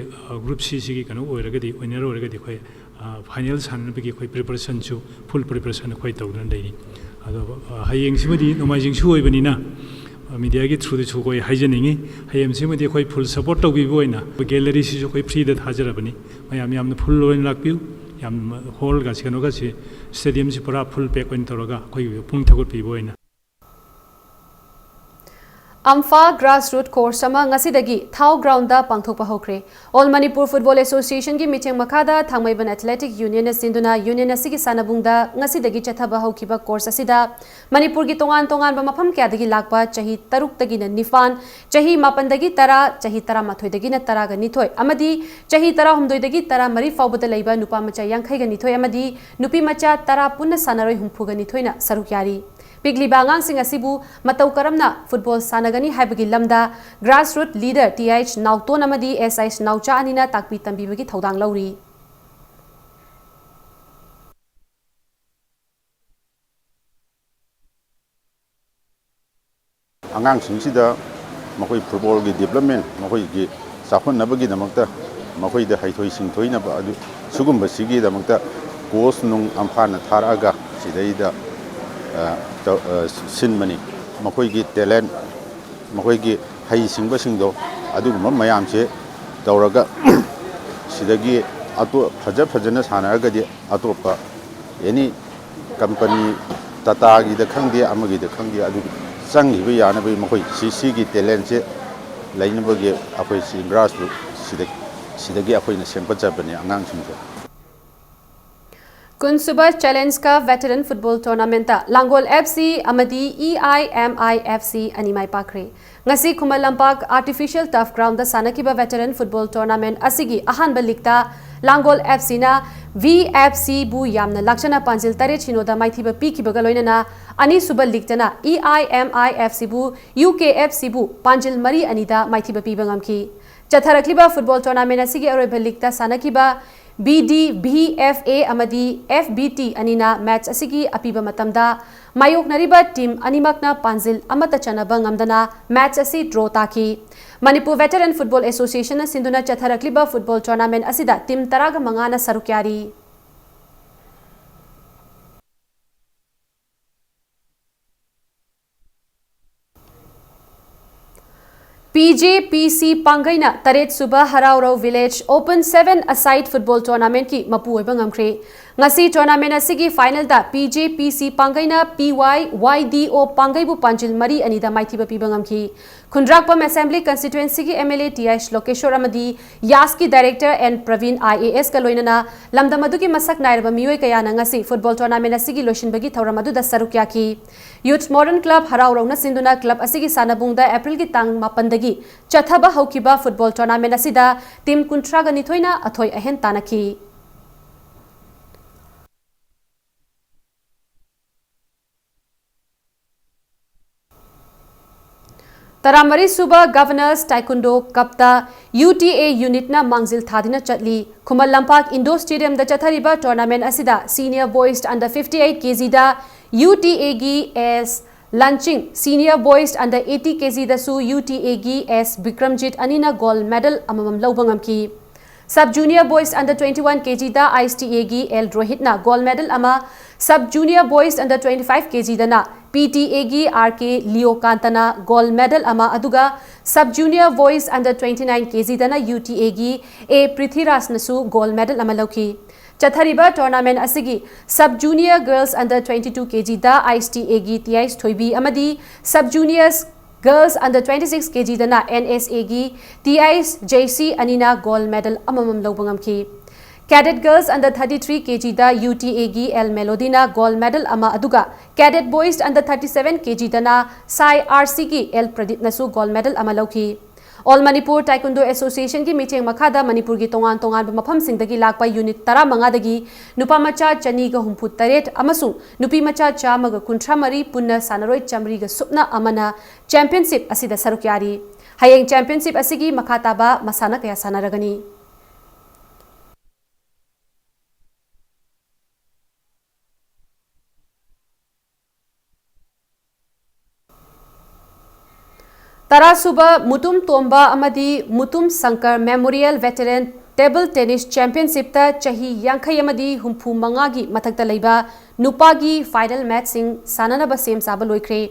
group ꯁꯤꯁꯤꯒꯤ ꯀꯩꯅꯣ ꯑꯣꯏꯔꯒꯗꯤ, ꯋꯤꯟꯅꯔ ꯑꯣꯏꯔꯒꯗꯤ ꯑꯩꯈꯣꯏ ꯐꯥꯏꯅꯦꯜ ꯁꯥꯟꯅꯅꯕꯒꯤ ꯑꯩꯈꯣꯏ ꯄ꯭ꯔꯤꯄꯔꯦꯁꯟꯁꯨ, ꯐꯨꯜ ꯄ꯭ꯔꯤꯄꯔꯦꯁꯟ ꯑꯩꯈꯣꯏ ꯇꯧꯗꯨꯅ ꯂꯩꯔꯤ꯫ ꯑꯗꯣ ꯍꯌꯦꯡꯁꯤꯃꯗꯤ ꯅꯣꯡꯃꯥꯏꯖꯤꯡꯁꯨ ꯑꯣꯏꯕꯅꯤꯅ ꯃꯤꯗꯤꯌꯥꯒꯤ ꯊ꯭ꯔꯨꯗꯁꯨ ꯑꯩꯈꯣꯏ ꯍꯥꯏꯖꯅꯤꯡꯉꯤ, ꯍꯌꯦꯡꯁꯤꯃꯗꯤ ꯑꯩꯈꯣꯏ ꯐꯨꯜ ꯁꯞꯄꯣꯔꯠ ꯇꯧꯕꯤꯕ ꯑꯣꯏꯅ ꯒꯦꯂꯔꯤꯁꯤꯁꯨ ꯑꯩꯈꯣꯏ ꯐ꯭ꯔꯤꯗ ꯊꯥꯖꯔꯕꯅꯤ꯫ ꯃꯌꯥꯝ ꯌꯥꯝꯅ ꯐꯨꯜ ꯑꯣꯏꯅ ꯂꯥꯛꯄꯤꯌꯨ, ꯌꯥꯝ ꯍꯣꯜꯒꯁꯤ, ꯀꯩꯅꯣꯒꯁꯤ, ꯁ꯭ꯇꯦꯗꯤꯌꯝꯁꯤ ꯄꯨꯔꯥ ꯐꯨꯜ ꯄꯦꯛ ꯑꯣꯏꯅ ꯇꯧꯔꯒ ꯑꯩꯈꯣꯏꯒꯤ ꯄꯨꯛꯅꯤꯡ ꯊꯧꯒꯠꯄꯤꯕ ꯑꯣꯏꯅ꯫ ꯑꯝꯐꯥ ꯒ꯭ꯔꯥꯁꯔꯨꯠ ꯀꯣꯔꯁ ꯑꯃ ꯉꯁꯤꯗꯒꯤ ꯊꯥꯎ ꯒ꯭ꯔꯥꯎꯟꯗ ꯄꯥꯡꯊꯣꯛꯄ ꯍꯧꯈ꯭ꯔꯦ꯫ ꯑꯣꯜ ꯃꯅꯤꯄꯨꯔ ꯐꯨꯠꯕꯣꯜ ꯑꯦꯁꯣꯁꯤꯌꯦꯁꯟꯒꯤ ꯃꯤꯠꯌꯦꯡ ꯃꯈꯥꯗ ꯊꯥꯡꯃꯩꯕꯟ ꯑꯦꯊꯂꯦꯇꯤꯛ ꯌꯨꯅꯤꯌꯟꯅ ꯁꯤꯟꯗꯨꯅ ꯌꯨꯅꯤꯌꯟ ꯑꯁꯤꯒꯤ ꯁꯥꯟꯅꯕꯨꯡꯗ ꯉꯁꯤꯗꯒꯤ ꯆꯠꯊꯕ ꯍꯧꯈꯤꯕ ꯀꯣꯔꯁ ꯑꯁꯤꯗ ꯃꯅꯤꯄꯨꯔꯒꯤ ꯇꯣꯉꯥꯟ ꯇꯣꯉꯥꯟꯕ ꯃꯐꯝ ꯀꯌꯥꯗꯒꯤ ꯂꯥꯛꯄ ꯆꯍꯤ ꯇꯔꯨꯛꯇꯒꯤꯅ ꯅꯤꯄꯥꯟ, ꯆꯍꯤ ꯃꯥꯄꯟꯗꯒꯤ ꯇꯔꯥ, ꯆꯍꯤ ꯇꯔꯥꯃꯥꯊꯣꯏꯗꯒꯤꯅ ꯇꯔꯥꯒ ꯅꯤꯊꯣꯏ ꯑꯃꯗꯤ ꯆꯍꯤ ꯇꯔꯥꯍꯨꯝꯗꯣꯏꯗꯒꯤ ꯇꯔꯥꯃꯔꯤ ꯐꯥꯎꯕꯗ ꯂꯩꯕ ꯅꯨꯄꯥ ꯃꯆꯥ ꯌꯥꯡꯈꯩꯒ ꯅꯤꯊꯣꯏ ꯑꯃꯗꯤ ꯅꯨꯄꯤ ꯃꯆꯥ ꯇꯔꯥ ꯄꯨꯟꯅ ꯁꯥꯟꯅꯔꯣꯏ ꯍꯨꯝꯐꯨꯒ ꯅꯤꯊꯣꯏꯅ ꯁꯔꯨꯛ ꯌꯥꯔꯤ꯫ ꯄꯤꯛꯂꯤꯕ ꯑꯉꯥꯡꯁꯤꯡ ꯑꯁꯤꯕꯨ ꯃꯇꯧ ꯀꯔꯝꯅ ꯐꯨꯠꯕꯣꯜ ꯁꯥꯟꯅꯒꯅꯤ ꯍꯥꯏꯕꯒꯤ ꯂꯝꯗ ꯒ꯭ꯔꯥꯁꯔꯨꯠ ꯂꯤꯗꯔ ꯇꯤ ꯑꯩꯆ ꯅꯥꯎꯇꯣꯟ ꯑꯃꯗꯤ ꯑꯦꯁ ꯑꯩꯆ ꯅꯥꯎꯆꯥ ꯑꯅꯤꯅ ꯇꯥꯛꯄꯤ ꯇꯝꯕꯤꯕꯒꯤ ꯊꯧꯗꯥꯡ ꯂꯧꯔꯤ꯫ ꯑꯉꯥꯡꯁꯤꯡꯁꯤꯗ ꯃꯈꯣꯏ ꯐꯨꯠꯕꯣꯜꯒꯤ ꯗꯤꯕ꯭ꯂꯞꯃꯦꯟ, ꯃꯈꯣꯏꯒꯤ ꯆꯥꯎꯈꯠꯅꯕꯒꯤꯗꯃꯛꯇ, ꯃꯈꯣꯏꯗ ꯍꯩꯊꯣꯏ ꯁꯤꯡꯊꯣꯏꯅꯕ ꯑꯗꯨ, ꯁꯤꯒꯨꯝꯕꯁꯤꯒꯤꯗꯃꯛꯇ ꯀꯣꯆ ꯅꯨꯡ ꯑꯝꯐꯥꯅ ꯊꯥꯔꯛꯑꯒ ꯁꯤꯗꯩꯗ, ꯑ, ꯇꯧ-, ꯑ, ꯁꯤꯟꯕꯅꯤ꯫ ꯃꯈꯣꯏꯒꯤ ꯇꯦꯂꯦꯟ, ꯃꯈꯣꯏꯒꯤ ꯍꯩꯁꯤꯡꯕꯁꯤꯡꯗꯣ, ꯑꯗꯨꯒꯨꯝꯕ ꯃꯌꯥꯝꯁꯦ ꯇꯧꯔꯒ ꯁꯤꯗꯒꯤ ꯑꯇꯣꯞ-, ꯐꯖ ꯐꯖꯅ ꯁꯥꯟꯅꯔꯒꯗꯤ ꯑꯇꯣꯞꯄ ꯑꯦꯅꯤ ꯀꯝꯄꯅꯤ, ꯇꯥꯇꯥꯒꯤꯗ ꯈꯪꯗꯦ, ꯑꯃꯒꯤꯗ ꯈꯪꯗꯦ, ꯑꯗꯨ ꯆꯪꯈꯤꯕ ꯌꯥꯅꯕꯒꯤ ꯃꯈꯣꯏ ꯁꯤ, ꯁꯤꯒꯤ ꯇꯦꯂꯦꯟꯁꯦ ꯂꯩꯅꯕꯒꯤ ꯑꯩꯈꯣꯏ ꯁꯤ ꯒ꯭ꯔꯥꯁꯔꯨꯠ ꯁꯤꯗ, ꯁꯤꯗꯒꯤ ꯑꯩꯈꯣꯏꯅ ꯁꯦꯝꯒꯠꯆꯕꯅꯦ ꯑꯉꯥꯡꯁꯤꯡꯁꯦ꯫ ꯀꯨꯟꯁꯨꯕ Challenge Cup Veteran Football Tournamentꯇ ꯂꯥꯡꯒꯣꯜ F C ꯑꯃꯗꯤ E I M I F C ꯑꯅꯤ ꯃꯥꯏ ꯄꯥꯛꯈ꯭ꯔꯦ꯫ ꯉꯁꯤ ꯈꯨꯃꯟ ꯂꯝꯄꯥꯛ Artificial Turf Groundꯗ ꯁꯥꯟꯅꯈꯤꯕ Veteran Football Tournament ꯑꯁꯤꯒꯤ ꯑꯍꯥꯟꯕ leagueꯇ ꯂꯥꯡꯒꯣꯜ F Cꯅ V F Cꯕꯨ ꯌꯥꯝꯅ ꯂꯥꯛꯆꯅ ꯄꯥꯟꯖꯤꯜ ꯇꯔꯦꯠ ꯁꯤꯅꯣꯗ ꯃꯥꯏꯊꯤꯕ ꯄꯤꯈꯤꯕꯒ ꯂꯣꯏꯅꯅ ꯑꯅꯤꯁꯨꯕ leagueꯇꯅ E I M I F Cꯕꯨ U K F Cꯕꯨ ꯄꯥꯟꯖꯤꯜ ꯃꯔꯤ ꯑꯅꯤꯗ ꯃꯥꯏꯊꯤꯕ ꯄꯤꯕ ꯉꯝꯈꯤ꯫ ꯆꯠꯊꯔꯛꯂꯤꯕ football tournament ꯑꯁꯤꯒꯤ ꯑꯔꯣꯏꯕ leagueꯇ ꯁꯥꯟꯅꯈꯤꯕ B D V F A ꯑꯃꯗꯤ F B T ꯑꯅꯤꯅ match ꯑꯁꯤꯒꯤ ꯑꯄꯤꯕ ꯃꯇꯝꯗ ꯃꯥꯌꯣꯛꯅꯔꯤꯕ team ꯑꯅꯤꯃꯛꯅ ꯄꯥꯟꯖꯤꯜ ꯑꯃꯠꯇ ꯆꯟꯅꯕ ꯉꯝꯗꯅ match ꯑꯁꯤ draw ꯇꯥꯈꯤ꯫ ꯃꯅꯤꯄꯨꯔ Veteran Football Associationꯅ ꯁꯤꯟꯗꯨꯅ ꯆꯠꯊꯔꯛꯂꯤꯕ football tournament ꯑꯁꯤꯗ team ꯇꯔꯥꯒ ꯃꯉꯥꯅ ꯁꯔꯨꯛ ꯌꯥꯔꯤ꯫ P J P C ꯄꯥꯡꯒꯩꯅ ꯇꯔꯦꯠ ꯁꯨꯕ ꯍꯔꯥꯎꯔꯧ Village Open Seven Aside Football Tournamentꯀꯤ ꯃꯄꯨ ꯑꯣꯏꯕ ꯉꯝꯈ꯭ꯔꯦ꯫ ꯉꯁꯤ tournament ꯑꯁꯤꯒꯤ finalꯗ P J P C ꯄꯥꯡꯒꯩꯅ P Y Y D O ꯄꯥꯡꯒꯩꯕꯨ ꯄꯥꯟꯖꯤꯜ ꯃꯔꯤ ꯑꯅꯤꯗ ꯃꯥꯏꯊꯤꯕ ꯄꯤꯕ ꯉꯝꯈꯤ꯫ ꯈꯨꯟꯗ꯭ꯔꯥꯛꯄꯝ Assembly Constituencyꯒꯤ M L A T H ꯂꯣꯀꯦꯁꯣꯔ ꯑꯃꯗꯤ ꯌꯥꯁꯀꯤ Director N Praveen I A Sꯀ ꯂꯣꯏꯅꯅ ꯂꯝꯗꯝ ꯑꯗꯨꯒꯤ ꯃꯁꯛ ꯅꯥꯏꯔꯕ ꯃꯤꯑꯣꯏ ꯀꯌꯥꯅ ꯉꯁꯤ football tournament ꯑꯁꯤꯒꯤ ꯂꯣꯏꯁꯤꯟꯕꯒꯤ ꯊꯧꯔꯝ ꯑꯗꯨꯗ ꯁꯔꯨꯛ ꯌꯥꯈꯤ꯫ Youth Modern Club ꯍꯔꯥꯎꯔꯧꯅ ꯁꯤꯟꯗꯨꯅ club ꯑꯁꯤꯒꯤ ꯁꯥꯟꯅꯕꯨꯡꯗ Aprilꯒꯤ ꯇꯥꯡ ꯃꯥꯄꯟꯗꯒꯤ ꯆꯠꯊꯕ ꯍꯧꯈꯤꯕ football tournament ꯑꯁꯤꯗ team ꯀꯨꯟꯊ꯭ꯔꯥꯒ ꯅꯤꯊꯣꯏꯅ ꯑꯊꯣꯏ ꯑꯍꯦꯟ ꯇꯥꯟꯅꯈꯤ꯫ ꯇꯔꯥꯃꯔꯤ ꯁꯨꯕ Governors Taekwondo Cupꯇ U T A unitꯅ ꯃꯥꯡꯖꯤꯜ ꯊꯥꯗꯨꯅ ꯆꯠꯂꯤ꯫ ꯈꯨꯃꯟ ꯂꯝꯄꯥꯛ Indoor Stadiumꯗ ꯆꯠꯊꯔꯤꯕ tournament ꯑꯁꯤꯗ senior boys under fifty-eight kgꯗ U T Aꯒꯤ S Lanching, senior boys under eighty kgꯗꯁꯨ U T Aꯒꯤ S Bikramjit ꯑꯅꯤꯅ gold medal ꯑꯃꯃꯝ ꯂꯧꯕ ꯉꯝꯈꯤ꯫ Sub Junior Boys under twenty-one kgꯗ I S T Aꯒꯤ L Rohitꯅ gold medal ꯑꯃ, Sub Junior Boys under twenty-five kgꯗꯅ P T Aꯒꯤ R K Leokantꯅ gold medal ꯑꯃ, ꯑꯗꯨꯒ Sub Junior Boys under twenty-nine kgꯗꯅ U T Aꯒꯤ A Prithvirajꯅꯁꯨ gold medal ꯑꯃ ꯂꯧꯈꯤ꯫ ꯆꯠꯊꯔꯤꯕ tournament ꯑꯁꯤꯒꯤ Sub Junior Girls under twenty-two kgꯗ I S T Aꯒꯤ T I S ꯊꯣꯏꯕꯤ ꯑꯃꯗꯤ Sub Juniors Girls under twenty-six kgꯗꯅ N S Aꯒꯤ T I S J C ꯑꯅꯤꯅ gold medal ꯑꯃꯃꯝ ꯂꯧꯕ ꯉꯝꯈꯤ꯫ Cadet Girls Under thirty three K G the U T A ꯒꯤ L Melody ꯅ gold medal ꯑꯃ, ꯑꯗꯨꯒ Cadet Boys Under thirty seven K G ꯗꯅ ꯁꯥꯏ R C ꯒꯤ L Pradeep ꯅꯁꯨ gold medal ꯑꯃ ꯂꯧꯈꯤ꯫ All Manipur Taekwondo Association ꯒꯤ ꯃꯤꯠꯌꯦꯡ ꯃꯈꯥꯗ ꯃꯅꯤꯄꯨꯔꯒꯤ ꯇꯣꯉꯥꯟ ꯇꯣꯉꯥꯟꯕ ꯃꯐꯝꯁꯤꯡꯗꯒꯤ ꯂꯥꯛꯄ unit ꯇꯔꯥꯃꯉꯥꯗꯒꯤ ꯅꯨꯄꯥ ꯃꯆꯥ ꯆꯅꯤꯒ ꯍꯨꯝꯐꯨ ꯇꯔꯦꯠ ꯑꯃꯁꯨꯡ ꯅꯨꯄꯤ ꯃꯆꯥ ꯆꯥꯝꯃꯒ ꯀꯨꯟꯊ꯭ꯔꯥ ꯃꯔꯤ, ꯄꯨꯟꯅ ꯁꯥꯟꯅꯔꯣꯏ ꯆꯥꯃꯔꯤꯒ ꯁꯨꯞꯅ ꯑꯃꯅ championship ꯑꯁꯤꯗ ꯁꯔꯨꯛ ꯌꯥꯔꯤ꯫ ꯍꯌꯦꯡ championship ꯑꯁꯤꯒꯤ ꯃꯈꯥ ꯇꯥꯕ ꯃꯁꯥꯟꯅ ꯀꯌꯥ ꯁꯥꯟꯅꯔꯒꯅꯤ꯫ ꯇꯔꯥꯁꯨꯕ ꯃꯨꯇꯨꯝ ꯇꯣꯝꯕ ꯑꯃꯗꯤ Mutum Shankar Memorial Veteran Table Tennis Championship ꯇ ꯆꯍꯤ ꯌꯥꯡꯈꯩ ꯑꯃꯗꯤ ꯍꯨꯝꯐꯨ ꯃꯉꯥꯒꯤ ꯃꯊꯛꯇ ꯂꯩꯕ ꯅꯨꯄꯥꯒꯤ final match ꯁꯤꯡ ꯁꯥꯟꯅꯅꯕ ꯁꯦꯝ ꯁꯥꯕ ꯂꯣꯏꯈ꯭ꯔꯦ꯫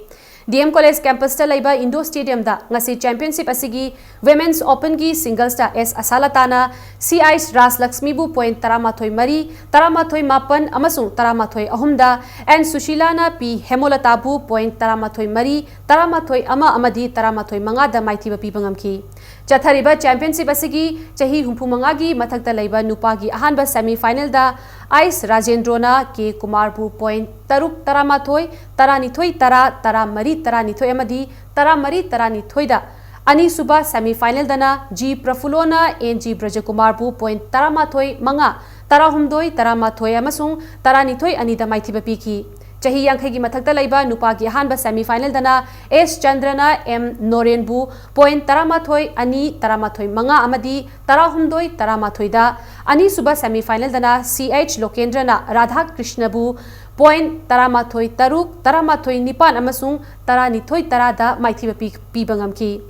D M College campus ꯇ ꯂꯩꯕ indoor stadium ꯗ ꯉꯁꯤ championship ꯑꯁꯤꯒꯤ Women's Open ꯒꯤ singles ꯇ S ꯑꯁꯥꯂꯇꯥꯅ C H ꯔꯥꯖꯂꯛꯁꯃꯤꯕꯨ point ꯇꯔꯥꯃꯥꯊꯣꯏ ꯃꯔꯤ, ꯇꯔꯥꯃꯥꯊꯣꯏ ꯃꯥꯄꯟ ꯑꯃꯁꯨꯡ ꯇꯔꯥꯃꯥꯊꯣꯏ ꯑꯍꯨꯝꯗ, N ꯁꯨꯁꯤꯂꯥꯅ P ꯍꯦꯃꯣꯂꯇꯥꯕꯨ point ꯇꯔꯥꯃꯥꯊꯣꯏ ꯃꯔꯤ, ꯇꯔꯥꯃꯥꯊꯣꯏ ꯑꯃ ꯑꯃꯗꯤ ꯇꯔꯥꯃꯥꯊꯣꯏ ꯃꯉꯥꯗ ꯃꯥꯏꯊꯤꯕ ꯄꯤꯕ ꯉꯝꯈꯤ꯫ ꯆꯠꯊꯔꯤꯕ championship ꯑꯁꯤꯒꯤ ꯆꯍꯤ ꯍꯨꯝꯐꯨ ꯃꯉꯥꯒꯤ ꯃꯊꯛꯇ ꯂꯩꯕ ꯅꯨꯄꯥꯒꯤ ꯑꯍꯥꯟꯕ semi final ꯗ ꯑꯥꯏꯁ ꯔꯥꯖꯦꯟꯗ꯭ꯔꯣꯅ K ꯀꯨꯃꯥꯔꯕꯨ point ꯇꯔꯨꯛ, ꯇꯔꯥꯃꯥꯊꯣꯏ, ꯇꯔꯥꯅꯤꯊꯣꯏ, ꯇꯔꯥ, ꯇꯔꯥꯃꯔꯤ, ꯇꯔꯥꯅꯤꯊꯣꯏ ꯑꯃꯗꯤ ꯇꯔꯥꯃꯔꯤ, ꯇꯔꯥꯅꯤꯊꯣꯏꯗ, ꯑꯅꯤꯁꯨꯕ semi final ꯗꯅ G ꯄ꯭ꯔꯐꯨꯂꯣꯅ N G ꯕ꯭ꯔꯖꯀꯨꯃꯥꯔꯕꯨ point ꯇꯔꯥꯃꯥꯊꯣꯏ ꯃꯉꯥ, ꯇꯔꯥꯍꯨꯝꯗꯣꯏ, ꯇꯔꯥꯃꯥꯊꯣꯏ ꯑꯃꯁꯨꯡ ꯇꯔꯥꯅꯤꯊꯣꯏ ꯑꯅꯤꯗ ꯃꯥꯏꯊꯤꯕ ꯄꯤꯈꯤ꯫ ꯆꯍꯤ ꯌꯥꯡꯈꯩꯒꯤ ꯃꯊꯛꯇ ꯂꯩꯕ ꯅꯨꯄꯥꯒꯤ ꯑꯍꯥꯟꯕ semi final ꯗꯅ S ꯆꯟꯗ꯭ꯔꯅ M ꯅꯣꯔꯦꯟꯕꯨ point ꯇꯔꯥꯃꯥꯊꯣꯏ ꯑꯅꯤ, ꯇꯔꯥꯃꯥꯊꯣꯏ ꯃꯉꯥ ꯑꯃꯗꯤ ꯇꯔꯥꯍꯨꯝꯗꯣꯏ ꯇꯔꯥꯃꯥꯊꯣꯏꯗ, ꯑꯅꯤꯁꯨꯕ semi final ꯗꯅ C H ꯂꯣꯀꯦꯟꯗ꯭ꯔꯅ ꯔꯥꯙꯥ ꯀ꯭ꯔꯤꯁꯅꯕꯨ point ꯇꯔꯥꯃꯥꯊꯣꯏ ꯇꯔꯨꯛ, ꯇꯔꯥꯃꯥꯊꯣꯏ ꯅꯤꯄꯥꯟ ꯑꯃꯁꯨꯡ ꯇꯔꯥꯅꯤꯊꯣꯏ ꯇꯔꯥꯗ ꯃꯥꯏꯊꯤꯕ ꯄꯤ-, ꯄꯤꯕ ꯉꯝꯈꯤ꯫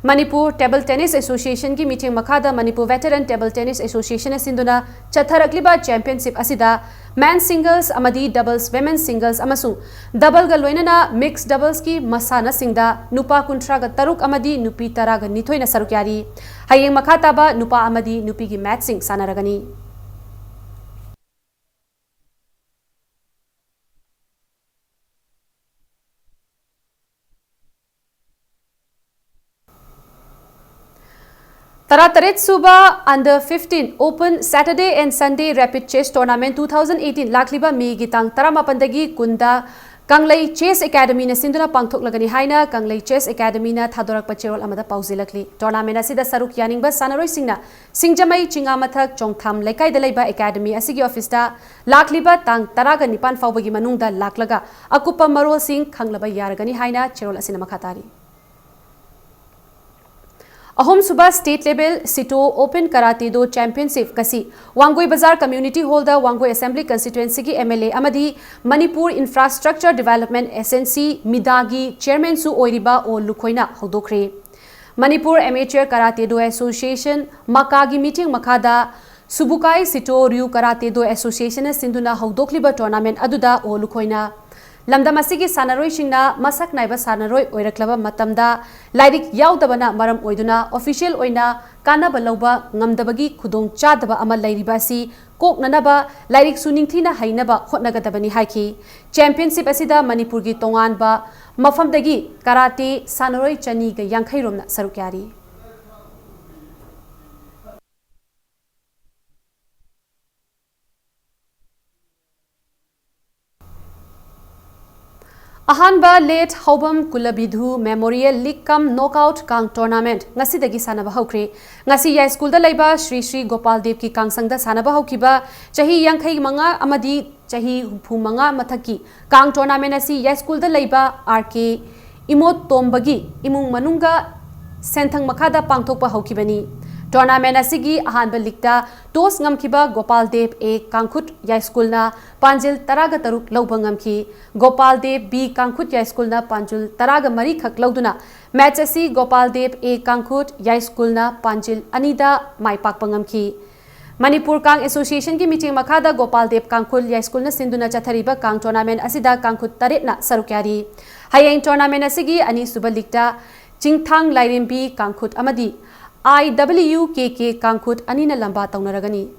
Manipur Table Tennis Association ꯒꯤ ꯃꯤꯠꯌꯦꯡ ꯃꯈꯥꯗ Manipur Veteran Table Tennis Association ꯅ ꯁꯤꯟꯗꯨꯅ ꯆꯠꯊꯔꯛꯂꯤꯕ championship ꯑꯁꯤꯗ men's singles ꯑꯃꯗꯤ doubles, women's singles ꯑꯃꯁꯨꯡ double ꯒ ꯂꯣꯏꯅꯅ mixed doubles ꯀꯤ ꯃꯁꯥꯟꯅꯁꯤꯡꯗ ꯅꯨꯄꯥ ꯀꯨꯟꯊ꯭ꯔꯥꯒ ꯇꯔꯨꯛ ꯑꯃꯗꯤ ꯅꯨꯄꯤ ꯇꯔꯥꯒ ꯅꯤꯊꯣꯏꯅ ꯁꯔꯨꯛ ꯌꯥꯔꯤ꯫ ꯍꯌꯦꯡ ꯃꯈꯥ ꯇꯥꯕ ꯅꯨꯄꯥ ꯑꯃꯗꯤ ꯅꯨꯄꯤꯒꯤ match ꯁꯤꯡ ꯁꯥꯟꯅꯔꯒꯅꯤ꯫ ꯇꯔꯥꯇꯔꯦꯠ ꯁꯨꯕ Under fifteen Open Saturday and Sunday Rapid Chess Tournament two thousand eighteen ꯂꯥꯛꯂꯤꯕ ꯃꯦꯒꯤ ꯇꯥꯡ ꯇꯔꯥꯃꯥꯄꯟꯗꯒꯤ ꯀꯨꯟꯗ ꯀꯪꯂꯩ Chess Academyꯅ ꯁꯤꯟꯗꯨꯅ ꯄꯥꯡꯊꯣꯛꯂꯒꯅꯤ ꯍꯥꯏꯅ ꯀꯪꯂꯩ Chess Academyꯅ ꯊꯥꯗꯣꯔꯛꯄ ꯆꯦꯔꯣꯜ ꯑꯃꯗ ꯄꯥꯎꯖꯦꯜꯂꯛꯂꯤ꯫ Tournamentꯑꯁꯤꯗ ꯁꯔꯨꯛ ꯌꯥꯅꯤꯡꯕ ꯁꯥꯟꯅꯔꯣꯏꯁꯤꯡꯅ ꯁꯤꯡꯖꯃꯩ ꯆꯤꯉꯥꯃꯊꯛ ꯆꯣꯡꯊꯥꯝ ꯂꯩꯀꯥꯏꯗ ꯂꯩꯕ Academy ꯑꯁꯤꯒꯤ officeꯇ ꯂꯥꯛꯂꯤꯕ ꯇꯥꯡ ꯇꯔꯥꯒ ꯅꯤꯄꯥꯟ ꯐꯥꯎꯕꯒꯤ ꯃꯅꯨꯡꯗ ꯂꯥꯛꯂꯒ ꯑꯀꯨꯞꯄ ꯃꯔꯣꯜꯁꯤꯡ ꯈꯪꯂꯕ ꯌꯥꯔꯒꯅꯤ ꯍꯥꯏꯅ ꯆꯦꯔꯣꯜ ꯑꯁꯤꯅ ꯃꯈꯥ ꯇꯥꯔꯤ꯫ ꯑꯍꯨꯝꯁꯨꯕ State Level Sito Open Karate Do Championship ꯉꯁꯤ ꯋꯥꯡꯒꯣꯏ ꯕꯖꯥꯔ Community Hallꯗ ꯋꯥꯡꯒꯣꯏ Assembly Constituencyꯒꯤ MLA ꯑꯃꯗꯤ Manipur Infrastructure Development Agency, MIDAꯒꯤ chairmanꯁꯨ ꯑꯣꯏꯔꯤꯕ ꯑꯣ ꯂꯨꯈꯣꯏꯅ ꯍꯧꯗꯣꯛꯈ꯭ꯔꯦ꯫ Manipur Amateur Karate Do Association, MAKAꯒꯤ ꯃꯤꯠꯌꯦꯡ ꯃꯈꯥꯗ Subukai Sito Ryu Karate Do Associationꯅ ꯁꯤꯟꯗꯨꯅ ꯍꯧꯗꯣꯛꯂꯤꯕ tournament ꯑꯗꯨꯗ ꯑꯣ ꯂꯨꯈꯣꯏꯅ ꯂꯝꯗꯝ ꯑꯁꯤꯒꯤ ꯁꯥꯟꯅꯔꯣꯏꯁꯤꯡꯅ ꯃꯁꯛ ꯅꯥꯏꯕ ꯁꯥꯟꯅꯔꯣꯏ ꯑꯣꯏꯔꯛꯂꯕ ꯃꯇꯝꯗ ꯂꯥꯏꯔꯤꯛ ꯌꯥꯎꯗꯕꯅ ꯃꯔꯝ ꯑꯣꯏꯗꯨꯅ official ꯑꯣꯏꯅ ꯀꯥꯟꯅꯕ ꯂꯧꯕ ꯉꯝꯗꯕꯒꯤ ꯈꯨꯗꯣꯡꯆꯥꯗꯕ ꯑꯃ ꯂꯩꯔꯤꯕ ꯑꯁꯤ ꯀꯣꯛꯅꯅꯕ ꯂꯥꯏꯔꯤꯛꯁꯨ ꯅꯤꯡꯊꯤꯅ ꯍꯩꯅꯕ ꯍꯣꯠꯅꯒꯗꯕꯅꯤ ꯍꯥꯏꯈꯤ꯫ Championship ꯑꯁꯤꯗ ꯃꯅꯤꯄꯨꯔꯒꯤ ꯇꯣꯉꯥꯟꯕ ꯃꯐꯝꯗꯒꯤ ꯀꯔꯥꯇꯦ ꯁꯥꯟꯅꯔꯣꯏ ꯆꯅꯤꯒ ꯌꯥꯡꯈꯩ ꯔꯣꯝꯅ ꯁꯔꯨꯛ ꯌꯥꯔꯤ꯫ ꯑꯍꯥꯟꯕ Late ꯍꯧꯕꯝ ꯀꯨꯂꯕꯤꯙꯨ Memorial League cum Knockout ꯀꯥꯡ Tournament ꯉꯁꯤꯗꯒꯤ ꯁꯥꯟꯅꯕ ꯍꯧꯈ꯭ꯔꯦ꯫ ꯉꯁꯤ ꯌꯥꯏꯁ꯭ꯀꯨꯜꯗ ꯂꯩꯕ ꯁ꯭ꯔꯤ ꯁ꯭ꯔꯤ ꯒꯣꯄꯥꯜ ꯗꯦꯕꯀꯤ ꯀꯥꯡꯁꯪꯗ ꯁꯥꯟꯅꯕ ꯍꯧꯈꯤꯕ ꯆꯍꯤ ꯌꯥꯡꯈꯩ ꯃꯉꯥ ꯑꯃꯗꯤ ꯆꯍꯤ ꯍꯨꯝꯐꯨ ꯃꯉꯥ ꯃꯊꯛꯀꯤ ꯀꯥꯡ tournament ꯑꯁꯤ ꯌꯥꯏꯁ꯭ꯀꯨꯜꯗ ꯂꯩꯕ ꯑꯥꯔ ꯀꯦ ꯏꯃꯣꯠꯇꯣꯝꯕꯒꯤ ꯏꯃꯨꯡ ꯃꯅꯨꯡꯒ ꯁꯦꯟꯊꯪ ꯃꯈꯥꯗ ꯄꯥꯡꯊꯣꯛꯄ ꯍꯧꯈꯤꯕꯅꯤ꯫ Tournament ꯑꯁꯤꯒꯤ ꯑꯍꯥꯟꯕ leagueꯇ toss ꯉꯝꯈꯤꯕ ꯒꯣꯄꯥꯜ ꯗꯦꯕ A ꯀꯥꯡꯈꯨꯠ ꯌꯥꯏꯁ꯭ꯀꯨꯜꯅ ꯄꯥꯟꯖꯤꯜ ꯇꯔꯥꯒ ꯇꯔꯨꯛ ꯂꯧꯕ ꯉꯝꯈꯤ꯫ ꯒꯣꯄꯥꯜ ꯗꯦꯕ B ꯀꯥꯡꯈꯨꯠ ꯌꯥꯏꯁ꯭ꯀꯨꯜꯅ ꯄꯥꯟꯖꯤꯜ ꯇꯔꯥꯒ ꯃꯔꯤ ꯈꯛ ꯂꯧꯗꯨꯅ match ꯑꯁꯤ ꯒꯣꯄꯥꯜ ꯗꯦꯕ A ꯀꯥꯡꯈꯨꯠ ꯌꯥꯏꯁ꯭ꯀꯨꯜꯅ ꯄꯥꯟꯖꯤꯜ ꯑꯅꯤꯗ ꯃꯥꯏ ꯄꯥꯛꯄ ꯉꯝꯈꯤ꯫ ꯃꯅꯤꯄꯨꯔ ꯀꯥꯡ Associationꯒꯤ ꯃꯤꯠꯌꯦꯡ ꯃꯈꯥꯗ ꯒꯣꯄꯥꯜ ꯗꯦꯕ ꯀꯥꯡꯈꯨꯜ ꯌꯥꯏꯁ꯭ꯀꯨꯜꯅ ꯁꯤꯟꯗꯨꯅ ꯆꯠꯊꯔꯤꯕ ꯀꯥꯡ tournament ꯑꯁꯤꯗ ꯀꯥꯡꯈꯨꯠ ꯇꯔꯦꯠꯅ ꯁꯔꯨꯛ ꯌꯥꯔꯤ꯫ ꯍꯌꯦꯡ tournament ꯑꯁꯤꯒꯤ ꯑꯅꯤꯁꯨꯕ leagueꯇ ꯆꯤꯡꯊꯥꯡ ꯂꯥꯏꯔꯦꯝꯕꯤ ꯀꯥꯡꯈꯨꯠ ꯑꯃꯗꯤ I W K K ꯀꯥꯡꯈꯨꯠ ꯑꯅꯤꯅ ꯂꯝꯕꯥ ꯇꯧꯅꯔꯒꯅꯤ꯫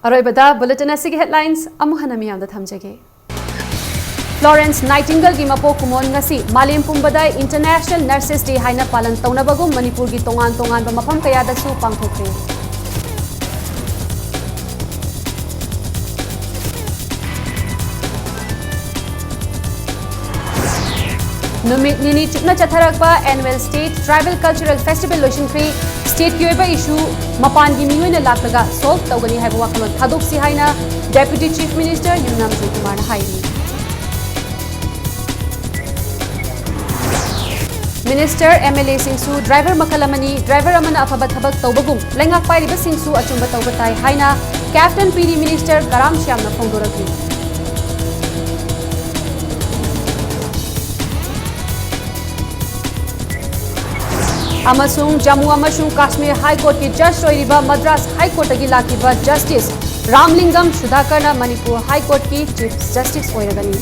ꯑꯔꯣꯏꯕꯗ ꯕꯨꯂꯦꯇꯤꯟ ꯑꯁꯤꯒꯤ ꯍꯦꯗꯂꯥꯏꯟꯁ ꯑꯃꯨꯛ ꯍꯟꯅ ꯃꯤꯌꯥꯝꯗ ꯊꯝꯖꯒꯦ꯫ ꯐ꯭ꯂꯣꯔꯦꯟꯁ ꯅꯥꯏꯇꯤꯡꯒꯜꯒꯤ ꯃꯄꯣꯛ ꯀꯨꯝꯑꯣꯟ ꯉꯁꯤ ꯃꯥꯂꯦꯝ ꯄꯨꯝꯕꯗ ꯏꯟꯇꯔꯅꯦꯁꯅꯦꯜ ꯅꯔꯁꯦꯁ ꯗꯦ ꯍꯥꯏꯅ ꯄꯥꯂꯟ ꯇꯧꯅꯕꯒꯨꯝ ꯃꯅꯤꯄꯨꯔꯒꯤ ꯇꯣꯉꯥꯟ ꯇꯣꯉꯥꯟꯕ ꯃꯐꯝ ꯀꯌꯥꯗꯁꯨ ꯄꯥꯡꯊꯣꯛꯈ꯭ꯔꯦ꯫ ꯅꯨꯃꯤꯠ ꯅꯤꯅꯤ ꯆꯨꯞꯅ ꯆꯠꯊꯔꯛꯄ annual state tribal cultural festival ꯂꯣꯏꯁꯤꯟꯈ꯭ꯔꯦ꯫ ꯁ꯭ꯇꯦꯠꯀꯤ ꯑꯣꯏꯕ ꯏꯁꯨ ꯃꯄꯥꯟꯒꯤ ꯃꯤꯑꯣꯏꯅ ꯂꯥꯛꯂꯒ ꯁꯣꯜꯚ ꯇꯧꯒꯅꯤ ꯍꯥꯏꯕ ꯋꯥꯈꯜꯂꯣꯟ ꯊꯥꯗꯣꯛꯁꯤ ꯍꯥꯏꯅ ꯗꯦꯄ꯭ꯌꯨꯇꯤ ꯆꯤꯐ ꯃꯤꯅꯤꯁꯇꯔ ꯌꯨꯝꯅꯥꯝ ꯖꯣꯏꯀꯨꯃꯥꯔꯅ ꯍꯥꯏꯔꯤ꯫ ꯃꯤꯅꯤꯁꯇꯔ, ꯑꯦꯝ ꯑꯦꯜ ꯑꯦꯁꯤꯡꯁꯨ ꯗ꯭ꯔꯥꯏꯚꯔ ꯃꯈꯜ ꯑꯃꯅꯤ, ꯗ꯭ꯔꯥꯏꯚꯔ ꯑꯃꯅ ꯑꯐꯕ ꯊꯕꯛ ꯇꯧꯕꯒꯨꯝ ꯂꯩꯉꯥꯛ ꯄꯥꯏꯔꯤꯕꯁꯤꯡꯁꯨ ꯑꯆꯨꯝꯕ ꯇꯧꯕ ꯇꯥꯏ ꯍꯥꯏꯅ ꯀꯦꯞꯇꯦꯟ ꯄꯤ ꯗꯤ ꯃꯤꯅꯤꯁꯇꯔ ꯀꯔꯥꯝ ꯁ꯭ꯌꯥꯝꯅ ꯐꯣꯡꯗꯣꯔꯛꯂꯤ꯫ ꯑꯃꯁꯨꯡ ꯖꯝꯃꯨ ꯑꯃꯁꯨꯡ ꯀꯥꯁꯃꯤꯔ ꯍꯥꯏ ꯀꯣꯔꯠꯀꯤ ꯖꯖ ꯑꯣꯏꯔꯤꯕ ꯃꯗ꯭ꯔꯥꯁ ꯍꯥꯏ ꯀꯣꯔꯠꯇꯒꯤ ꯂꯥꯛꯈꯤꯕ ꯖꯁꯇꯤꯁ ꯔꯥꯝꯂꯤꯡꯒꯝ ꯁꯨꯙꯥꯀꯔꯅ ꯃꯅꯤꯄꯨꯔ ꯍꯥꯏ ꯀꯣꯔꯠꯀꯤ ꯆꯤꯐ ꯖꯁꯇꯤꯁ ꯑꯣꯏꯔꯒꯅꯤ꯫